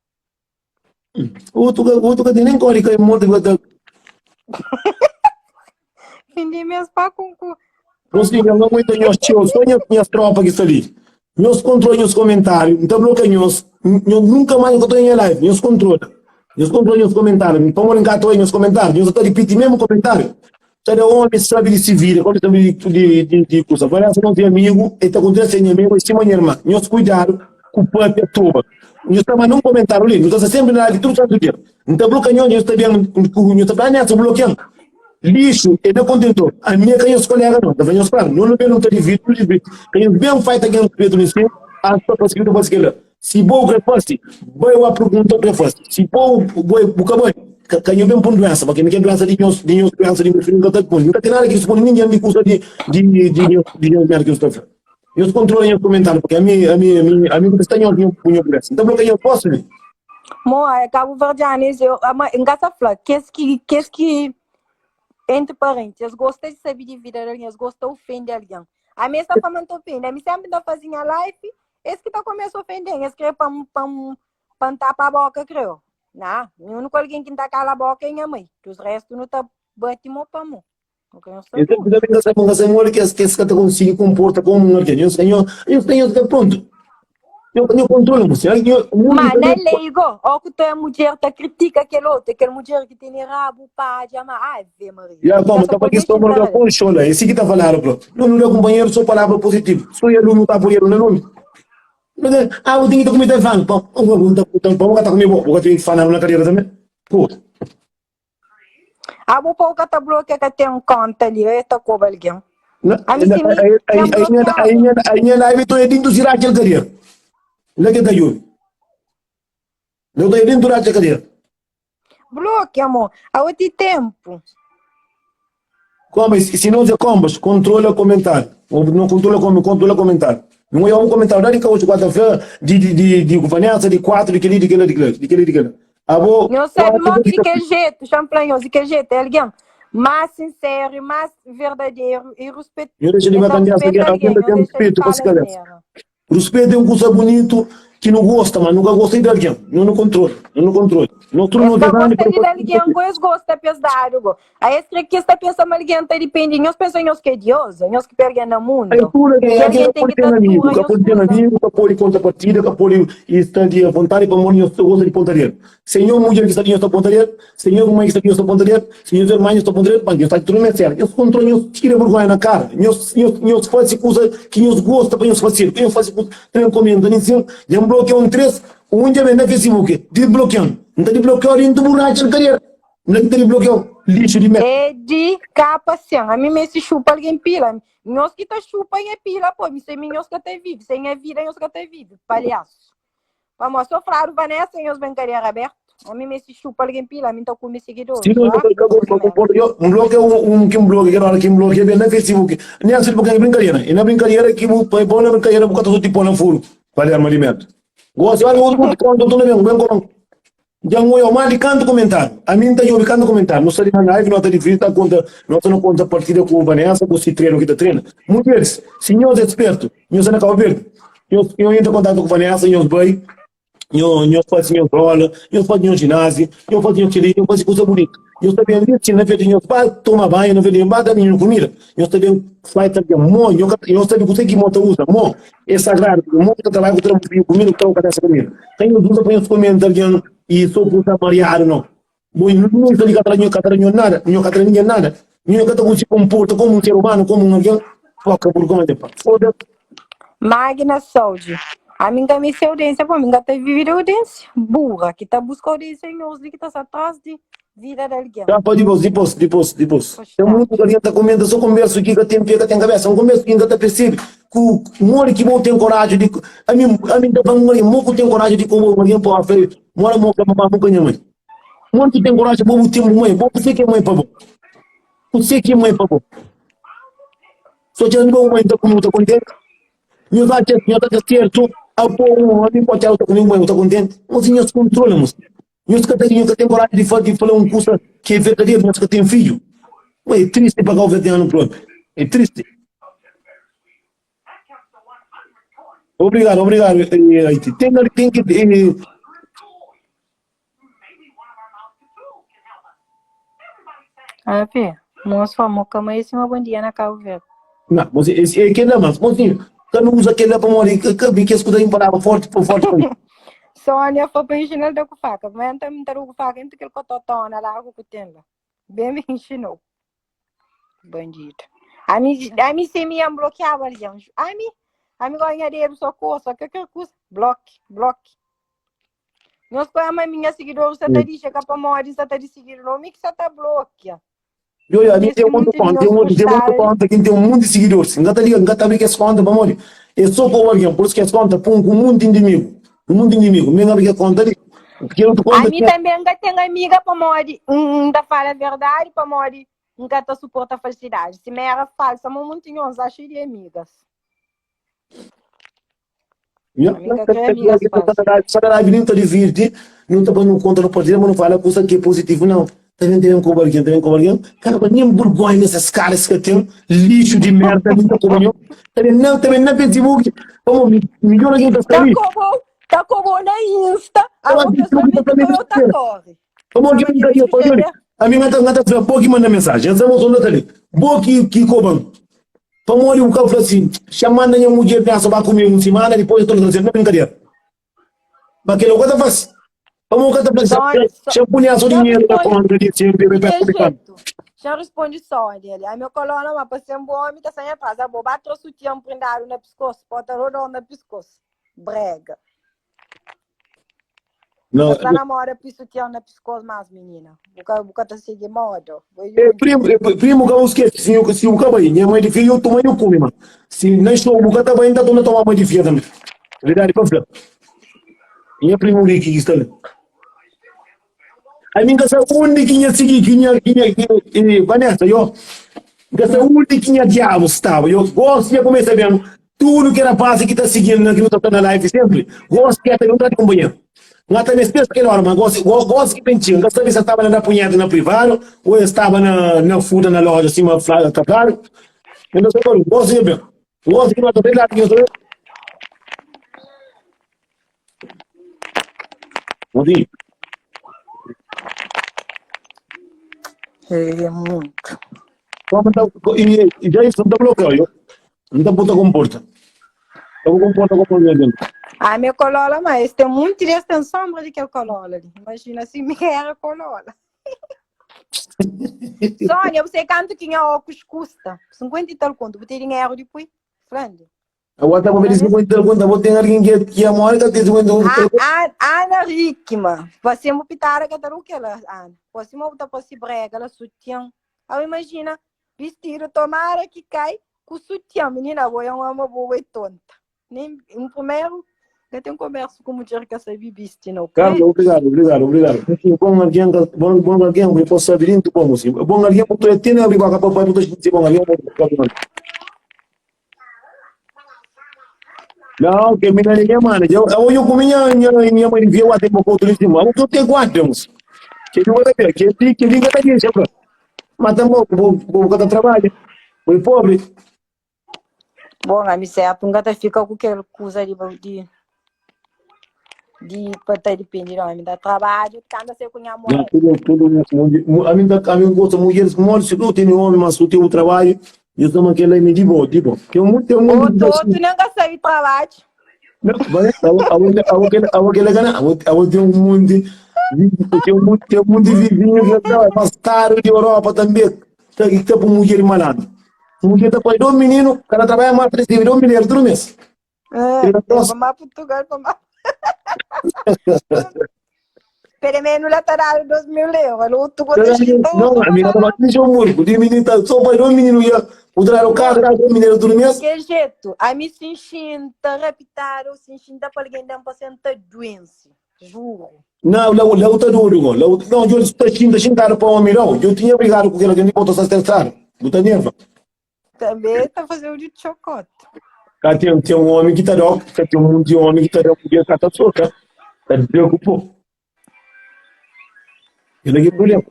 Outro outro que tem nem corre que é morto que tá. Fim de mês pa com cu. Não eu não aguento nhos tio, só minhas, minhas tropas que estão ali. Nhos controla nhos comentários, então bloqueia nhos, nhos nunca mais encontrei em live, nhos controla. Nhos controla nhos comentários, então moro em casa nhos comentários, nhos está repetindo mesmo comentário. Cada homem sabe de se vira, quando sabe de, de, de, de coisa. Vanessa não tem amigo, ele está acontecendo sem amigo, em cima minha irmã. Nhos cuidado com o próprio toba. Nhos está mandando um comentário ali, nhos está sempre na live tudo santo dia. Então bloqueia nhos, nhos está bem, nhos está bem nessa bloqueando. Lixo é da contentor. A minha que nhos colega não, tá nhos claro, não não não tá de vidro, de vidro. Quem bem faz tá ganhando preto nesse, a sua conseguindo fazer aquilo. Se bom que fosse, vai a pergunta que fosse. Se bom, boi, buca boi. Canho bem por doença, porque ninguém doença de nhos, de nhos doença de meu filho nunca tá com. Nunca tem nada que responde ninguém de custa de de de de de nhos merda que eu estou falando. Nhos controla nhos comentário, porque a mim a mim a mim a mim que está nhos nhos nhos doença. Então bloqueia nhos posso, né? Mo, é Cabo Verdeanes, eu, a mãe, engata fla, que que que que entre parentes, eles gostam de saber de vida de alguém, eles gostam de ofender alguém. A minha está falando ofende, a mim sempre está fazendo a live, esse que tá começando a ofender, esse que é para para tapar a boca, creio. Não, o único alguém que tá cala a boca é minha mãe, que os restos não tá bate mo pa mo. Eu também não sei como você que esse que consegue comporta como um alguém. Eu tenho, eu tenho que pronto. Eu tenho controle, você. Mas não é leigo. Ou que tu é mulher, tá critica aquele outro, aquele mulher que tem rabo, pá, de ama. Ai, vê, Maria. Já, como, tá para que estou morando com chola. Esse que tá falando, pronto. Não, não é companheiro, só palavra positiva. Sou aluno, tá por ele, não é Ah, eu tenho que comer fã. Pão, pão, pão, tá comigo, vou ter que falar na cadeira também. Pô. Ah, vou pôr o catabloque que tem um conta ali, eu tô com alguém. Aí minha live estou dentro de aquele cadeira. Lá que tá eu. Eu estou dentro daquele cadeira. Bloque, amor. Há outro tempo. Como, se não você combas, controla comentário. Não controla como controla comentário. Não é um comentário, não é de hoje quarta-feira, de de de de governança, de quatro, de aquele, de aquele, de aquele, de aquele, de aquele. Abo, Não sabe mal de que jeito, champlanhos, de que jeito, é alguém mais sincero e mais verdadeiro e respeito. Eu deixo de bater alguém, tem respeito para essa cabeça. Respeito é um coisa bonito que não gosta, mas nunca gostei de alguém. Não no controle, não no controle. Não tu não gosta de alguém, gosta gosta pesar, Aí esse que está pensando alguém está depende, nós pensamos que é Deus, nós que perdem no mundo. Aí tudo que alguém tem que ter amigo, que pode ter amigo, que pode contrapartida, que pode estar de vontade para morrer, gosta de pontaria. Senhor mulher que está de esta pontaria, senhor mãe que está de esta pontaria, senhor irmã que está pontaria, mas está tudo bem certo. Eu controlo, eu tira vergonha na cara. Eu eu faço coisa que eu gosto para eu fazer. Eu faço coisa, tenho comendo, nem sei, eu bloqueio um três, um dia vem na Facebook, desbloqueando. Não está desbloqueando, indo borracha na carreira. Não está desbloqueando. Lixo di merda. É di kapa sen. Ami meste xupa algen pila. Nhos ki ta xupa nha pila, pô. Mi sen mi nhos ka ta vive. Sen nha vida nhos ka ta vive. Palhasu. Pamó so fladu Vanessa nhos ben kadera abertu. Ami meste xupa algen pila. Ami nta kume sigidoris. Si no, Ah, ka nhos ka merda. comporta. Yo, um bloque um, um que um bloque, que hora que um bloque é bem na Facebook. Nem assim porque é brincadeira. E na brincadeira que bu põe na brincadeira bu tá tipo na furo. Vale arma de merda. Gosto, olha outro conto, tô na bem, bem com Dja N oiau má di kantu komentáriu. Ami N ta djobe kantu komentáriu. Nu sta di na live, no ta divirti, ta konta, no ta na konta partida ku Vanessa, ku si trenu ki ta trena. Mudjeris, si nhos é spertu, nhos sta na Cabo Verde, nhos nhos entra kontatu ku Vanessa, nhos bai, nho nhos fasi nhos rola, nhos fasi nhos jinásiu, nhos fasi nhos kel-li, nhos fasi kuza bunitu. Nhos ta ben li si na vez di nhos ba toma banhu, na vez di nhos ba da nhos kumida, nhos ta ben fai ta ben mo, nho ka nhos sabe kuzê ki mo ta uza, mo é sagradu, porque mo ta trabalha ku tra kumida, ku tra kabesa kumida. Ka nhos uza pa nhos komenta algen i so kuza mariadu no. Bo nunka li ka tra nho ka tra nho nada, nho ka tra ningen nada. Nho ka ta konsigi konporta komu un ser umanu, komu un algen. Foka burgonha pa. Foda. Magna Saúde. Ami nka meste audiência pô, mi nka ta vive de audiência. Burra ki ta buska audiência nhos li ki ta sta atrás di vida di algen. Tá, pode dipôs, dipôs, dipôs, dipôs. Tem Gostado. muito que alguém tá comenta só converso que tem pé, que tem cabeça. Um converso que ainda tá percebe que mora que bom tem coragem de a mim, a mim tá falando mora que tem coragem de como alguém pode fazer. Mora mo que mamãe nunca minha mãe. Mora que tem coragem bom tem mãe, bom você que é mãe para bom. Você que é mãe para bom. Só tinha uma mãe tá comigo, tá contente. Nhos atxa, nhos atxa certo a pô um homem pode estar comigo, mãe, tá contente. Mas nhos controla, moço. Nhos ka ten, nhos ka ten coragem de falar, de falar um coisa que é verdadeiro, nhos ka ten filho. Ué, é triste para o verdadeiro próprio. É triste. Obrigado, obrigado, eh, Haiti. Tem, tem que. Eh, Api, moço fala, mo é uma bom dia na Cabo Verde. Não, mas esse é aquele lá, mas, mocinho, que não usa aquele lá para morrer, que que que escuta em palavra forte, por forte. Sônia foi para ensinar da com faca, mas então me com faca, então que ele cototona lá com tem lá. Bem me ensinou. Bandido. A mim, a mim se me bloqueava ali. A mim, a mim ganha dinheiro só coisa, qualquer coisa, bloque, bloque. Nhos põe a minha seguidor, você tá diz que para morrer, você tá de seguir o nome que você tá bloqueia. Yo, yo, a mim tem um monte de conta, tem um monte, tem um monte de conta, quem tem um monte de seguidores. Não tá ligado, não tá abrir essa conta para morrer. É só com alguém, por isso que essa conta põe com um monte de inimigo. Um monte de inimigo. Nem abrir a conta ali. Porque eu A mim também nunca tem amiga para morrer, não fala a verdade para morrer, nunca tá suporta a falsidade. Se me era falsa, mas muito nhos acho de amigas. Sacanagem, nem tá divirte, não tá não conta no partido, mas não fala coisa que é positivo, não. Também tem um cobarguinho, também cobarguinho. Cara, mas nem vergonha nessas caras que tem, lixo de merda, nem tá cobarguinho. Também não, também na Facebook, como melhor alguém tá Tá como, tá como na Insta, a pessoa me tá corre. Como que eu não A mim não tá, não tá, pouco manda mensagem, essa moça não tá ali. Boa que que cobam. Pamodi bu ka fla si, Xa manda nha mudjer pensa ba kume un simana, dipôs el torna traze-l. Na brinkadeira. Ma kel-la bu ka ta fase. Pamodi bu ka ta fla si, Xa pui nha so dinheru na konta di si N bebe pa kume karni. Xa responde Sónia li, Ami kolona ma pa sen bu omi ta sa nha tras. Abo ba tra sutian prindadu na piskos, bota rodon na piskos. Brega. Não, Tá na moda pui sutiã na pescoço mais menina. Bu ka, bu ka ta sigui moda. Bu é É, primo, é, primo, ka esquece, se eu, se eu ka bai, minha mãe de filho, eu tomo eu come, mano. Se na show bu ka ta bai, então tu não toma mãe de filha também. Verdade, pa fla. Minha primo ali que está ali. A mim ka sabe onde que minha segui, que minha, que minha, que, eh, Vanessa, eu, ka sabe onde que minha diabo estava. Eu gosto de começar vendo tudo que rapaz que tá seguindo, na que não tá na live sempre, gosto que até não tá de companheiro. Não tá nesse peso aquela hora, mas gosto, gosto, gosto que pentinho. Não sabe se estava na punheta na privado ou estava na, na fuda na loja acima, tá claro? Eu não sei qual, gosto de ver. Gosto que não tá bem lá, que eu sou. Bom dia. É muito. Como tá, e, e já isso não tá bloqueio. Não tá puta comporta. Tá comporta como eu dentro. Ah, meu colola, mas tem muito desse tem sombra de que é colola ali. Imagina se me era colola. Sônia, você canto que tinha óculos custa 50 e tal conto, botei dinheiro depois, Frande. Agora tá para 50 conta, vou ter alguém que que a mora que tem 50 conta. Ana Rickman, você me pitara que tá o que ela, Ana. Você me botar para se brega, ela sutiã. Ao imagina, vestido, tomara que cai com sutiã, menina, vou é uma boa e tonta. Nem um primeiro, eu tenho conversa com mulher que sabe vestir, não. Carlos, obrigado, obrigado, obrigado. Bom alguém, bom, bom alguém, eu posso saber muito bom, assim. Bom alguém, porque tem a briga com papai, porque bom alguém, Não, que mina ninguém manda. Eu, eu, eu com minha, minha, minha mãe viu até pouco outro em cima. Eu tenho guarda, moço. Que eu vou ver, que que que ninguém tá aqui, sempre. Mas também vou vou vou trabalho. Fui pobre. Bom, a mim certo, nunca tá fica com aquela coisa de de de para tá depende de homem, dá trabalho, que anda ser com minha Não, mulher. tudo, tudo, a mim, a mim gosta mulheres com olhos, eu tenho homem, mas eu tenho trabalho, eu tomo aquele me de boa, de boa. Tem muito, tem muito. Outro, outro nunca sabe trabalho. Não, vai, eu tenho um mundo, tem um mundo, tem um mundo de vizinho que é mais caro de Europa também, que está com mulher malandro. Mulher tá com dois meninos, cada trabalha mais 3 mil mulheres todo mês. É, para Portugal, para Pelo menos lá está dando 2 mil euros. O outro Não, a minha não deixa o muro. O menino tá só para dois meninos ia. O trabalho o carro, dois meninos todo mês. Que jeito? A mim se enxinta, raptar, ou se enxinta para alguém dar um paciente doença. Juro. Não, lá, lá está duro, lá, não, eu estou xinta, xintar para o homem, não. Eu tinha brigado com aquele que botou se estressar. Não nerva. Também está fazendo de chocote. Cá tem, tem um homem que está cá tem um monte de homem que está porque está tá soca. Está preocupado. Ele aqui problema.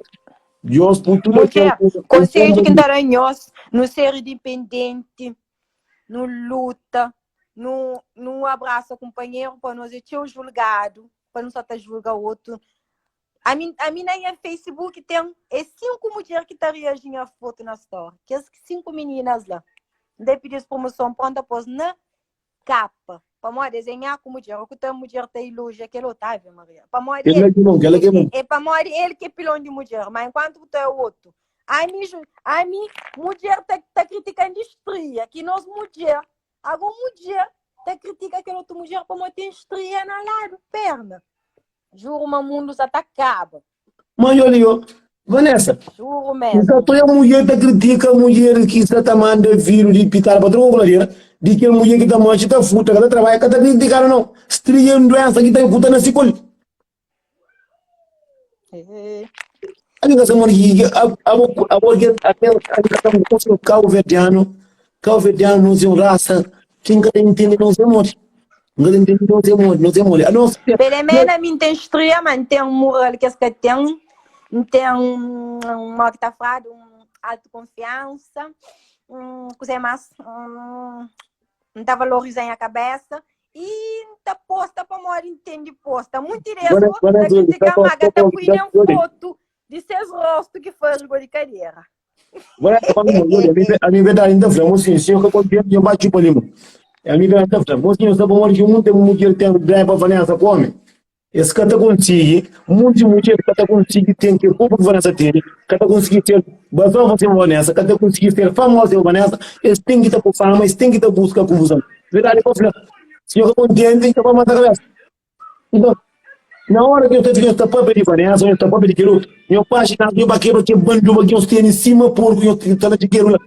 Deus por tudo Mulher, conselho de Quintaranhos, no ser independente, no luta, no, no abraço companheiro, para nós é teu julgado, para não só te julgar o outro. A mim, a mim na Facebook tem é cinco mulheres que tá reagindo a foto na história. Que as cinco meninas lá. Daí pedir promoção pronta após na capa. Para moi desenhar com mulher, o que tem mulher tem elogio aquele Otávio Maria. Para moi Ele é que não, ele é que não. é para moi ele que é pilão de mulher, mas enquanto tu é o outro. A mim, a mim mulher tá, tá criticando estria, que nós mulher, agora mulher tá critica aquele outro mulher para moi tem estria na lado, perna. Juro, o mundo já tá acaba. Mas olha, eu, Vanessa, Juro mesmo. então toda mulher tá critica a mulher que está tomando vírus de pitar para outra de que a mulher que está morta está futa, que tá trabalha, que tá criticando não. Estria é doença que tá puta na cicol. É. A minha casa que a a a até a a cabo verdiano, cabo verdiano não tem raça, quem que entende não tem morte. Não entende não tem morte, não tem morte. A nossa Pelo menos a mim tem estria, mas tem um moral que as que tem, tem um, um que tá falando, um autoconfiança, um coisa mais, um, não tá valorizando a cabeça e tá posta para morrer, entende posta. Muito Agora- isso, agora, tá Zuli, criticar tá bom, maga, tá tá bom, põe tá um bom. foto de seus rostos que faz de cadeira. Agora, a minha verdade ainda falou, mocinho, se eu que contente, eu bati para ali. A minha verdade ainda falou, mocinho, sabe onde que muito mulher tem drive para Vanessa come? Esse cara consegue, muito mulher que tá consegue tem que culpa que Vanessa tem, cada conseguir ter basão você Vanessa, cada conseguir ser famosa Vanessa, eles têm que estar com fama, eles têm que estar busca confusão. Verdade, eu falo, se eu contente, então vai matar a cabeça. Então, na hora que eu estou ficando esta papel de Vanessa, eu estou papel de quero, meu pai está eu baqueiro que bandu aqui eu tenho em cima porco eu estou de quero lá.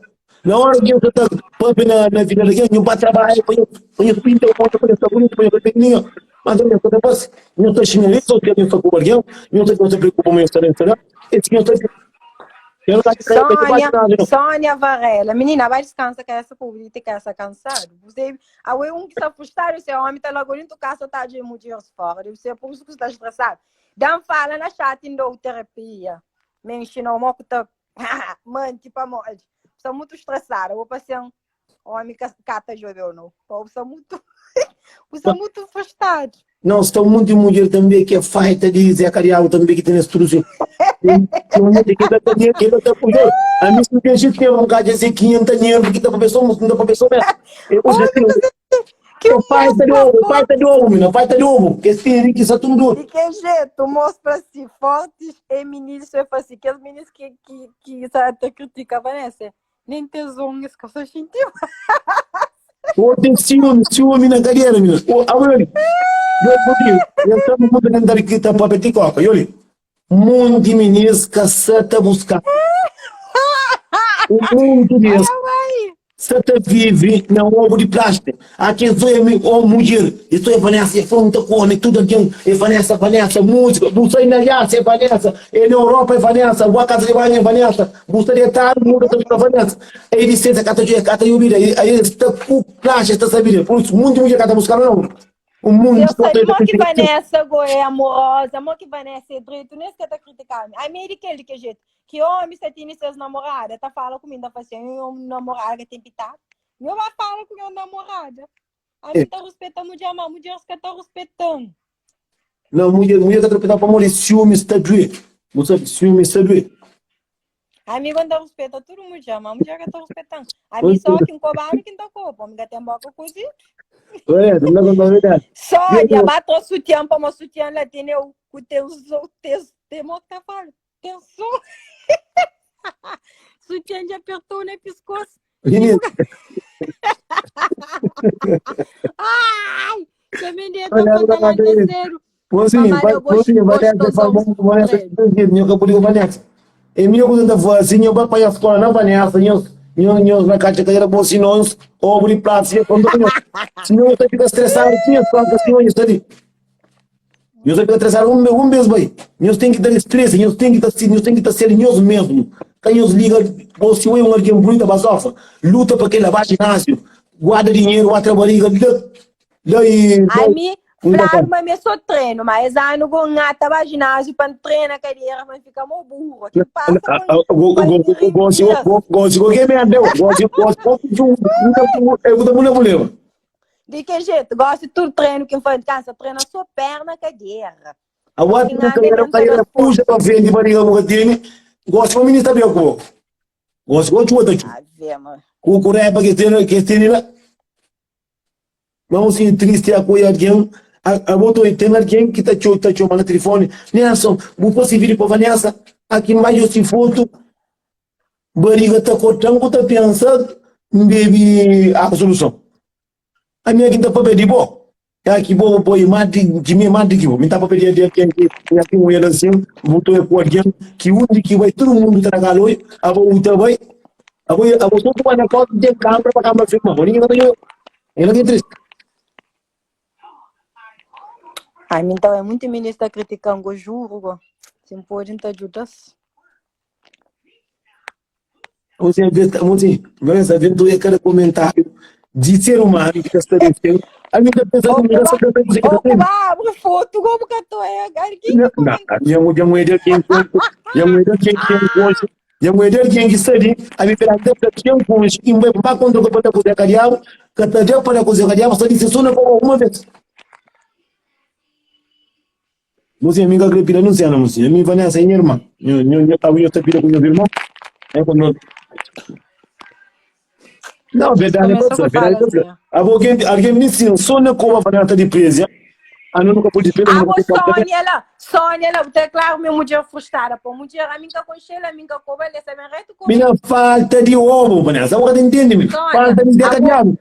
Na hora que eu estou papel na na vida de meu pai trabalha, eu eu pinto o ponto para estar bonito, para eu pequenininho. Mas eu estou depois, eu estou chinês, eu estou eu estou com alguém, eu estou eu preocupo meu estou estou esse eu estou eu não Sônia, Sônia Varela, menina, vai descansar que essa política essa cansado. Você, a um que está frustrado, esse homem está logo dentro casa, tá de muitos fora. Deve ser por isso que está estressado. Dan fala na chat em terapia. Me ensinou uma que tá, mãe, tipo a morte. Estou muito estressada. Vou passar um homem que cata jovem não. Estou muito, estou muito frustrado. Não, está muito mulher também que é feita de Zé Carial também que tem esse tudo assim. Tem um monte que tá que que tá por A mim se tem gente que não quer dizer 500 dinheiro que tá para pessoa, não tá para pessoa mesmo. Eu já tenho Que o pai tá de ovo, o pai tá de ovo, menina, pai tá de ovo, que esse que está tudo. De que jeito? Mostra se fortes e meninos, eu falo assim, que os meninos que que que sabe, te critica, Vanessa, nem te zongas que eu sou gentil. Ô, ten ciúme, ciúme na cadeira, menino. Ô, agora ali. Eu, porque eu estava muito tentar que tá papel de coca. E olha, monte meninas que se tá buscar. O mundo Olha, vai. Sa ta vive na obu di plástiku. Aki es omi ô mudjer, es oi Vanessa, e fla, N ta kome tudu algen. E Vanessa, Vanessa, múzika, bu sai na Aliansa, é Vanessa, é na Europa, é Vanessa, bu a kaza di banhu, é Vanessa, bu sta detadu, muda ta fla Vanessa. Ei lisensa, ka ta djuda, ka ta yubida, aí es ta ku plástiku, es ta sabida. Pur isu, munti mudjer ka ta buska nau. Un Se munti eu ta sabe ta mo ki ta Vanessa go é amorosa, mo ki Vanessa é dretu, nes ka ta kritika-mi. Ami é di kel di ke jetu. Ki omi sa tene ses namorada ta fala ku mi, ta fala assim, nha namorada ka ten pitadu. Nho ba fala ku nha namorada. Ami ta ruspeta mudjer, ma mudjeres ka ta ruspetan. Não, mulher, mulher ka ta ruspeta pamodi siumis ta due. Bu sabe, siumis ta due. Ami ta ruspeta tudu mudjer, ma mudjer ka ta ruspetan. Ami só ki N kobadu ki N ta koba, omi ka ten boka kuzidu. Ué, não dá pra verdade. Sónia, ba tra sutiã pamo sutiã la teneu ku tenso, tes, tem mo ki ta fala? Tenson. Sutiã dja apertou na piskos. Menino, Ai! Também de olha, tô olha, lá olha. terceiro. Mozinho, vai, Mamada mozinho, vai nessa, fala, gostosão vamos nessa, supremo. nho ka pudi Vanessa. E minha coisa da voz, nho vai para a escola na Vanessa, nho, nho, nho na caixa cadeira bom, se não, obre prato, se quando nho, se não você fica estressado, tinha só que assim, nho está ali. Nho fica estressado um mês, vai. Nho tem que dar estresse, nho tem que estar, nho tem que estar ser nho mesmo. Ka nho liga, ou se um alguém bonita basofa, luta para que ele vá ginásio, guarda dinheiro, vai trabalhar, lá, lá e Ami, Um fladu bacana. ma mi é só treino, mas anu go ngata ba ginásio pa treina cadeira, mas fica mo burro. Que passa com Gosi que me andeu, gosi gosi eu vou dar problema. De que jeito? Gosto de tudo treino que foi de casa, treina só perna cadeira. A outra Porque cadeira nada cadeira puxa para frente para ligar o que Gosto de ministra bem com. Gosto de outra. Ave, mano. Com o que tem lá. Vamos ser triste a coisa alguém. A outro tem alguém que tá te tá te no telefone. Nelson, vou posso vir para Vanessa. Aqui mais eu se foto. Barriga tá cortando, tá pensando, bebe a solução. A minha quinta para pedir bom. É aqui vou pôr mais de mim mais de que vou. Me tá para pedir de quem que aqui um ele assim, botou com alguém que onde que vai todo mundo tragar hoje, a vou o vai. A vou a vou todo na conta de câmera para câmera filmar. Ninguém vai eu. Ele que triste. Ai, então é muito ministra criticando, juro, go. Se pode, então ajuda-se. Você você, Vanessa, vendo cada comentário de ser humano que está dizendo, a minha pensa Ou que que essa coisa que ou tá que abre foto, como que eu tô é, alguém que Não, comenta. minha mulher mulher quem minha mulher quem quem gosta, minha mulher quem que sabe, a minha pergunta quem gosta, e vai para quando eu para cozer cariabo, que tá deu para cozer cariabo, só disse só não uma vez. Você amiga que pira não sei não, você, minha Vanessa é minha irmã. Eu eu eu tava eu pira com meu irmão. É quando Não, verdade, Começou é a falar verdade. assim. Alguém alguém me disse, só não como a Vanessa de presa. Ah, não nunca pude presa, Ah, nunca bo pude Sônia lá, Sônia lá, tá claro, minha mulher frustrada, pô, mulher, a minha conchela, a minha coba, ela sabe reto com Minha falta de ovo, Vanessa. Agora entende, me Sônia, Falta de a bo- decadiado.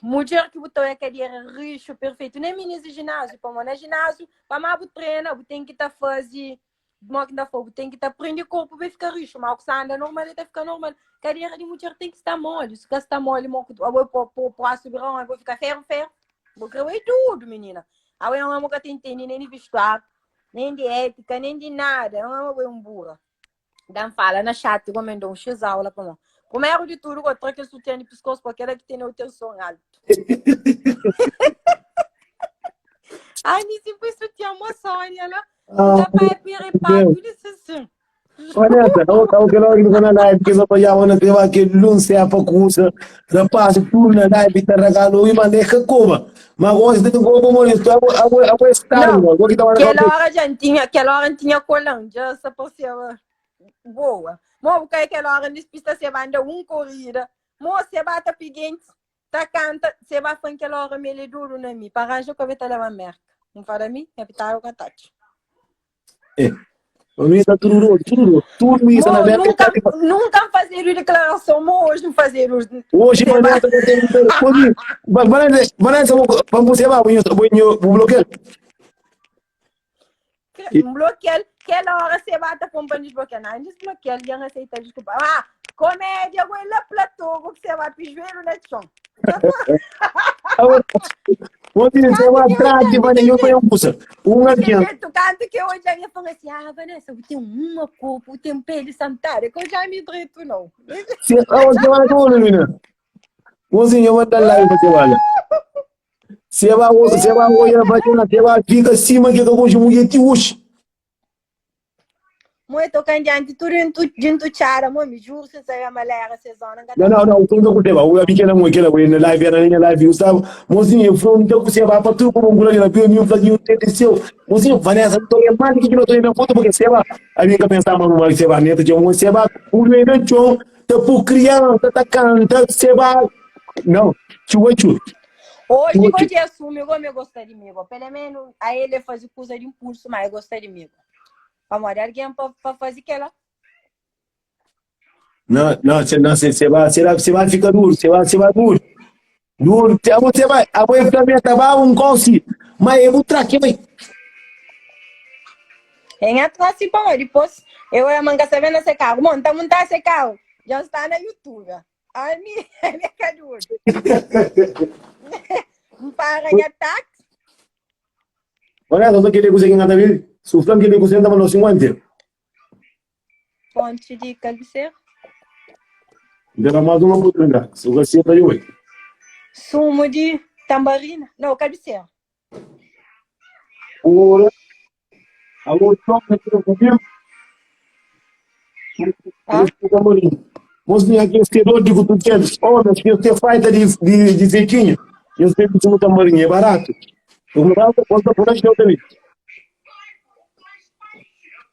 mulher que botou a cadeira richo, perfeito, nem meninas de ginásio, pô, mano, é ginásio, para mais bu treina, bu tem que tá fazer, mo que tá fogo, tem que tá prender o corpo para ficar richo, mas o que anda normal, ele tá ficar normal. Cadeira de mulher tem que estar mole, se está mole, mo, eu vou pôr pôr pôr subir, eu vou ficar ferro, ferro. Vou criar tudo, menina. Aí eu não que tem entender nem de vestuário, nem de ética, nem de nada. Eu não vou um burra. Dan fala na chat, recomendou um X aula para mim. Primeiro de tudo, eu troquei o sutiã de pescoço porque era que tem o teu som alto. Ai, me sempre sutiã, uma Sônia lá. Ah, Tá para piripar, Deus. tudo isso assim. Vanessa, eu tava querendo que na live que só apoiava na teva que não se apa cursa, rapaz, tudo na live tá regalo e maneja como. Mas agora você tem como morrer, agora agora agora está, Não, agora que tá aquela hora já tinha, aquela hora tinha colão, já se parecia boa. Mo, porque aquela hora nesse pista você manda um corrida. Mo, você bate piguente, tá canta, você vai fazer aquela hora meio duro na mim, para arranjar o cabelo levar merca. Não fala a mim, é pitar o catate. É. Mi ta tudu dodu, tudu dodu. Tudu mi sta na Mo, Amérika nunka, ta di nunka N fazedu diklarason, mo oji N fazedu Oji seba. Vanessa ka ten Oji, Vanessa, Vanessa, bo bo seba, bo bo bo bloqueal. N bloqueal, kel hora seba ta pon pa N desbloqueal. Não, N desbloqueal, dja N aceita desculpa. Ah, comédia, go la platô, go que seba pijuelo na txon. Oji seba Kantu ki trate, odja, di Vanessa, ki eu ponho um kusa. Um Di alguém. jeito, kantu ki odja, minha fala assim, ah, Vanessa, eu tenho uma corpo, eu tenho pele santada, que eu já me drito, não. Se, ah, você vai tudo, menina. Mozinho, eu vou dar live pra você, olha. Você vai, você vai olhar pra você vai fica acima que eu gosto muito de hoje. Mo eu tô candiante, tudo junto tchara, mo me juro, sem saber a malera, se zona, Não, não, não, eu não curti, o amigo era muito, aquela na live, era na live, eu estava, mozinho, eu fui um tempo você vai para tudo como um gulani, na bio, meu flaguinho, entendeu? Mozinho, Vanessa, não tô lembrando que não tô lembrando foto, porque você vai, a minha pensava, mano, você vai, neta, de um, você vai, o meu chão, tá por criança, tá canta, você vai, não, tchu, tchu. Hoje, quando eu assumo, eu me gosta de mim, pelo menos a ele faz coisa de impulso, mas gosta de mim. Vamos olhar alguém para fazer aquela. Não, não, você, não, você, você vai, você vai, você vai ficar duro, você vai, você vai duro. Duro, você vai, a mãe também tá um consi, mas eu vou traquear, vai. Em atrás, sim, pô, depois eu ia mangar sabendo esse carro. Bom, tá montar esse carro. Já está na YouTube. A minha, a minha cadura. Para em ataque. Olha, só que ele consegue nada ver. Se o Frank ele consegue andar no 50. Ponte de cabeceira. Dá mais uma oportunidade. Se você para eu. Sumo de tambarina. Não, cabeceira. Ora. Alô, toca comigo. Ah? Mozinho aqui, esse dor de cutuqueiro. Olha, que você faz de, de, de zequinha. Eu sei que o tamborim é barato. Eu vou dar conta por aí também.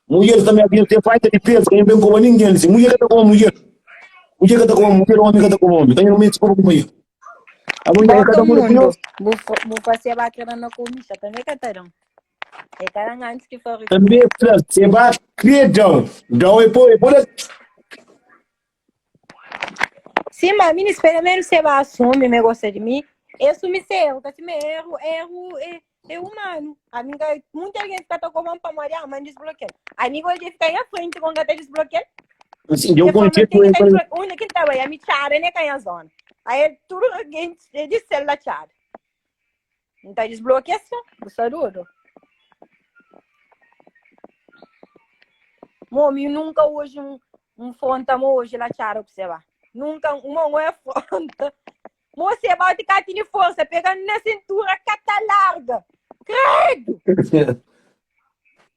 Mulher também havia ter falta de peso, quem vem como ninguém. Assim, mulher que tá como mulher. Mulher que tá como mulher, homem que tá como homem. Tem um mês como mulher. A mulher que tá como mulher. Vou fazer bacana na comida também, Catarão. É cara antes que for. Também, você vai criar, João. João é pô, é pô. Sim, mas menino, pelo menos você vai assumir, me gosta de mim. Eu assumi ser erro, porque assim, erro, erro é, é humano. Amiga, muita gente fica tocando para morrer, mas desbloqueia. Amigo, ele fica aí à frente com o desbloqueia. Assim, eu conheci tu em Onde que estava? A me tchara, né, cai a zona. Aí tudo alguém disse ela tchara. Então desbloqueia assim, o saludo. Momi, nunca hoje um, um fonta mo hoje lá tchara que você vai. Nunca uma não é fonta. Moça, bate cá de força, pegando na cintura, cata larga. Credo!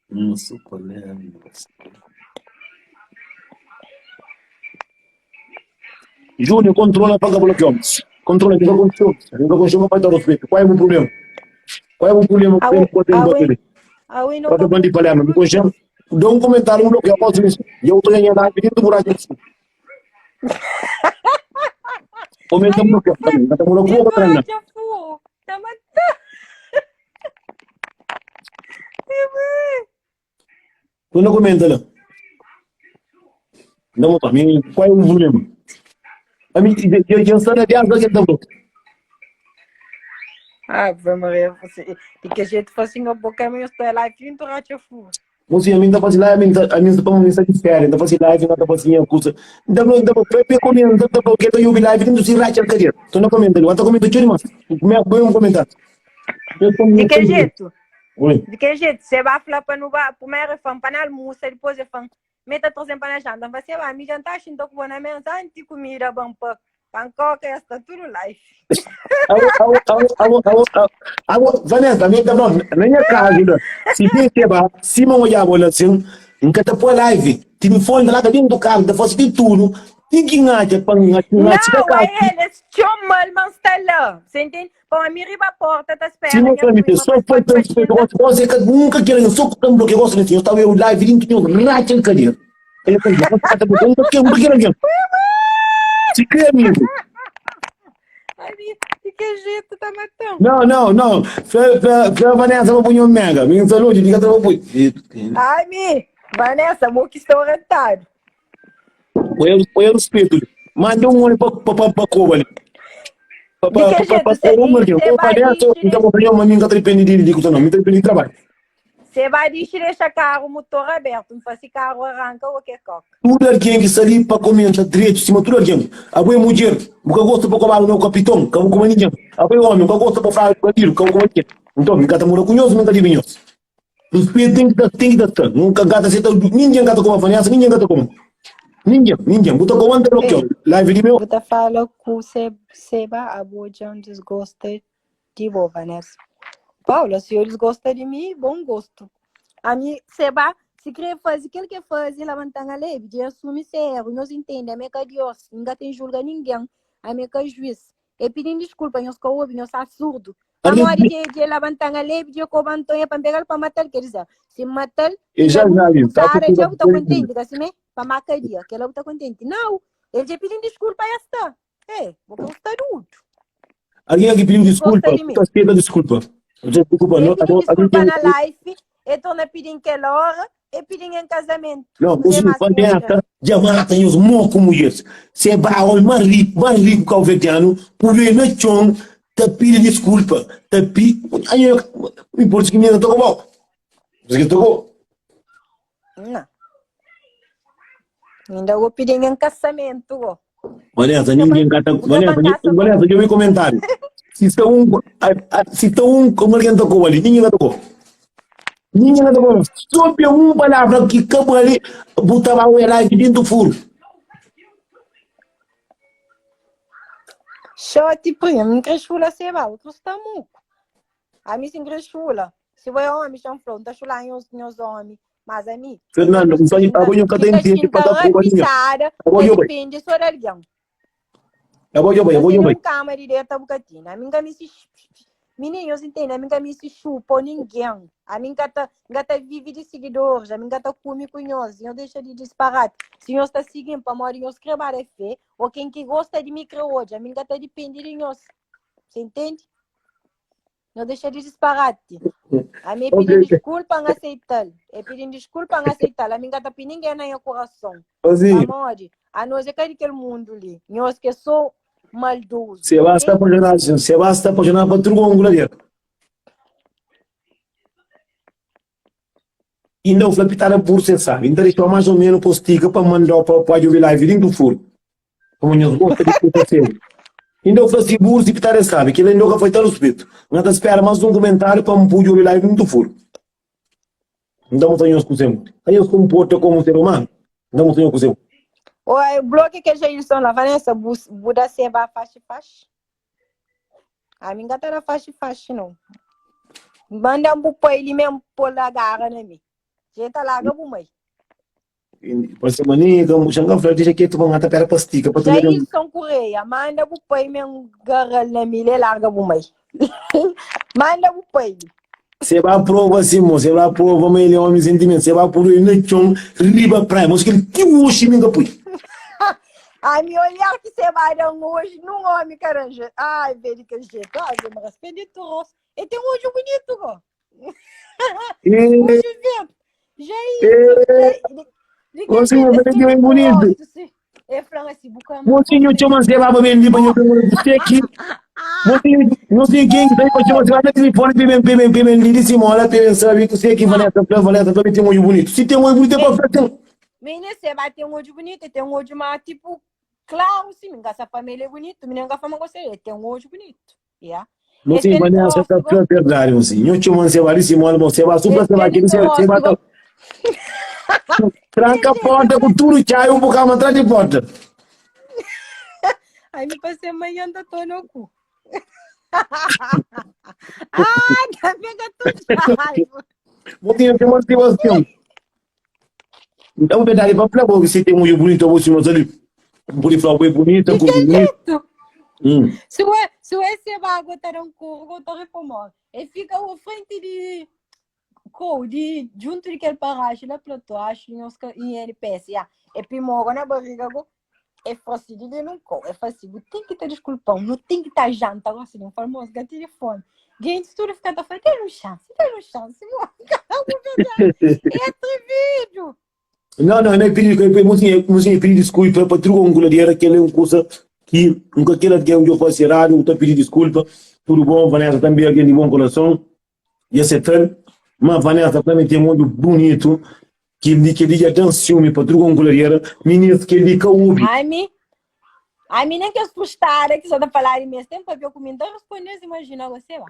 Nossa, colega. Júnior, controla para bloqueio. Controla, fica com ciúme. Fica com ciúme, vai dar respeito. Qual é o problema? Qual é o problema que tem com o bater? Quando eu de Palermo, me conchama, dá um comentário, um bloqueio, posso isso. E eu estou ganhando a pedindo buraco. Comenta um bloqueio também. Tá morando com outra, né? Tu não comenta lá. Não, para mim, qual é o problema? A mim, eu eu sou da viagem que tá bom. Ah, vamos ver. De que jeito fosse uma boca, mas eu estou lá e fim do rato fu. Mozinho, a mim tá fazendo live, a mim tá a mim tá para mensagem de férias, tá fazendo live, não tá fazendo curso. Então, não, então, pe comenta, tá porque eu vi live, não se racha cadeira. Tu não comenta, eu tô comenta tudo, mas como é bom comentar. De que jeito? Oi. De que jeito? Você vai falar para não vai, primeiro é fã para almoço, depois é fã. Meta torcendo para na janta, você vai me jantar, sinto com na mesa, antes comida bom para pancoca, esta tudo live. Alô, alô, alô, alô, alô, alô, Vanessa, minha tá bom, na minha casa, se tem que ba, se não olhar bola assim, nunca tá por live, telefone lá dentro do carro, tá fazendo tudo, tem que engajar para engajar, Não, é eles chamam, mas está lá. Você entende? Bom, a minha riba porta tá Se esperando. não para mim, só foi tanto respeito, você que nunca quero, eu sou com bloqueio, gosto de eu estava eu live dentro de um racha de cadeira. Eu nunca quero, nunca quero alguém. Se crê, amigo. Ai, de que jeito tá matando? Não, não, não. Fra, fra, fra Vanessa, vou pôr um mega. Minha saúde, diga que eu vou pôr. Ai, mi. Vanessa, bo ki sta orientadu. Oi, respeito li. Manda um homem pa koba li. Pa Di pa que pa jeito? pa Se, koba um alguém. se Ou vai Vanessa, dixi, então vou falar, mas mim ka depende de de kusa não, mim depende de trabalho. se vai dixi deixa carro, motor aberto, não faz se carro arranca ou que coca. Tudo alguém que está ali para comentar direito, cima tudo alguém. Abo é mulher, nunca gosta para cobar o meu capitão, que como ninguém. Abo é homem, nunca gosta para falar de bandido, que como ninguém. Então, nunca tá mora com nós, nunca tive nós. Respeito tem que dar, tem que dar. tá. Nunca gata aceita, ninguém gata como a Vanessa, ninguém gata como. Ninguém, ninguém. Buta como anda Ei, bloqueio. Live de meu. bu ta fala ku se, seba abo dja um desgosta di bo, Vanessa. Paula, se eles gostam de mim, bom gosto. A mim, seba, se querer fazer aquilo que fazer, levantar a leve, de assume ser erro, nós entende, a minha que Deus, ninguém tem julga ninguém, a minha que juiz. E pedindo desculpa, nós que ouve, nós está surdo. Pamodi de, de levantar a leve, de cobrar Antônio para pegar para matar, quer dizer, se matar, E já fica já, num tá Sara, já está contente, procurando. assim, né? Para macaria, que ela está contente. Não, ele já pedindo desculpa, já está. É, vou gostar tudo. Alguém aqui pediu Desgosta desculpa, de mim. puta aceita desculpa. Desculpa, Ele não, pediu alguém desculpa tem na live, eu estou na pedindo aquela hora, e pedindo em casamento. Não, Você você mais que Vanessa, já mata os mocos mulheres. Você vai ao mais rico, mais rico calverdiano, por ele na chão, te pede desculpa, te pede. Aí eu, me importa que me tocou bom. Você que tocou? Não. Ainda vou pedir em casamento, ó. Vanessa, ninguém cata. Usa Vanessa, bancaça, Vanessa, eu vi comentário. Se está um, se está um, como alguém tocou ali, ninguém tocou. Ninguém tocou. Só tem uma palavra que acabou ali, botava o herói dentro do furo. Shot, primo, não crescula se vai, o está muco. A mim se crescula. Se vai homem, chão flor, não tá chulando os meus homens. Mas a mim, Fernando, não sabe, agora eu cadê tempo para dar fogo ali. rapiçada, Agora eu depende só de alguém. Agora eu vou, agora eu vou. um cama direita bucatina. A mim que me se Meninos, entende? A mim que me se chupa ninguém. A mim que tá, que vive de seguidores, a mim que tá come com nós, eu deixa de disparate. Se nós está seguindo para morrer, nós crebar é fé, ou quem que gosta de mim crê hoje, a mim que tá depende de nós. Você entende? Não deixa de disparate. A mim Ok. pedindo desculpa, não aceitar. É pedindo desculpa, não aceitar. A mim que tá pedindo ninguém na meu coração. Assim, Pamodi, a nós é que é daquele mundo ali. Nós que sou maldoso. você vai estar apaixonado, você vai estar apaixonado por outro gongo E não foi pitar a bursa, sabe? Então, deixou mais ou menos postica para mandar para o pai de live dentro do furo. Como nós gosta de fazer. Então, foi assim, bursa e pitar, sabe? Que ele nunca foi tão respeito. Não te espera mais um comentário para um pude ouvir live dentro do furo. Então, não tenho que Aí eu comporto como ser humano. Então, não tenho que Oi, o bloco que já estão lá, Vanessa, Buda seba faixa faixa. A minha gata era faixa faixa, não. Manda um para ele mesmo pôr la garra na mim. Gente, larga bu mãe. Pode ser maninha, um xangão, flor, deixa aqui, tu vai matar pera pastica para tu ver. Jailson Correia, manda bu pai mesmo garra na mim, ele larga bu mãe. Manda bu pai. Você vai prova assim, moço, você vai prova, mas ele é homem sentimento, você vai por ele no chão, riba praia, moço, que ele que hoje me capui. Ai, me olhar que você vai dar um hoje num homem caranja. Ai, velho, que jeito. Ai, me respeito do rosto. Ele tem um olho bonito, ó. E, Hoje vendo. Jair, Você é bem bonito. É frango assim, buca. mocinho, chama você vai bem ali, banho, você aqui. Mocinho, não sei quem que tá aí, chama você vai na telefone, bem, bem, bem, bem, bem, disse, olha, bem, sabe, que você aqui, Vanessa, Vanessa, também tem um olho bonito. Se tem um olho bonito, é pra frente. Menina, você vai ter um olho bonito, tem um olho mais, tipo, claro, sim, essa família é bonito, menina, a família gostaria, tem um olho bonito. Yeah. Não sei, Vanessa, tá pra verdade, mocinho. Eu chamo você vai, disse, olha, você vai, super, você vai, aqui, você vai, Tranca a porta com tudo, tchau, um bocado atrás de porta. Aí me passei amanhã, tá tô no cu. Ah, tá pega tudo raiva. Vou ter que manter você. Então, verdade, para falar, você tem um olho bonito, você mas ali, por falar, bem bonito, De com que bonito. jeito? Hum. Se o se o esse vai botar um curro, eu reformar. E fica à frente de co de junto de aquele parracho lá platô, acho em os em NPS, já. E pimogo na barriga, go. É fácil de não co, é fácil. Tem que ter desculpão, não tem que estar janta, assim, não famoso, gatilho de fome. Gente, tudo fica tá falando, tem um chance, tem um chance. É atrevido. Não, não, não é pedi, é, é pedi desculpa pa truga um coladeira, que é um coisa que nunca queira que eu faça errado, eu tô pedindo desculpa. Tudo bom, Vanessa também é alguém de bom coração, e aceitar. Mas Vanessa também tem um olho bonito, que ele que ele já tem ciúme para truga um coladeira, menino que ele caúbe. Ai, mi. Ai, mi nem que frustrada que só tá falar de mim. Tem papel comigo, então responder, imagina você, lá.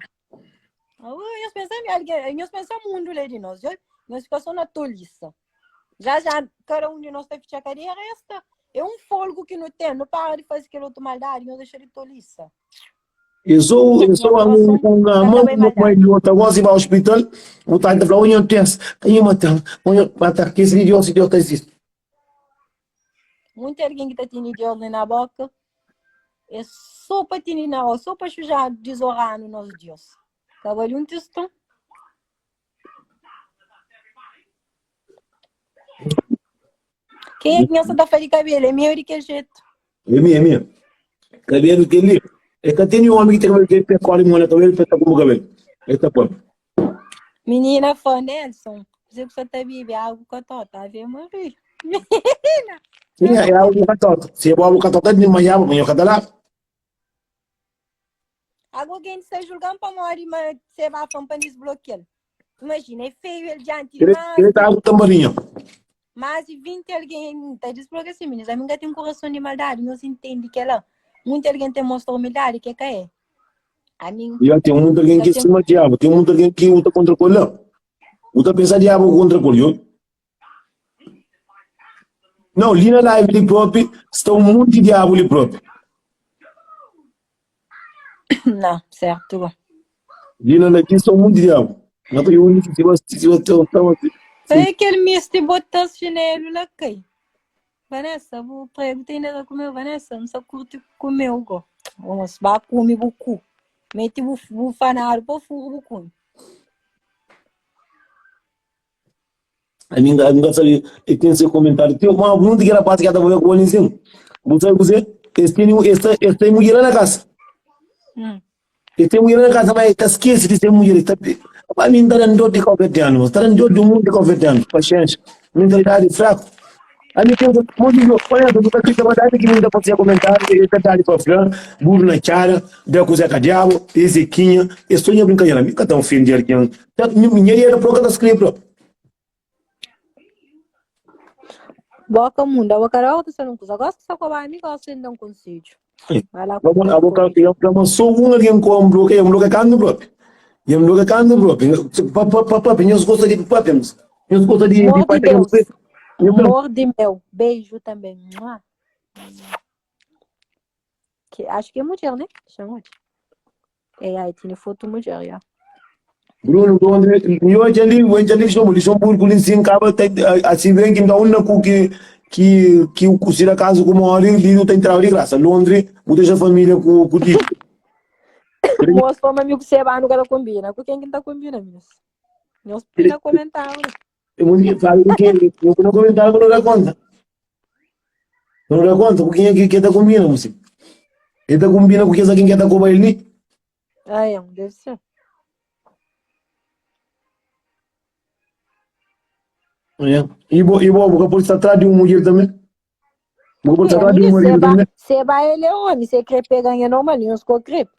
Nós pensamos, alguém, nós pensamos mundo lá de nós, nós ficamos só na tolice. Já, já, cada um de nós está fechando a cadeia, resta. É um folgo que não tem, não para de fazer aquela outra maldade, não deixa de tolice. Eu sou, eu sou a uma mãe, mãe de outra, gosta de ir ao hospital, o pai tá falando, eu tenho, tenho uma tenho, matar que esse Deus, Deus tá existe. Muita alguém que tá tendo Deus na boca, é só para ter na boca, só para já desorar no nosso Deus. Trabalho um texto. Quem é que não está fazendo cabelo? É meu de que jeito? É minha, é minha. Cabelo que ele. É que tem um homem que tem cabelo que ele corre molha cabelo, ele tá com o cabelo. Ele tá pobre. Menina fã Nelson, você que você tá bebendo água com a tota, a ver, morrer. Menina! Sim, é água com a tota. Se é água com a tota, de manhã, amanhã eu lá. Alguém está julgando para morrer, mas você vai para desbloquear. Imagina, é feio ele diante de mais. Ele tá com tamborinho. Mais de 20 alguém está desbloqueando assim, meninas. A minha tem um coração de maldade, não se entende que ela. Muita alguém tem mostra humildade, que é que é. A mim. E tem muita alguém que cima diabo, tem muita alguém que luta contra o colhão. Luta pensar diabo contra o colhão. Não, ali na live de próprio está um monte de diabo ali próprio. Não, certo. Ali na live está um monte de diabo. Não tem um que se você se você É aquele misto botar chinelo lá cai. Vanessa, o prego tem nada comeu, Vanessa, não só curte comer o go. Vamos, ba come bu cu. Mete bu bu fanário para furo bu cu. A mim, a mim sabe, e tem seu comentário. Tem uma pergunta que era parte que ela estava com o Nizinho. Você você, esse tem esse esse tem mulher na casa. Hum. Esse tem mulher na casa, mas tá esquece de ter mulher. Tá, a mim tá dando de qualquer ano, tá dando de mundo de qualquer ano. Paciência, mentalidade fraca. A mim tem um monte de olha, eu tô aqui trabalhando que não dá para fazer comentário, ele tá ali para flan, burro na cara, deu coisa com diabo, Ezequinha, eu estou em brincadeira, me tá um filho de alguém. Minha era própria da escreve. Boca mundo, a boca outra você não usa. Gosto só com a mim, gosto de não consigo. Vai lá A boca eu sou um alguém com um bloco, um bloco cando próprio. E um bloco cando próprio. Papai, nós gosta de papai, nós gosta de Amor de Deus. Amor de meu. Beijo também. Que, acho que é mulher, né? Chama de. É, aí tinha foto mulher, já. Bruno, eu ali, eu ali, chamo, Luxemburgo, ali sim, acaba assim vem que dá uma que que que o se acaso como hora ele não tem trabalho de graça. Londres, muita a família com com o Moço, como amigo você vai no cara combina. Com quem que tá combina, mesmo? Nós podemos comentar. Eu vou falar com quem? Eu não comentar, não dá conta. Não dá conta, com quem é que que tá combina, moço? Ele tá combina com quem quem que tá com ele? Ah, é, deve ser. É. E bo, e bo, porque pode estar atrás de uma mulher também. Porque pode estar atrás de uma mulher também. Você vai, ele é homem, você quer pegar em normal, não ficou crepe.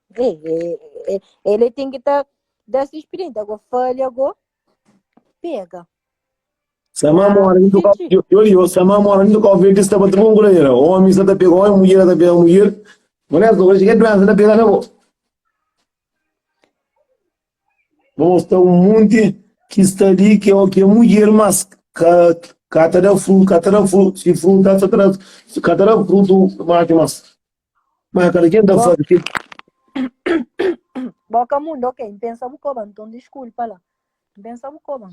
Ele tem que estar dessa experiência. Agora, falha, agora, pega. Sama mora indo com eu eu sama mora indo com verde está batendo com mulher. Homem está pegando homem, mulher está pegando mulher. Mulher, hoje que doença está pegando bo. Vamos estar um monte que está ali que é que é mulher, mas cata da fruta, cata da fruta, se fruta, cata da fruta, mais mas. Mas cara, quem tá fazendo aqui? Boca mundo, ok. Pensa bucoban, então desculpa lá. Pensa bucoban.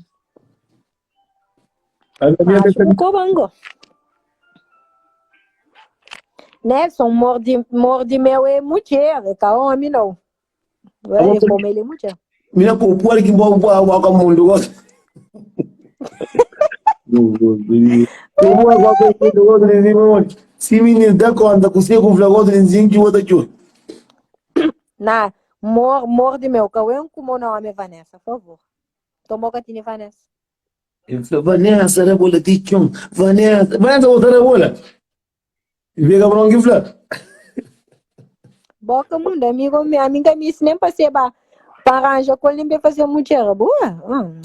Acho bucoban, go. Nelson, morde, morde meu é mulher, é cá homem não. Vai como ele é mulher. Mina pô, pô, que bom, bom, bom, mundo. Se menino dá conta, consigo um flagoto de que outra tio. Na, mor, morde meu, cauê como nome Vanessa, por favor. Tomou que tinha Vanessa. El fla, Vanessa rabola ti txon, Vanessa, Vanessa bo ta rabola. E pega bronka e fla. Boka mundo, amigo meu, a mim que me nem passei ba pa arranja com ele pra fazer mulher, boa. Hum.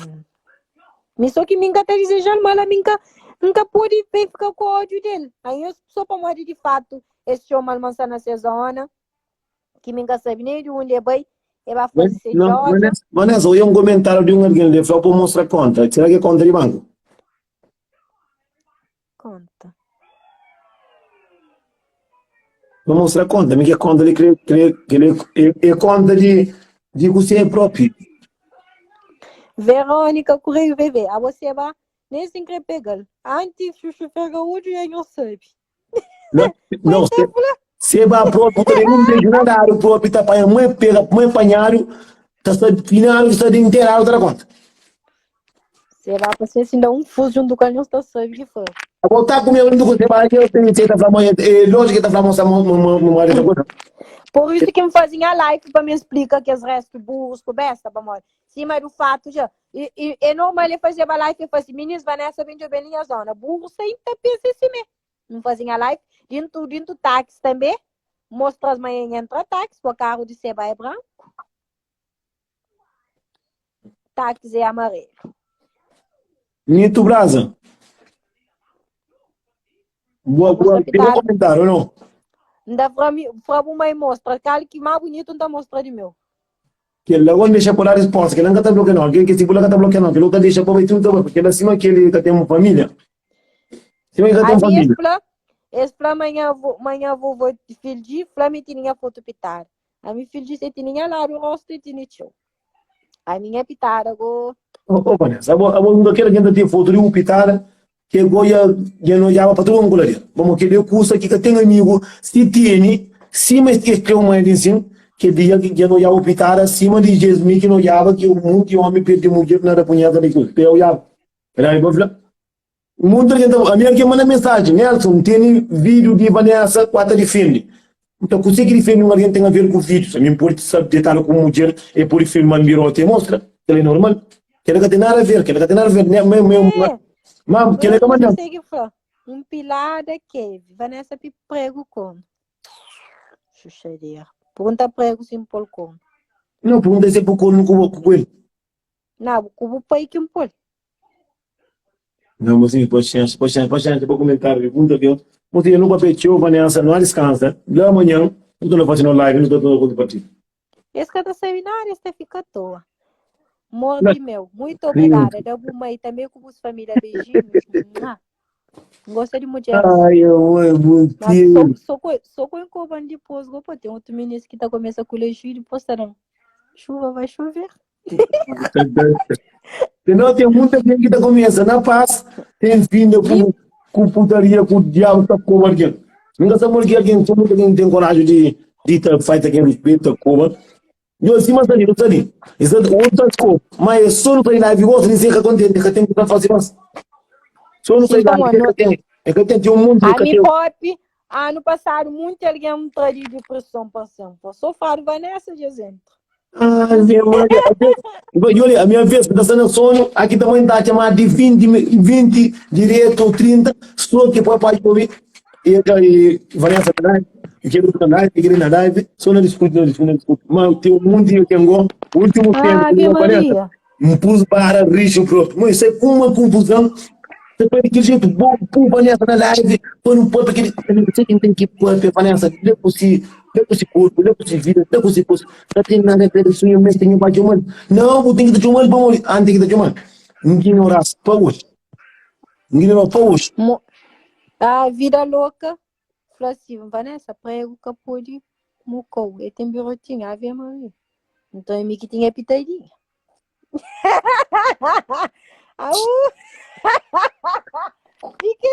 Me só que mim tá desejando mal, a mim que nunca pude bem ficar com ódio dele. Aí eu só para morrer de fato, esse homem almoçar na zona, que mim sabe nem de onde é bem, ele vai fazer se Não, Vanessa, Vanessa, eu um comentário de um alguém, ele falou para mostrar conta. Será que é conta de banco? Conta. Vou mostrar conta, mi que é conta de cre, cre, cre, é, é conta de de você é próprio. Verônica Correio VV, a você vai nem sem querer pegar. Antes chuchu pega o e não sabe. Não, não, se, se vai próprio, porque não tem nada o próprio tá apanhando, mãe pega, mãe apanhado, tá só final, está de inteirado outra conta. Será para ser assim, dá um fuso junto com a nossa sabe que foi. Voltar com meu lindo com você, que eu tenho que estar falando, é lógico que está falando, uma coisa. Por isso que me fazem a live para me explicar que os restos burros com besta, para morrer. Sim, mas o fato já. E, e, é normal ele fazer a live e fazer, meninas, Vanessa vem de bem minha zona. Burro sem tapete esse mesmo. Não fazem a live. Dentro, dentro táxi também. Mostra as manhãs entra táxi, o carro de seba é branco. Táxi é amarelo. Nito Brasa. Boa, boa. Tem um comentário, não? Não dá para mim, para uma mostra. Aquele que mais bonito não tá mostrando de meu. Que ele logo deixa por a resposta, que ele não tá bloqueando, alguém que se pula tá bloqueando, que ele não deixa por aí tudo, porque ele acima que ele tá tem uma família. Cima que ele tem família. Esse fla amanhã vou, amanhã vou vou filho de fla me tinha foto pitar. A minha filha disse tinha lá o rosto e tinha tio. A minha pitada go. Oh, oh, Vanessa, abo abo nunca quero que ainda tenha foto de um pitada que goia já não olhava para todo mundo ali. Vamos que ele curso aqui que tem amigo, se tem, se mas que que uma assim, que dia que já não olhava pitada acima de Jesus que não olhava que o mundo de homem perde mulher na punhada de curso. Eu olhava. Era aí, vou falar. Muita gente, a minha que manda mensagem, Nelson, tem vídeo de Vanessa, quatro defende. Então, você que defende um alguém tem a ver com vídeo. A mim pode saber detalhe com mulher, e pode filmar birote e mostra, que é normal. Que não tem nada a ver, que não tem nada a ver, né? Meu, meu, É, mas que ele manda. consegue falar. Um pilar da Kevin. Vanessa pi prego como? Xuxaria. Pergunta prego sim pol como. Não, pergunta se por corno com com ele. Não, com o pai que um pol. Não, mocinho, paciência, paciência, paciência, para comentar, pergunta viu? Mocinho, não papel tio, Vanessa, não descansa. Lá amanhã, eu estou fazendo live, não estou todo partido. Esse cara seminário, este fica à toa. Morte meu, muito obrigada. Da Bumai também com os família, beijinhos. Mua. Gosto de mulheres. Ai, eu amo Mas tio. só, só, com- só com o depois, vou tem outro ministro que tá começando a colher e depois tá não. Chuva vai chover. Senão tem muita gente que está começando na paz, tem filho com, com putaria, com o diabo, tá com alguém. Nunca sabe que alguém, só muita gente tem coragem de, de tá, faz quem respeita, coma. Eu acima está ali, não está ali. Exato, outro está mas é só não está live, gosto de dizer que acontece, que tem que fazer mais. Só não está Então, live, mano, que tem, é que tem, tem um monte A que mim tem. pop, ano passado, muito alguém me traria depressão para sempre. Só falo, vai nessa, dizendo. Ai, minha mãe, olha, a minha vez, está sendo sonho, aqui também está a chamar de 20, 20 direto ou 30, só que pode ouvir. E aí, Vanessa na live, e quero na live, e quero na live, só não discute, não discute, não discute. Mas tem um monte de tenho, o último tempo, Ave com Vanessa, Maria. me pus para risco próprio. Mas isso é com uma confusão. Você pode daquele jeito, bom, pum, Vanessa na live, põe no pôr, porque não sei quem tem que pôr, Vanessa, lê com esse, lê com esse corpo, lê com esse vida, lê com esse corpo. Não tem nada a ver, sonho mesmo, tem que bater uma. Não, vou ter que te chamar, vamos, ah, tem que te chamar. Ninguém ora para hoje. Ninguém ora para hoje. Mo- A vida louca. Falou assim, Vanessa, prego capô de mucou. Ele tem birotinho, Ave Maria. Então, é mim que tinha pitadinha. Au! Fiquei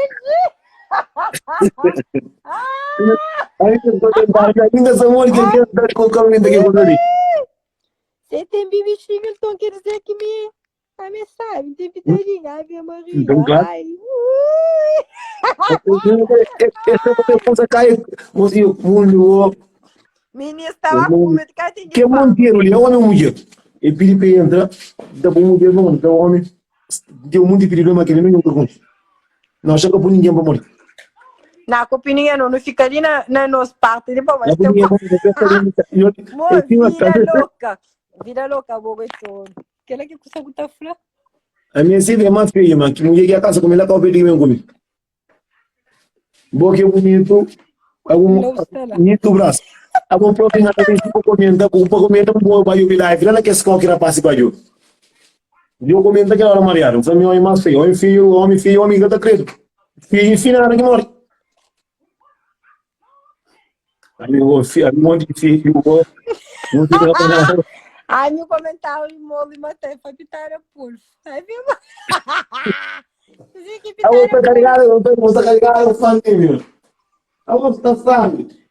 Aí eu estou tentando, ainda sou muito que quer dar com o caminho daqui com ele. Você tem bichinho, então quer dizer que me. A me sabe, tem pitadinha, Ave Maria. Então, claro. Ai, ui. Essa coisa cai, mocinho, mundo. Menina estava com medo que Que é monteiro ali, é homem ou mulher? E pedi para entrar, dá para mulher, não, dá homem. Deu munti pedidu ma keli nunka konxe. Não, xa ka pui ninguém pa morrer. Na ku ninguém não, não fica ali na, na nos parte de pô, Não mas pui tem ninguém pa morrer. Eu, Mo, eu tinha uma vida cabeça. louca. Vida louca, bobo é todo. Aquela que custa com tá flor. A minha filha é mais feia, mas que mulher que a casa comigo, ela tá vendo que comigo. Boca é bonito, algum Não está lá. bonito braço. A bom próprio na cabeça tipo comenta, com comenta um bom baio bila, vira lá que esse qualquer rapaz baio. Eu comenta que era mariado, foi meu homem mais feio, homem feio, homem feio, homem que tá credo. Feio enfim na hora que morre. Aí eu filho, um monte de filho, não fica nada. Ai, meu comentário e molo e matei foi pitar a pulso. Aí viu? Dizia que Eu pitar vou a pulso. carregado, eu vou carregado o família. Eu vou estar sabe.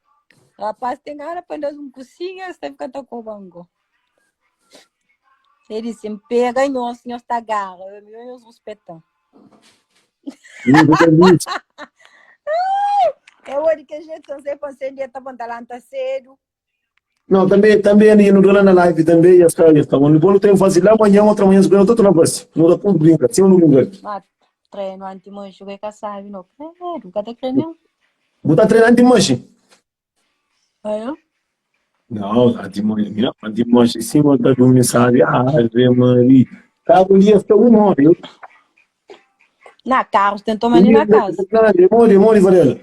Rapaz, tem cara para andar um cozinha, você fica tocando banco. Ele disse, pega nós, nós tá garra, eu nós respeitamos. É hoje que a gente não sei para ser tá pantalão tá cedo. Não, também, também ali no na live também, as caras estão. No bolo tem fazer lá amanhã, outra manhã, eu tô na voz. Não dá ponto brinca, sim ou não brinca. Mas treino anti-mancho, que sabe, não. É, nunca tá treinando. Botar treinando de manche. Aí, Não, anti-manche, não, anti-manche, sim, mas tá dormindo, sabe? Ave Maria. Tá, bom dia, estou uma hora. Eu Na Carlos tentou mani na casa. Demore, demore, Varela.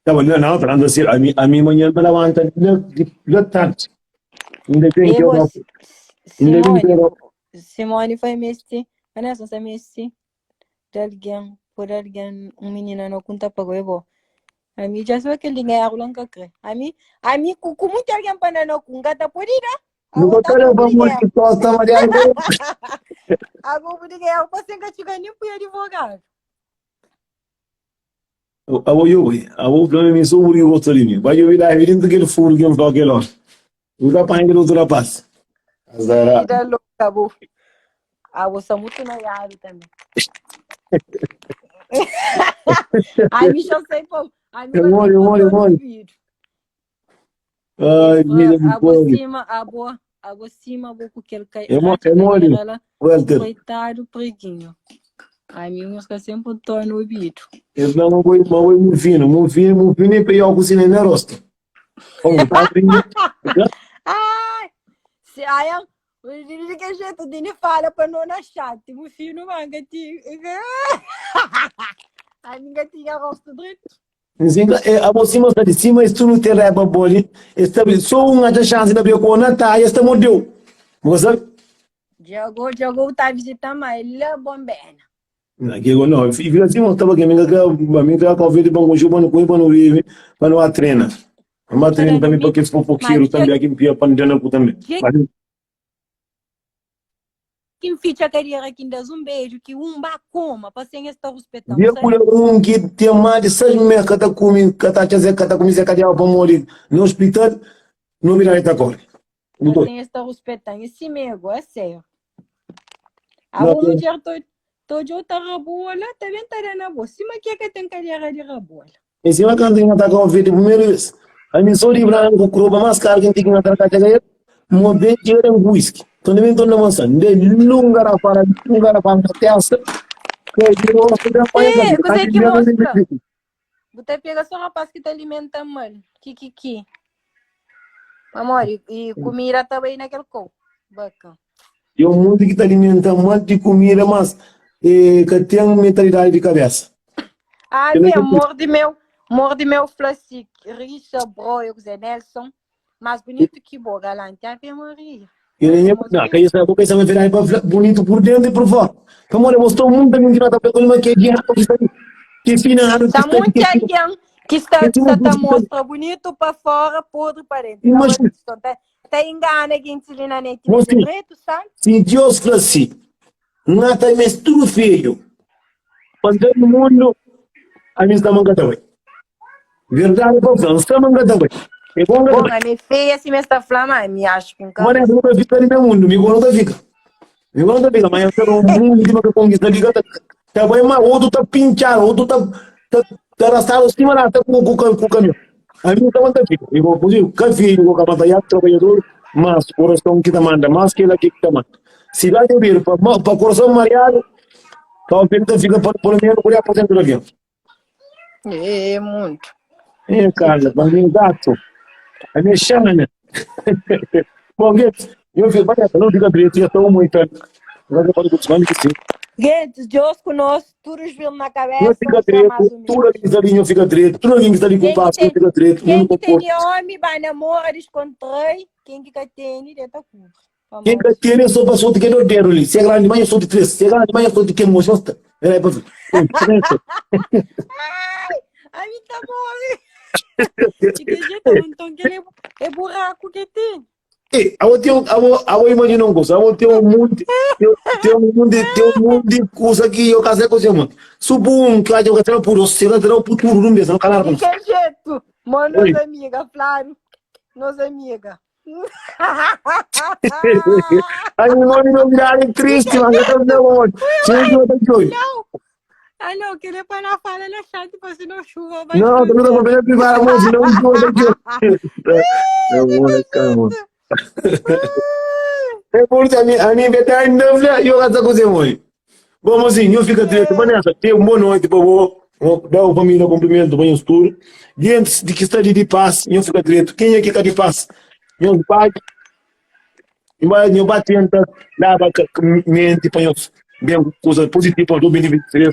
Tá bom, não, não, falando assim, a minha, a minha manhã me levanta de tarde. Ainda bem que eu não. Ainda bem que eu Simone, não. Simone foi mestre, mas não é só mestre de alguém, por alguém, um menino não conta pagou é bom. A mim já sou aquele dinheiro lá que crê. A mim, a mim com, com muito alguém para não com gata por ir, Não vou querer vamos que tosta, Maria. Agora o dinheiro para sem que nem para advogado. Abo eu, abo para mim sou o gosto de mim. Vai eu ir lá, evidente que ele furo que eu falo que lá. O rapaz ainda outro rapaz. Azara. Vida louca, bo. Ah, você é muito noiado também. Ai, me chancei, pô. Ai, me Demore, demore, demore. Ai, vida de Abo pobre. cima, abo, abo cima, abo com aquele que É mo- é mole. Walter. Coitado, preguinho. Ai, minha música sempre torna o ouvido. Eu não vou, mas vou muito fino, muito fino, muito fino e pegar o cozinha na rosto. Como tá vindo? Ai, se aí eu de que jeito de fala para não achar, tipo, fino manga ti. Ai, ninguém tinha rosto direito. Nzinga, abo cima está de cima, isso não tem reba boli. Está só uma chance da bio com a tá, esta mordeu. Você Diogo, Diogo tá visitando, mas ele é bombena. Não, que não, e fica assim, estava que minha que minha que convite de banco chupa no cuipa no vive, para não treina. Mas treina também porque se for pouquinho também aqui em pia para não também. Quem fica a carreira aqui ainda um beijo, que um bacoma, para sem estar respeitando. Dia por um que tem mais de 6 meses que tá comigo, que tá fazer, que tá comigo, que tá para morrer no hospital, não vira esta cor. Para sem estar respeitando. Esse mesmo, é sério. A uma mulher todo outra rabola, também tá na boa. Cima que é que tem carreira de rabola. Em cima quando tem que com o vídeo primeiro vez. A mim só de branco, croba mais caro que tem que matar a cadeia, mo bem tira um whisky. Então nem tô na maçã, de longa para longa para testa. Que eu É, você que mostra. Você pega só rapaz que te alimenta mal. Que que que. Amor, e, e comida também naquele copo. Bacana. E o mundo que te alimenta mal de comida, mas eh, que tem mentalidade de cabeça. Ah, Eu não meu, entendi. morde meu, morde meu flassic, Richa, bro, eu Zé Nelson, mais bonito que boa, galante, Ave Maria. E nem não, que isso é porque isso é virar bonito por dentro e por fora. Então, olha, mostrou muito bem que não tá pegando uma que é dinheiro que está que final Está muito alguém que está, que está te mostra bonito para fora, podre para dentro. Imagina. Tá, tá engana quem te na net, Moça, direito, sabe? Se Deus fosse, não tem mais tudo filho. Quando no mundo, a minha está mangada também. Verdade, bom, não está mangada também. É bom, Bom, a minha feia, assim, me está falando, mas me acho que um Mas não fica no meu mundo, me não fica. Me não fica, mas eu quero um mundo que vai conquistar, liga, tá bem, mas outro tá pinchado, outro tá tá tá arrastado cima lá, tá com com com o caminhão. A mim tá manda fica. Eu vou fazer o café, eu vou acabar trabalhador, mas coração que tá manda, mas que ela que tá manda. Si ba djobedu pa ma pa korason mariadu, Kau Verdi ta fika pa pelo menos 40% di algen. É muito. É, Carla, pa mi é gato. A minha Xana. Bom, gente, eu fico, vai, não fica direito, já estou muito. Agora eu falo com o que sim. Gente, Deus conosco, tudo os filmes na Eu cabeça, fica só mais direito, tudo humilde. aqui que está ali, eu fica direito, tudo aqui que está ali com Quem o que passo, eu tem, fica direito, eu quem não que tem concordo. de homem, vai namora, descontrai, quem que tem, dentro curva. Quem Famoso. que tem, eu sou pessoa de que não dedo ali. Se é grande, mas eu sou de três. Se é grande, mas eu sou de quem gosta. Era para Ai, a mim tá bom. De que jeito, então que ele é, é buraco que tem. Ei, eu tenho, eu, eu imagino uma coisa, eu tenho um monte, eu tenho um monte, tenho um monte de coisa que eu casei com você, mano. Suponho que eu casei por você, eu casei por tudo, não mesmo, não calar De com que jeito? Mano, Oi. nossa amiga, Flávio. Nossa amiga. Ai, o nome não virar triste, mas eu tô não, mano. Sim, eu tô aqui. Não. Ah, não, que ele é para na fala na chat, para se não chuva, vai Não, também não chover. vou fazer privada, moço, não estou aqui. Não, vou, calma. É por a minha, a minha verdade não, eu casei com você, mãe. Bom, mocinho, eu fico direito. Vanessa, tenha uma boa noite, por favor. Vou dar o família cumprimento, bem escuro. Diante de que está de paz, eu fico direito. Quem é que está de paz? Meu pai, meu pai tenta lá mente para eu bem coisa positiva para 2023.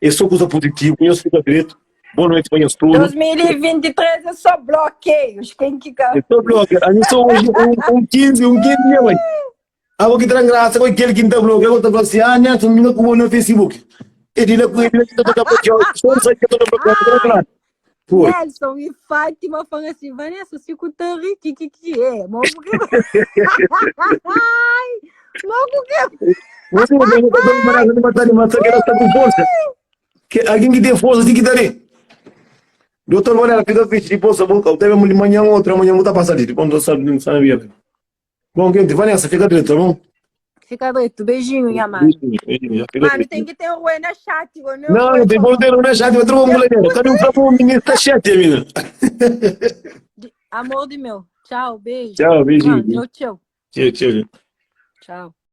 É só coisa positiva, eu fico direito. Boa noite para nós todos. 2023 é só bloqueios. Quem que Eu sou bloqueio. A mim sou hoje um, um 15, um 15, minha mãe. Ah, vou que traz graça com aquele que não tá bloqueio. Eu tô falando assim, ah, né, tu me com no Facebook. Ele lá com ele que tá bloqueado. Só sai que eu tô bloqueado. Foi. Nelson e Fátima falando assim, Vanessa, se com o que que que é? Mó porque... Ai, mó porque... Você não tem que parar de matar, matar que ela está com força. Que alguém que tem força tem que dar ali. Doutor Varela, fica fixe, depois eu vou, eu de manhã outra, amanhã vou estar passando ali, depois não sabe, não sabe. Bom, gente, Vanessa, fica direito, tá bom? Fica direito, beijinho, minha mano. Beijinho, beijinho, já fica Mano, direito. tem que ter um ruê na chat, igual não Não, não tem bom ter um na chat, vai trocar um moleque. Cadê um fraco, um menino tá chat, menina? Amor de meu. Tchau, beijo. Tchau, beijinho. Mano, tchau, tchau. Tchau, tchau. Tchau.